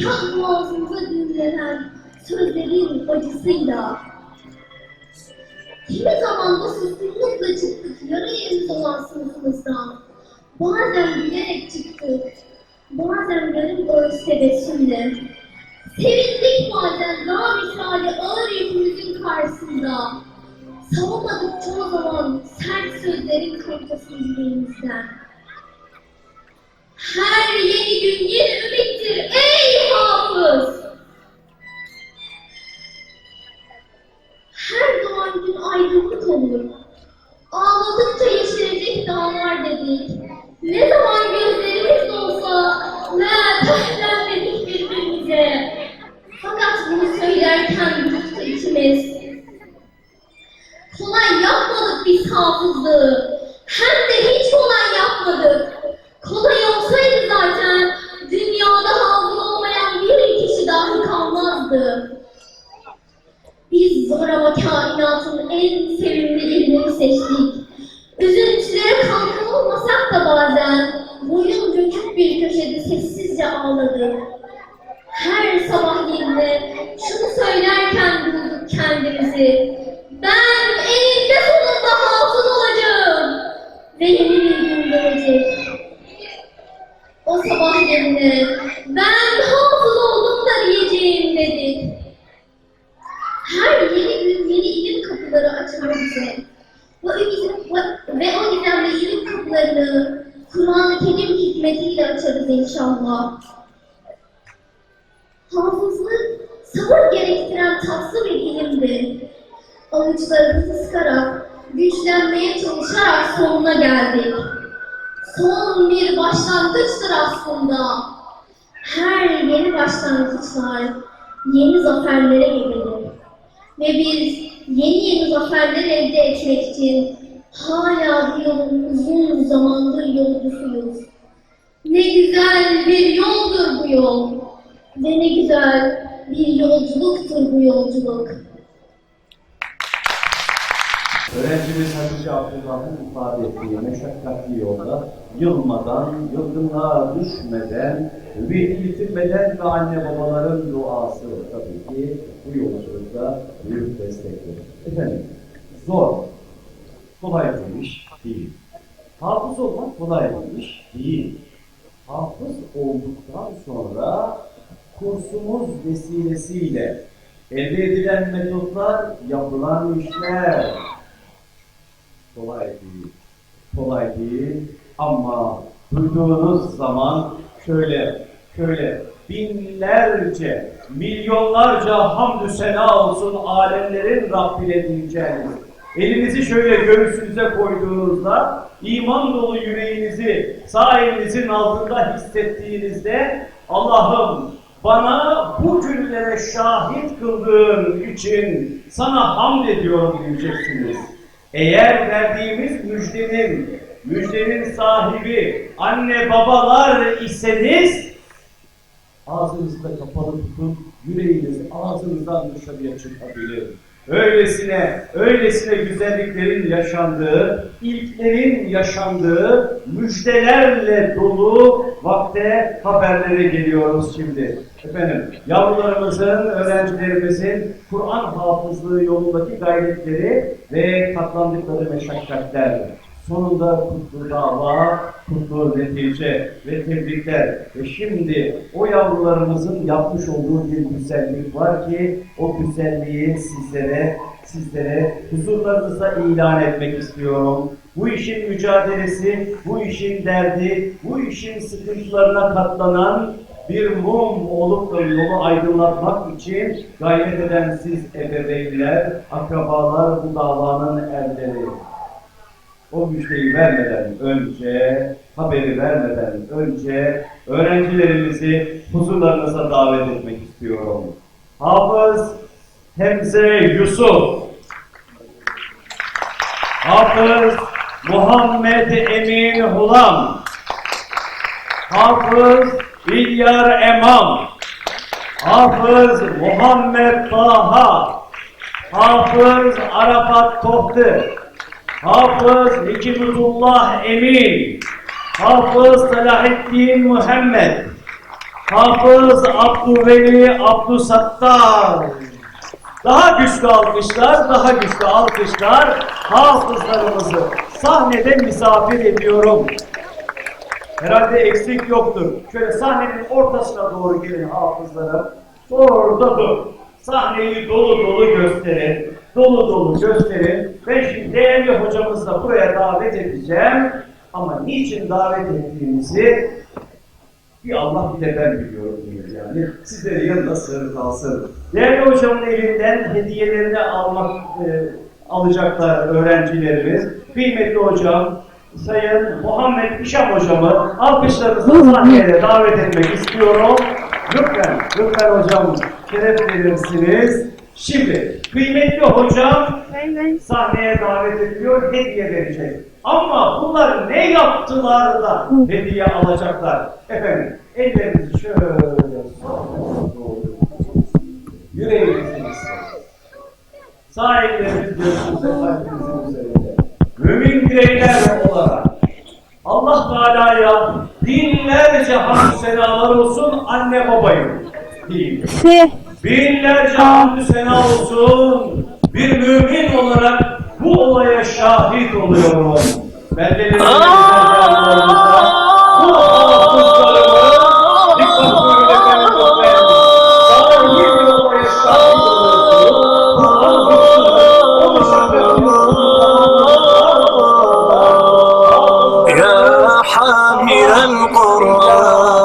kah boğazımıza düğümlenen sözlerin acısıyla. Kimi zaman da suskunlukla çıktık yara yeriz olan sınıfımızdan. Bazen gülerek çıktık, bazen yarım ağız tebessümle. Sevindik bazen dağ misali ağır yükümüzün karşısında savunmadık çoğu zaman sert sözlerin kankasını yüreğimizden. Her yeni gün yeni ümittir ey hafız! Her doğan gün aydınlık olur. Ağladıkça yeşerecek dağlar dedik. Ne zaman gözlerimiz dolsa, la tahlenmedik birbirimize. Fakat bunu söylerken burktu içimiz. Kolay yapmadık biz hafızlığı. Hem de hiç kolay yapmadık. Kolay olsaydı zaten dünyada hafız olmayan bir kişi dahi kalmazdı. Biz zor ama kainatın en sevimli ilmini seçtik. Üzüntülere kalkan olmasak da bazen boyun bükük bir köşede sessizce ağladık. Her sabah yerine şunu söylerken bulduk kendimizi. Ben eninde sonunda hafız olacağım ve yeni bir gün gelecek. O sabah yerine ben hafız oldum da diyeceğim dedik. Her yeni gün yeni ilim kapıları açar bize. Ve o gizem- ve, ve o gizemli ilim kapılarını Kur'an-ı Kerim hikmetiyle açarız inşallah. Hafızlık sabır gerektiren tatlı bir ilimdi. Avuçlarımızı sıkarak, güçlenmeye çalışarak sonuna geldik. Son bir başlangıçtır aslında. Her yeni başlangıçlar yeni zaferlere gebedir. Ve biz yeni yeni zaferler elde etmek için hala bu yolun uzun zamandır yolcusuyuz. Ne güzel bir yoldur bu yol. Ve ne güzel bir yolculuktur bu yolculuk. Öğrencimiz Hatice Abdullah'ın ifade ettiği meşakkatli yolda yılmadan, yılgınlığa düşmeden ve yitirmeden ve anne babaların duası tabii ki bu yolculukta büyük destektir. Efendim, zor, kolay bir iş değil. Hafız olmak kolay bir iş değil. Hafız olduktan sonra kursumuz vesilesiyle elde edilen metotlar, yapılan işler kolay değil. Kolay değil ama duyduğunuz zaman şöyle, şöyle binlerce, milyonlarca hamdü sena olsun alemlerin Rabbine diyeceğiniz. Elinizi şöyle göğsünüze koyduğunuzda iman dolu yüreğinizi sağ elinizin altında hissettiğinizde Allah'ım bana bu günlere şahit kıldığın için sana hamd ediyorum diyeceksiniz. Eğer verdiğimiz müjdenin, müjdenin sahibi anne babalar iseniz ağzınızı da kapalı tutun, yüreğiniz ağzınızdan dışarıya çıkabilir. Öylesine, öylesine güzelliklerin yaşandığı, ilklerin yaşandığı, müjdelerle dolu vakte, haberlere geliyoruz şimdi. Efendim, yavrularımızın, öğrencilerimizin Kur'an hafızlığı yolundaki gayretleri ve katlandıkları meşakkatler. Sonunda kutlu dava, kutlu netice ve tebrikler. Ve şimdi o yavrularımızın yapmış olduğu bir güzellik var ki o güzelliği sizlere, sizlere huzurlarınızda ilan etmek istiyorum. Bu işin mücadelesi, bu işin derdi, bu işin sıkıntılarına katlanan bir mum olup da yolu aydınlatmak için gayret eden siz ebeveynler, akrabalar, bu davanın erleri. O müjdeyi vermeden önce, haberi vermeden önce öğrencilerimizi huzurlarınıza davet etmek istiyorum. Hafız Hemze Yusuf, Hafız Muhammed Emin Hulam, Hafız İlyar Emam, Hafız Muhammed Taha, Hafız Arafat Tohtı, Hafız Hikmetullah Emin, Hafız Selahaddin Muhammed, Hafız Abdülveli Abdüsattar. Daha güçlü alkışlar, daha güçlü alkışlar hafızlarımızı sahnede misafir ediyorum. Herhalde eksik yoktur. Şöyle sahnenin ortasına doğru gelin hafızlarım. Orada dur. Sahneyi dolu dolu gösterin, dolu dolu gösterin. Ben şimdi değerli hocamızı da buraya davet edeceğim. Ama niçin davet ettiğimizi bir Allah bir de ben biliyorum diyor yani. Sizlerin yanında sırrı kalsın. Değerli hocamın elinden hediyelerini almak, e, alacaklar öğrencilerimiz. Kıymetli hocam, Sayın Muhammed İşam hocamı alkışlarınızla sahneye davet etmek istiyorum. Lütfen, lütfen hocam, şeref verirsiniz. Şimdi kıymetli hocam sahneye davet ediliyor, hediye verecek. Ama bunlar ne yaptılar da hediye alacaklar? Efendim, ellerinizi şöyle sofraya doğru, yüreğinizi hissedin. Sağ elleriniz göğsünüzde, kalbinizin üzerinde. Mümin bireyler olarak Allah Teala'ya binlerce hamd senalar olsun, anne babayım diyeyim. Binlerce hamd sena olsun, bir mümin olarak bu olaya şahit oluyorum. Belgelerimiz, bu hafızlarımız bir kontrol efendim, ben sağ olun, bir olaya şahit oluyorum. يا حامل القرآن،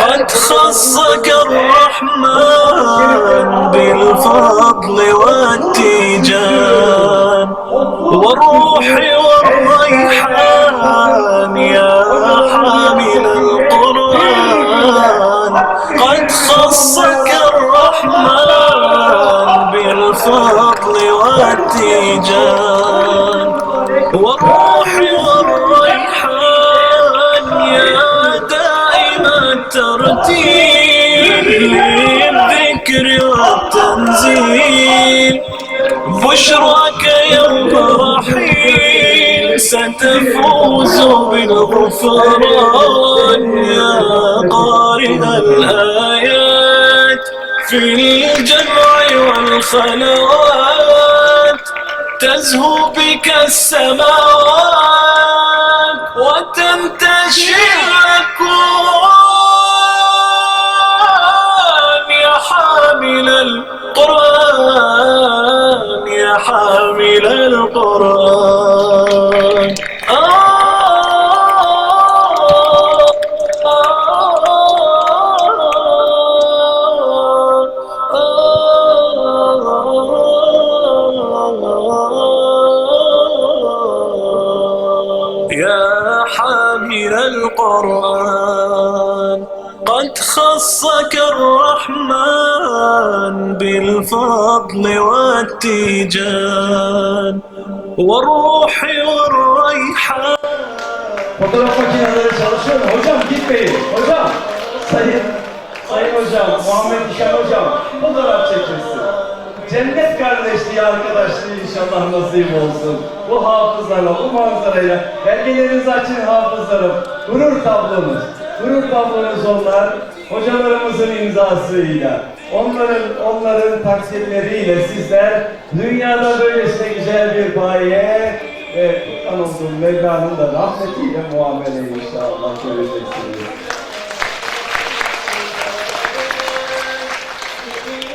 قد خصك الرحمن بالفضل والتيجان والروح والريحان. يا حامل القرآن، قد خصك الرحمن بالفضل والتيجان والروح والريحان. يا دائم الترتيل للذكر والتنزيل، بشراك يوم رحيل، ستفوز بالغفران. يا قارئ الآيات في الجمع والخلوات، تزهو بك السماوات وتنتشي الأكوان. يا حامل القرآن، يا حامل القرآن. يا حامل القرآن، قد خصك الرحمن بالفضل والتيجان والروح والريحان. Fotoğraf makineleri çalışıyor mu? Hocam gitmeyin. Hocam, sayın, sayın hocam, Muhammed İşan hocam, fotoğraf çekilsin. Cennet kardeşliği, arkadaşlığı inşallah nasip olsun. Bu hafızlarla, bu manzarayla belgelerinizi açın hafızlarım. Gurur tablomuz. Gurur tablomuz onlar. Hocalarımızın imzasıyla. Onların, onların takdirleriyle sizler dünyada böylesine güzel bir paye ve kurban olduğum Mevla'nın da rahmetiyle muamele inşallah göreceksiniz.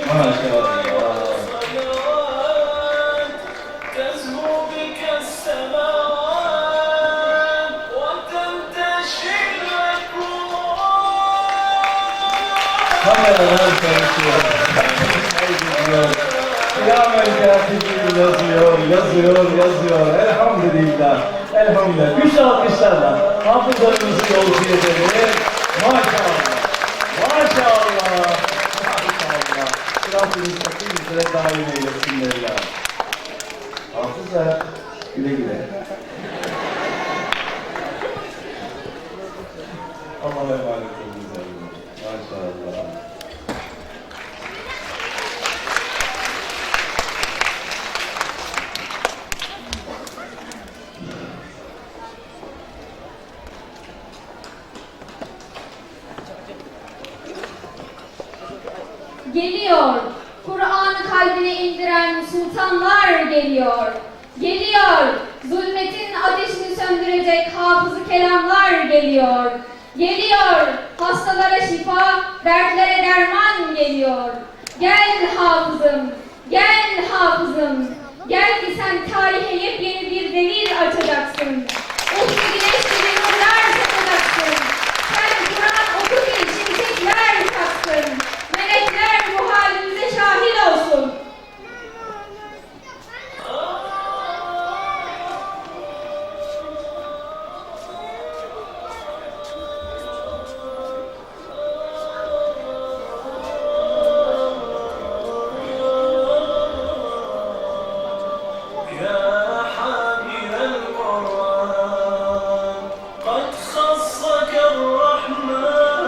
Maşallah. Kameralar çalışıyor. Kiramen katibim yazıyor, yazıyor, yazıyor. Elhamdülillah, elhamdülillah. Güçlü alkışlarla hafızlarımızı yolcu edelim. Maşallah, maşallah, maşallah. Sırat-ı müstakim üzere daim eylesin Mevla. Hafızlar, güle güle. Allah'a emanet olun. Maşallah. Geliyor. Kur'an'ı kalbine indiren sultanlar geliyor. Geliyor. Zulmetin ateşini söndürecek hafızı kelamlar geliyor. Geliyor. Hastalara şifa, dertlere derman geliyor. Gel hafızım, gel hafızım, gel ki sen tarihe yepyeni bir devir açacaksın. Ufka güneş gibi nurlar saçacaksın. Sen Kur'an oku ki şimşekler çaksın. Melekler bu halimize şahit olsun. يا حامل القرآن، قد خصك الرحمن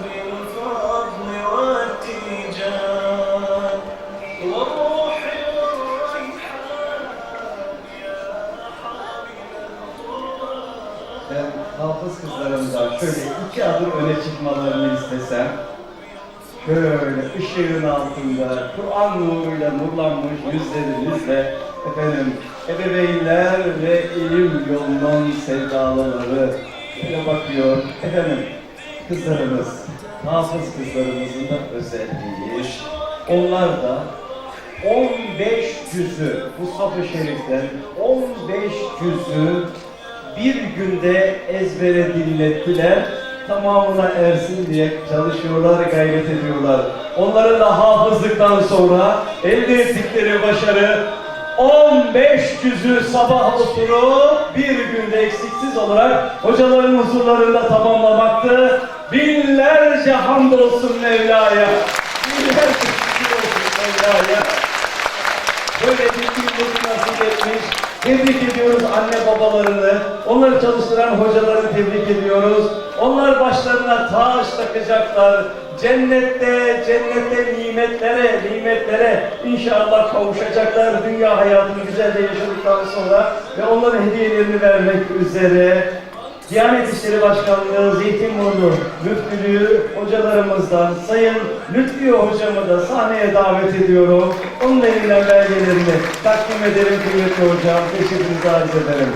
بالفضل والتيجان والروح والريحان. Ben hafız kızlarımdan şöyle iki adım öne çıkmalarını istesem, şöyle ışığın altında Kur'an nuruyla nurlanmış yüzlerinizle, efendim, ebeveynler ve ilim yolunun sevdalıları, şöyle bakıyor, efendim, kızlarımız, hafız kızlarımızın da özelliği, onlar da on beş cüzü, Mustafa Şerif'ten on beş cüzü bir günde ezbere dinlettiler. Tamamına ersin diye çalışıyorlar, gayret ediyorlar. Onların da hafızlıktan sonra elde ettikleri başarı, on beş cüzü sabah oturup bir günde eksiksiz olarak hocaların huzurlarında tamamlamaktı. Binlerce hamdolsun Mevla'ya. Binlerce şükür olsun Mevla'ya. Böyle bir günlük nasip etmiş. Tebrik ediyoruz anne babalarını. Onları çalıştıran hocaları tebrik ediyoruz. Onlar başlarına taç takacaklar. Cennette, cennette nimetlere, nimetlere inşallah kavuşacaklar. Dünya hayatını güzelce yaşadıktan sonra ve onların hediyelerini vermek üzere. Diyanet İşleri Başkanlığı, Zeytinburnu Müftülüğü hocalarımızdan Sayın Lütfi Hocamı da sahneye davet ediyorum. Onun elinden belgelerini takdim ederim kıymetli hocam. Teşekkürünüzü arz ederim.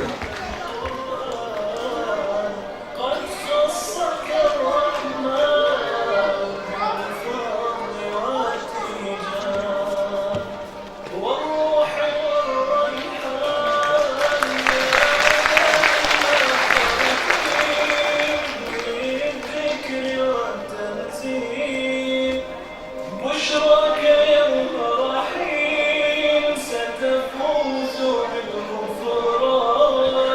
والروح والريحان، يا ذا الفرح بالذكر والتنزيل. بشراك يوم رحيل، ستفوز بالغفران.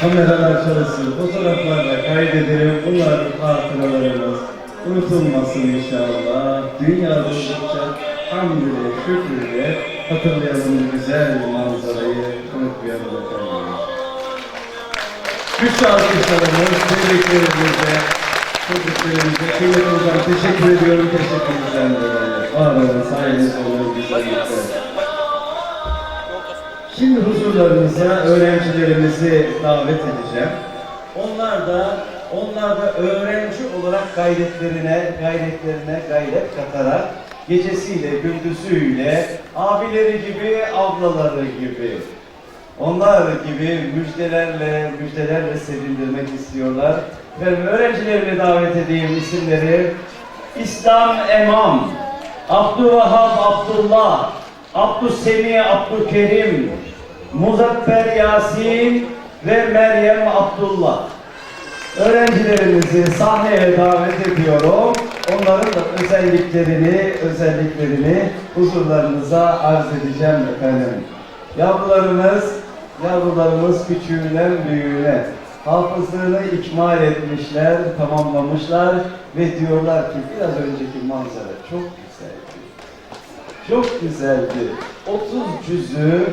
Kameralar çalışsın. Fotoğraflar da kaydedelim. Bunlar hatıralarımız. Unutulmasın inşallah. Dünya durdukça hamd ile, şükür ile hatırlayalım bu güzel manzarayı. Unutmayalım efendim. Güçlü alkışlarımız, tebriklerimizle, tebriklerimizle. Kıymetli hocam, teşekkür ediyorum. Teşekkürünüzden dolayı. Var olun, sayenizde oluyor güzellikler. Şimdi huzurlarınıza öğrencilerimizi davet edeceğim. Onlar da, onlar da öğrenci olarak gayretlerine, gayretlerine gayret katarak gecesiyle, gündüzüyle, abileri gibi, ablaları gibi, onlar gibi müjdelerle, müjdelerle sevindirmek istiyorlar. Efendim, öğrencilerimi davet edeyim, isimleri. İslam Emam, Abdülvahap Abdullah, Abdülsemi Abdülkerim, Muzaffer Yasin ve Meryem Abdullah. Öğrencilerimizi sahneye davet ediyorum. Onların da özelliklerini, özelliklerini huzurlarınıza arz edeceğim efendim. Yavrularımız, yavrularımız küçüğünden büyüğüne hafızlığını ikmal etmişler, tamamlamışlar ve diyorlar ki biraz önceki manzara çok güzeldi. Çok güzeldi. Otuz cüzü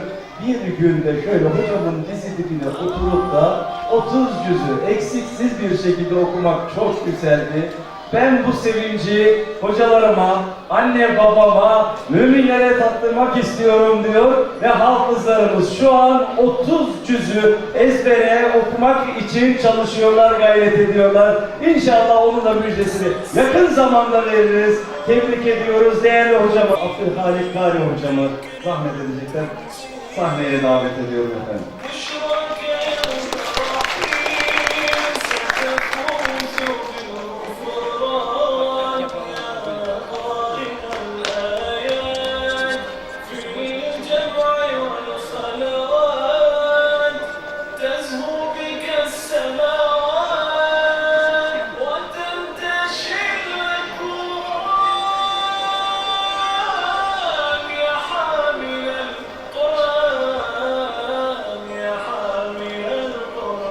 bir günde şöyle hocamın dizi dibine oturup da otuz cüzü eksiksiz bir şekilde okumak çok güzeldi. Ben bu sevinci hocalarıma, anne babama, müminlere tattırmak istiyorum diyor ve hafızlarımız şu an otuz cüzü ezbere okumak için çalışıyorlar, gayret ediyorlar. İnşallah onun da müjdesini yakın zamanda veririz. Tebrik ediyoruz değerli hocamı, Abdülhalik Kari hocamı zahmet edecekler. Sahneye davet ediyorum efendim. تزهو بك السماوات وتنتشي الأكوان يا حامل القرآن، يا حامل القرآن.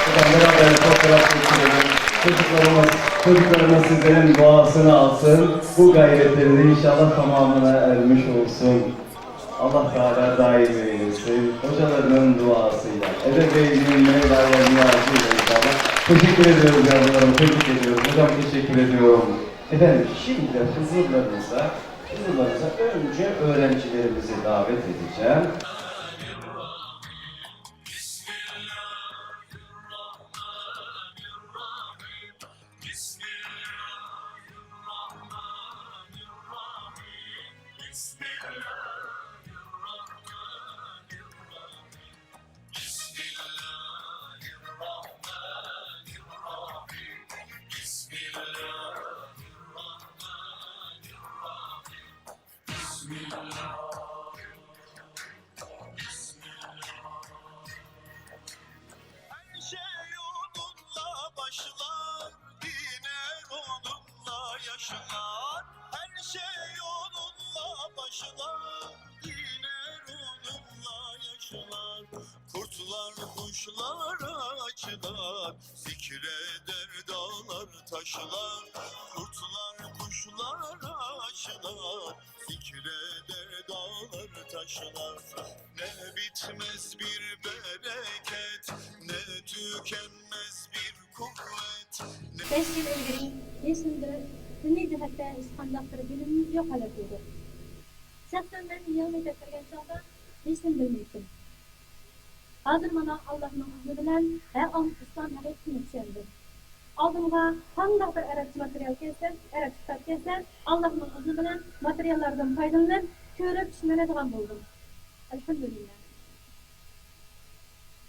Hocam, beraber fotoğraf çekinelim. Çocuklarımız, çocuklarımız sizlerin duasını alsın. Bu gayretleri de inşallah tamamına ermiş olsun. Allah Teala daim eylesin. Hocalarının duasıyla, ebeveynin Mevla ve niyazıyla inşallah. Teşekkür ediyoruz yavrularım, tebrik ediyoruz. Hocam, teşekkür ediyorum. Efendim, şimdi de huzurlarınıza, huzurlarınıza önce öğrencilerimizi davet edeceğim. Her şey onunla başlar, biner onunla yaşlar. Her şey onunla başlar, biner onunla yaşlar. Kurtlar kuşlar açlar, zikreder dağlar taşlar. Kurtlar kuşlar açlar, zikreder dağlar taşlar. Ne bitmez bir bereket, ne tükenmez bir kuvvet, ne بەش يىل ئىلگىرى ھېچنېمە بىر دىنىي جەھەتتە ھېچقانداق بىر بىلىمنى يوقىتىۋاتىدۇ. شەخسەن مەن يىلنى تەكشۈرگەن چاغدا ھېچنېمە بىلمەيتتىم. ھازىر مانا ئاللاھنىڭ ئىزنى بىلەن ھەر ئان ئىسلام ھەقىقىتىنى چۈشەندىم. ئالدىمغا قانداق بىر ئەرەبچە ماتېرىيال كەلسە، ئەرەبچە كىتاب كەلسە، ئاللاھنىڭ ئىزنى بىلەن ماتېرىياللاردىن پايدىلىنىپ، كۆرۈپ چۈشىنەلەيدىغان بولدۇم. ئەلھەمدۇلىللاھ.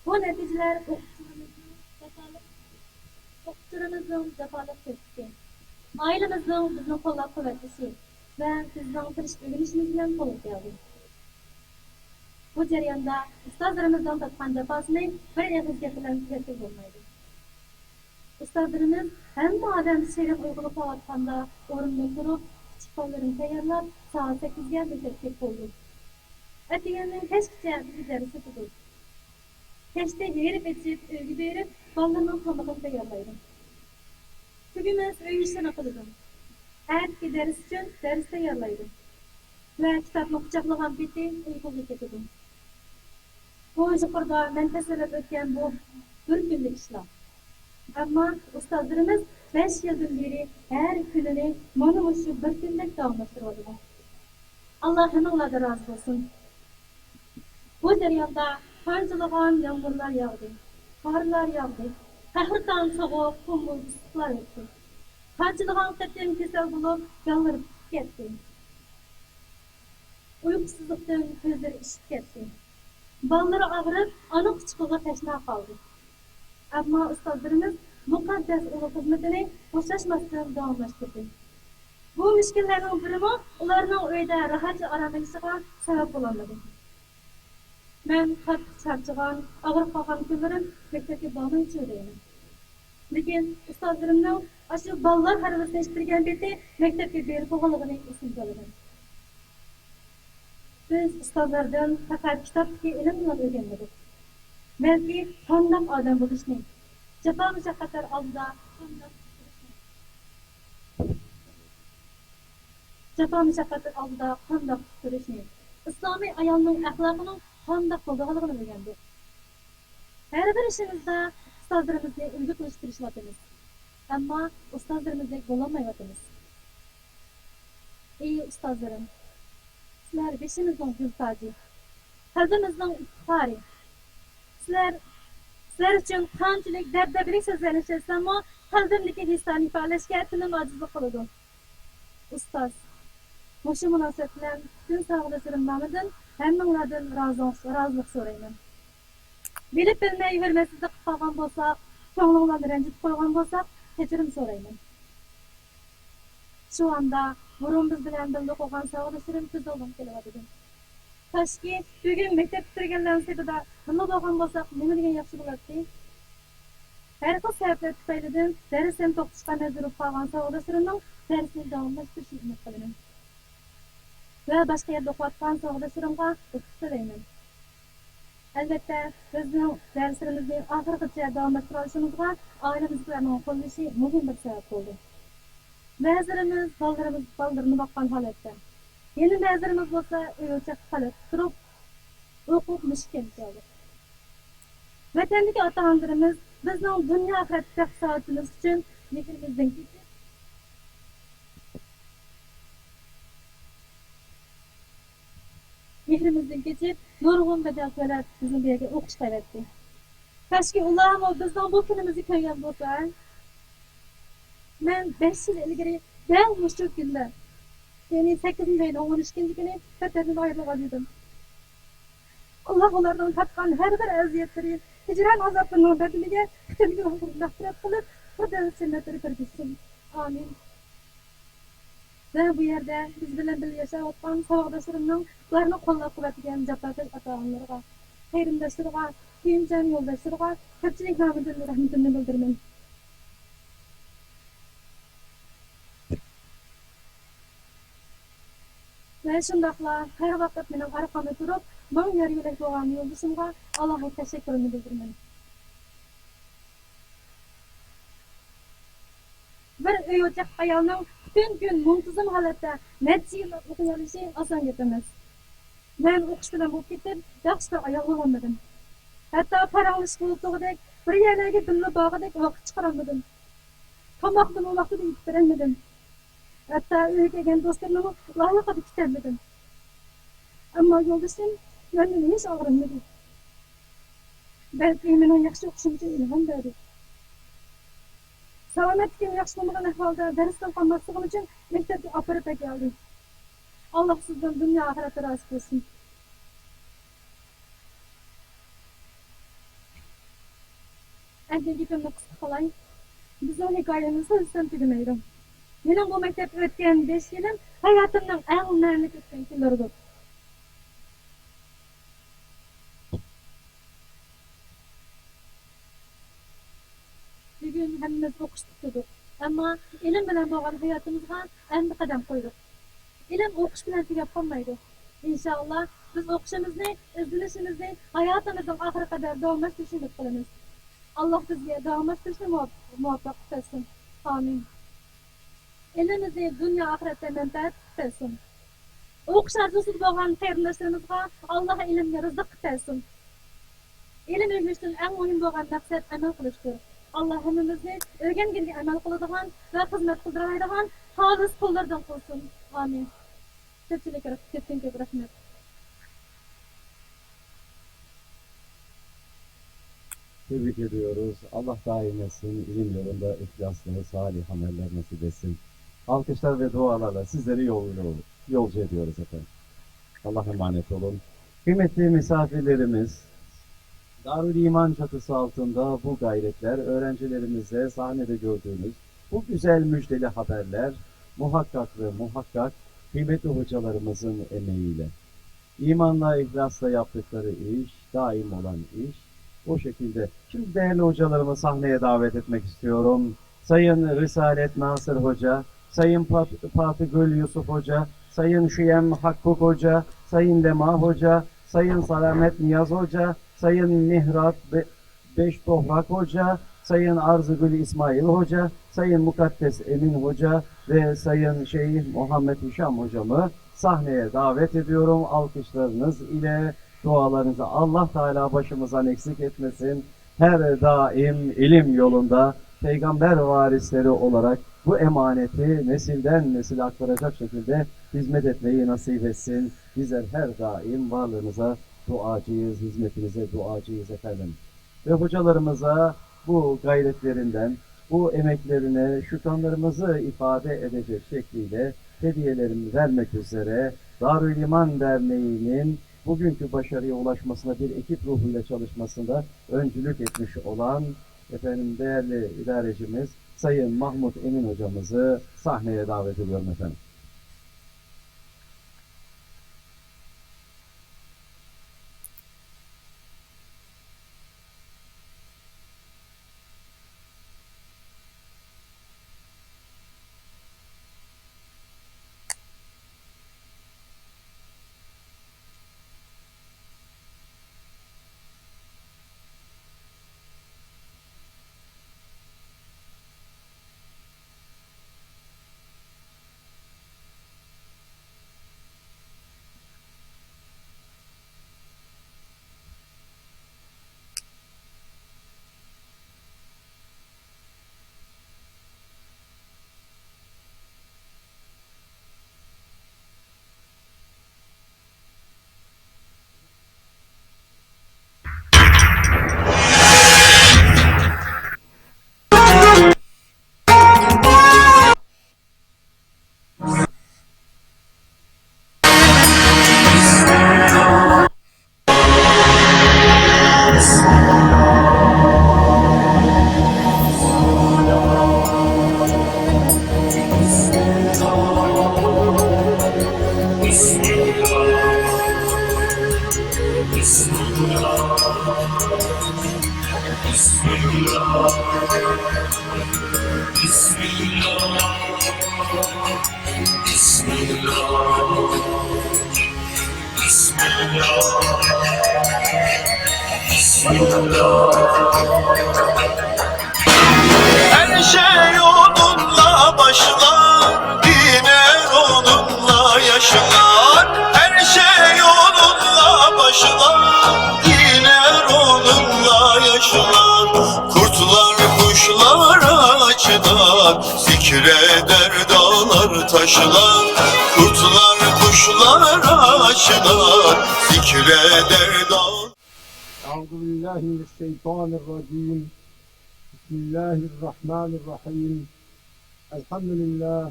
بۇ نەتىجىلەر ئوقۇتقۇچىلىرىمىزنىڭ جاپالىق، ئوقۇتقۇچىلىرىمىزنىڭ جاپالىق تۆھپىسى، ئائىلىمىزنىڭ بىزنى قوللاپ-قۇۋۋەتلىشى ۋە بىزنىڭ تىرىشىپ ئۆگىنىشىمىز بىلەن قولغا كەلدى. بۇ جەرياندا ئۇستازلىرىمىزنىڭ تارتقان جاپاسىنى بىر ئېغىز گەپ بىلەن تۈگەتكىلى بولمايدۇ. ئۇستازلىرىمىز ھەممە ئادەم شېرىن ئۇيقۇغا پاۋاتقاندا ئورنىدىن تۇرۇپ، كىچىك بالىلىرىنى تەييارلاپ، سائەت سەككىزگە مەكتەپكە كېلىپ بولىدۇ. ئەتىگەننىڭ كەچكىچە بىزگە دەرس ئۆتىدۇ. كەچتە ھېرىپ ئېچىپ ئۆيگە بېرىپ، بالىلىرىنىڭ تامىقىنى تەييارلايدۇ. تۈگىمەس ئۆي ئىشلىرىنى قىلىدۇ. ئەتىكى دەرس ئۈچۈن دەرس تەييارلايدۇ ۋە كىتابنى قۇچاقلىغان پېتى ئۇيقۇغا كېتىدۇ. بۇ يۇقىرىدا مەن تەسۋىرلەپ ئۆتكەن بۇ بىر كۈنلۈك ئىشلار. ئەمما ئۇستازلىرىمىز بەش يىلدىن بېرى ھەر كۈنىنى مانا مۇشۇ بىر كۈنلۈك داۋاملاشتۇرۇۋاتىدۇ. ئاللا ھەممىڭلاردىن رازى بولسۇن. بۇ جەرياندا قانچىلىغان يامغۇرلار ياغدى، قارلار ياغدى، قەھرىتان سوغۇق، قۇمۇل ئىسسىقلار ئۆتتى. قانچىلىغان قېتىم كېسەل بولۇپ، يالۋۇرۇپ كەتتى. ئۇيقۇسىزلىقتىن كۆزلىرى ئىششىپ كەتتى. بالىلىرى ئاغرىپ، ئانا قۇچىقىغا تەشنا قالدى. ئەمما ئۇستازلىرىمىز مۇقەددەس ئۇلۇغ خىزمىتىنى بوشاشماستىن داۋاملاشتۇردى. بۇ مۈشكۈللەرنىڭ بىرىمۇ ئۇلارنىڭ ئۆيدە راھەتچە ئاراملىشىشىغا سەۋەب بولالمىدى. مەن قاتتىق چارچىغان، ئاغرىپ قالغان كۈنلىرىم مەكتەپكە بارمايچۇ دەيمەن. لېكىن ئۇستازلىرىمنىڭ ئاشۇ بالىلار ھارۋىسىنى ئىچتۈرگەن پېتى مەكتەپكە بېرىپ بولغانلىقىنى ئېسىمگە ئالىمەن. بىز ئۇستازلاردىن پەقەت كىتابتىكى ئىلىمنىلا ئۆگەنمىدۇق، بەلكى قانداق ئادەم بولۇشنى، جاپا-مۇشەققەتلەر ئالدىدا قانداق تۇرۇشنى، جاپا-مۇشەققەتلەر ئالدىدا قانداق تۇرۇشنى، ئىسلامىي ئايالنىڭ ئەخلاقىنىڭ قانداق بولىدىغانلىقىنى ئۆگەندۇق. ھەر بىر ئىشىمىزدا ئۇستازلىرىمىزنى ئۈلگە قىلىشقا تىرىشىۋاتىمىز. ئەمما ئۇستازلىرىمىزدەك بولالمايۋاتىمىز. ئى ئۇستازلىرىم، سىلەر بېشىمىزنىڭ گۈل تاجى، قەلبىمىزنىڭ ئىپتىخارى. سىلەر، سىلەر ئۈچۈن قانچىلىك دەبدەبىلىك سۆزلەرنى ئىشلەتسەممۇ، قەلبىمدىكى ھېسلارنى ئىپادىلەشكە تىلىم ئاجىزلىق قىلىدۇ. ئۇستاز، مۇشۇ مۇناسىۋەت بىلەن پۈتۈن ساۋاقداشلىرىم نامىدىن ھەممىڭلاردىن رازىڭ-، رازىلىق سورايمەن. بىلىپ بىلمەي ھۆرمەتسىزلىك قىلىپ قالغان بولساق، كۆڭلۈڭلارنى رەنجىتىپ قويغان بولساق، كەچۈرۈم سورايمەن. شۇ ئاندا بۇرۇن بىز بىلەن بىللە ئوقۇغان ساۋاقداشلىرىم كۆز ئالدىمغا كېلىۋاتىدۇ. كاشكى بۈگۈن مەكتەپ پۈتتۈرگەنلەرنىڭ سېپىدە بىللە بولغان بولساق، نېمە دېگەن ياخشى بولاتتى. ھەر خىل سەۋەبلەر تۈپەيلىدىن دەرستىن توختىشقا مەجبۇر بولۇپ قالغان ساۋاقداشلىرىمنىڭ دەرسنى داۋاملاشتۇرۇشىنى ئۈمىد قىلىمەن. ۋە باشقا يەردە ئوقۇۋاتقان ساۋاقداشلىرىمغا ئۇتۇق تىلەيمەن. ئەلۋەتتە، بىزنىڭ دەرسلىرىمىزنى ئاخىرغىچە داۋاملاشتۇرۇۋالىشىمىزغا ئائىلىمىزدىكىلەرنىڭ قوللىشى مۇھىم بىر سەۋەب بولدى. بەزىلىرىمىز بالىلىرىمىز، بالىلىرىنى باققان ھالەتتە، يەنە بەزىلىرىمىز بولسا ئۆي-ئوچاقتا تەلەتتە تۇرۇپ، ئوقۇپ مۇشۇ كەنتكە كەلدۇق. ۋەتەندىكى ئاتا-ئانىلىرىمىز بىزنىڭ دۇنيا ئاخىرەتتىكى بەخت-سائادىتىمىز ئۈچۈن مېھرىمىزدىن كېچىپ، مېھرىمىزدىن كېچىپ، نۇرغۇن بەدەل تۆلەپ، بىزنى بۇ يەرگە ئوقۇشقا ئەۋەتتى. كاشكى ئۇلارمۇ بىزنىڭ بۇ كۈنىمىزنى كۆرگەن بولسا. مەن بەش يىل ئىلگىرى دەل مۇشۇ كۈندە، يەنى سەككىزىنچى ئاينىڭ ئون ئىككىنچى كۈنى ۋەتەندىن ئايرىلغان ئىدىم. ئاللا ئۇلارنىڭ تارتقان ھەر بىر ئەزىيەتلىرى، ھىجران ئازابلىرىنىڭ بەدىلىگە پۈتۈن گۇناھلىرىنى مەغپىرەت قىلىپ، پىردەۋس جەننەتلىرى بىر بولسۇن. ئامىن. ۋە بۇ يەردە بىز بىلەن بىللە ياشاۋاتقان ساۋاقداشلىرىمنىڭ، ئۇلارنى قوللاپ-قۇۋۋەتلىگەن جاپاكەش ئاتا-ئانىلىرىغا، قېرىنداشلىرىغا، كۆيۈمچان يولداشلىرىغا كۆپچىلىك نامىدىن رەھمىتىمنى بىلدۈرىمەن. ۋە شۇنداقلا ھەر ۋاقىت مېنىڭ ئارقامدا تۇرۇپ، ماڭا يار-يۆلەك بولغان يولدىشىمغا ئالاھىدە تەشەككۈرۈمنى بىلدۈرىمەن. بىر ئۆي-ئوچاق ئايالنىڭ پۈتۈن كۈن مۇنتىزىم ھالەتتە نەچچە يىللىق ئوقۇۋېلىشى ئاسان گەپ ئەمەس. مەن ئوقۇش بىلەن بولۇپ كېتىپ، ياخشى بىر ئايال بولالمىدىم. ھەتتا پاراڭلىشىپ ئولتۇرغۇدەك، بىر يەرلەرگە بىللە بارغۇدەك ۋاقىت چىقىرالمىدىم. تاماقنىمۇ ۋاقتىدا يېتىپ بېرەلمىدىم. ھەتتا ئۆيگە كەلگەن دوستلىرىمنىڭمۇ لايىقىدا كۈتەلمىدىم. ئەمما يولدىشىم مەندىن ھېچ ئاغرىنمىدى. بەلكى مېنىڭ ياخشى ئوقۇشۇم ئۈچۈن ئىلھام بەردى. سالامەتلىكىم ياخشى بولمىغان ئەھۋالدا دەرستىن قالماسلىقىم ئۈچۈن مەكتەپكە ئاپىرىپ ئەكەلدى. ئاللا سىزدىن دۇنيا ئاخىرەتتە رازى بولسۇن. ئەمدى گېپىمنى قىسقا قىلاي. بىزنىڭ ھېكايىمىز سۆزلىسەم تۈگىمەيدۇ. مېنىڭ بۇ مەكتەپتە ئۆتكەن بەش يىلىم ھاياتىمنىڭ ئەڭ مەنىلىك ئۆتكەن كۈنلىرىدۇر. ھەممىمىز ئوقۇش پۈتتۈردۇق. ئەمما ئىلىم بىلەن بولغان ھاياتىمىزغا ئەمدى قەدەم قويدۇق. ئىلىم ئوقۇش بىلەن تۈگەپ قالمايدۇ. ئىنشائاللا، بىز ئوقۇشىمىزنى، ئىزدىنىشىمىزنى ھاياتىمىزنىڭ ئاخىرىغا قەدەر داۋاملاشتۇرۇشنى ئۈمىد قىلىمىز. ئاللاھ بىزگە داۋاملاشتۇرۇشنى مۇۋاپ-، مۇۋەپپەق قىلسۇن. ئامىن. ئىلمىمىزنى دۇنيا ئاخىرەتتە مەنپەئەت قىلسۇن. ئوقۇش ئارزۇسىدا بولغان قېرىنداشلىرىمىزغا ئاللاھ ئىلىمنى رىزىق قىلىپ بەرسۇن. ئىلىم ئۆگىنىشتىن ئەڭ مۇھىم بولغان مەقسەت ئەمەل قىلىشتۇر. ئاللاھ ھەممىمىزنى ئۆگەنگىنىگە ئەمەل قىلىدىغان ۋە خىزمەت قىلدۇرالايدىغان خالىس قۇللىرىدىن قىلسۇن. ئامىن. كۆپچىلىككە كۆپتىن كۆپ رەھمەت. Tebrik ediyoruz. Allah daim etsin. İlim yolunda ihlaslı, salih ameller nasip etsin. Alkışlar ve dualarla sizleri yolcu, yolcu ediyoruz efendim. Allah'a emanet olun. Kıymetli misafirlerimiz, Darül İman çatısı altında bu gayretler, öğrencilerimizle sahnede gördüğünüz bu güzel müjdeli haberler muhakkak ve muhakkak kıymetli hocalarımızın emeğiyle. İmanla, ihlasla yaptıkları iş, daim olan iş o şekilde. Şimdi değerli hocalarımı sahneye davet etmek istiyorum. Sayın Risalet Nasır Hoca, Sayın Pat-, Fatih Gül Yusuf Hoca, Sayın Şüyem Hakkuk Hoca, Sayın Lema Hoca, Sayın Salamet Niyaz Hoca, Sayın Mihrat Be-, Beş Toprak Hoca, Sayın Arzıgül İsmail Hoca, Sayın Mukaddes Emin Hoca ve Sayın Şeyh Muhammed Hişam Hocamı sahneye davet ediyorum. Alkışlarınız ile dualarınızı Allah Teala başımızdan eksik etmesin. Her daim ilim yolunda peygamber varisleri olarak bu emaneti nesilden nesile aktaracak şekilde hizmet etmeyi nasip etsin. Bizler her daim varlığınıza duacıyız, hizmetinize duacıyız efendim. Ve hocalarımıza bu gayretlerinden, bu emeklerine şükranlarımızı ifade edecek şekliyle hediyelerini vermek üzere Darül İman Derneği'nin bugünkü başarıya ulaşmasına bir ekip ruhuyla çalışmasında öncülük etmiş olan efendim değerli idarecimiz Sayın Mahmut Emin hocamızı sahneye davet ediyorum efendim. Her şey onunla başlar, biner onunla yaşlar. Her şey onunla başlar, biner onunla yaşlar. Kurtlar kuşlar açlar, titreder dağlar taşlar. Kurtlar kuşlar açlar, titreder dağlar. أعوذ بالله من الشيطان الرجيم. بسم الله الرحمن الرحيم. الحمد لله.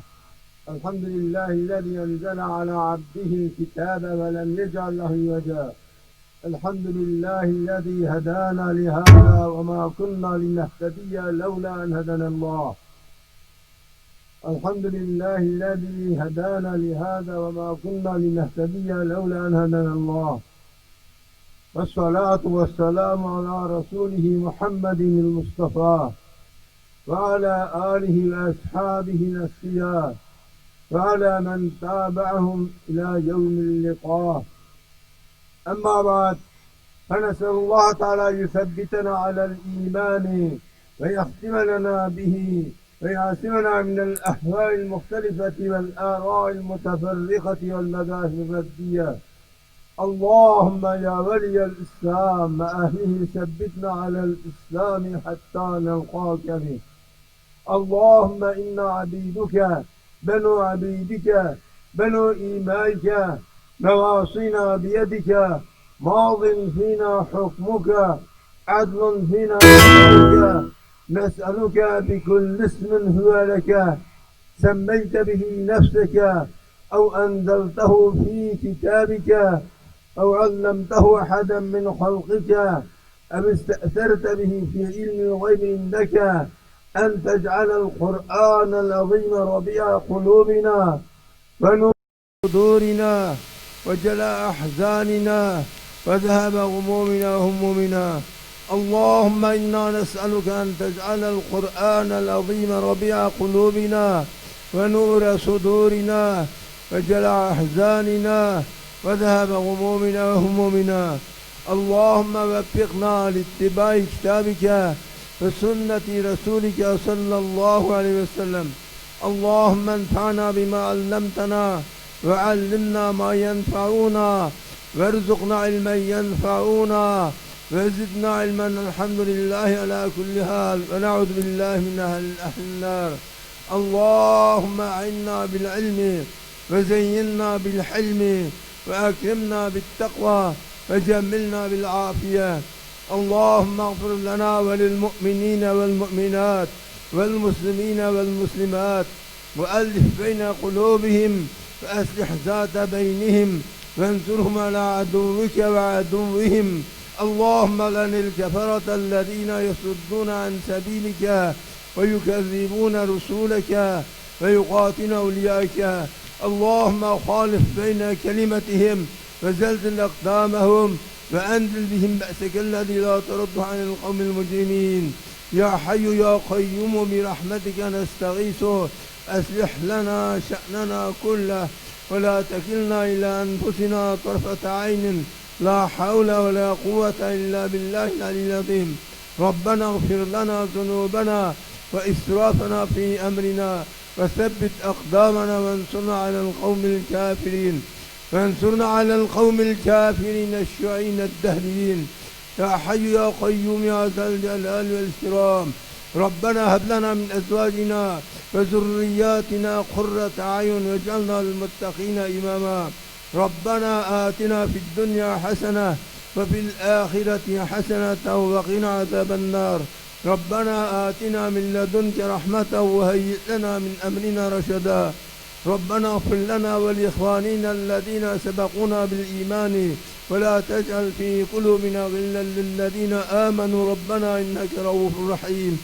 الحمد لله الذي أنزل على عبده الكتاب ولم يجعل له عوجا. الحمد لله الذي هدانا لهذا وما كنا لنهتدي لولا أن هدانا الله. الحمد لله الذي هدانا لهذا وما كنا لنهتدي لولا أن هدانا الله. والصلاة والسلام على رسوله محمد المصطفى وعلى آله وأصحابه الأتقياء وعلى من تابعهم إلى يوم اللقاء. أما بعد، فنسأل الله تعالى أن يثبتنا على الإيمان ويختم لنا به ويعصمنا من الأهواء المختلفة والآراء المتفرقة والمذاهب الردية. اللهم يا ولي الإسلام وأهله، ثبتنا على الإسلام حتى نلقاك به. اللهم إنا عبيدك، بنو عبيدك، بنو إمائك، نواصينا بيدك، ماض فينا حكمك، عدل فينا قضاؤك، نسألك بكل اسم هو لك، سميت به نفسك، أو أنزلته في كتابك، أو علمته أحدا من خلقك، أو استأثرت به في علم الغيب عندك، أن تجعل القرآن العظيم ربيع قلوبنا ونور صدورنا وجلاء أحزاننا وذهاب غمومنا وهمومنا. اللهم إنا نسألك أن تجعل القرآن العظيم ربيع قلوبنا ونور صدورنا وجلاء أحزاننا وذهاب غمومنا وهمومنا. اللهم وفقنا لاتباع كتابك وسنة رسولك صلى الله عليه وسلم. اللهم انفعنا بما علمتنا وعلمنا ما ينفعنا وارزقنا علما ينفعنا وزدنا علما. الحمد لله على كل حال، ونعوذ بالله من أهل، أهل النار. اللهم أعنا بالعلم وزينا بالحلم وأكرمنا بالتقوى وجملنا بالعافية. اللهم اغفر لنا وللمؤمنين والمؤمنات والمسلمين والمسلمات وألف بين قلوبهم وأصلح ذات بينهم وانصرهم على عدوك وعدوهم. اللهم لعن الكفرة الذين يصدون عن سبيلك ويكذبون رسلك ويقاتلون أولياءك. اللهم خالف بين كلمتهم وزلزل أقدامهم وأنزل بهم بأسك الذي لا ترد عن القوم المجرمين. يا حي يا قيوم برحمتك نستغيث، أصلح لنا شأننا كله ولا تكلنا إلى أنفسنا طرفة عين، لا حول ولا قوة إلا بالله العلي العظيم. ربنا اغفر لنا ذنوبنا وإسرافنا في أمرنا وثبت أقدامنا وانصرنا على القوم الكافرين. وانصرنا على القوم الكافرين الشيوعيين الدهريين. يا حي يا قيوم يا ذا الجلال والإكرام. ربنا هب لنا من أزواجنا وذرياتنا قرة أعين واجعلنا للمتقين إماما. ربنا آتنا في الدنيا حسنة وفي الآخرة حسنة وقنا عذاب النار. ربنا آتنا من لدنك رحمة وهيئ لنا من أمرنا رشدا. ربنا اغفر لنا ولإخواننا الذين سبقونا بالإيمان ولا تجعل في قلوبنا غلا للذين آمنوا ربنا إنك رؤوف رحيم.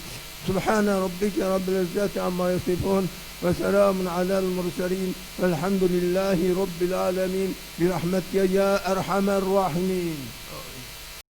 سبحان ربك رب العزة عما يصفون وسلام على المرسلين والحمد لله رب العالمين برحمتك يا أرحم الراحمين.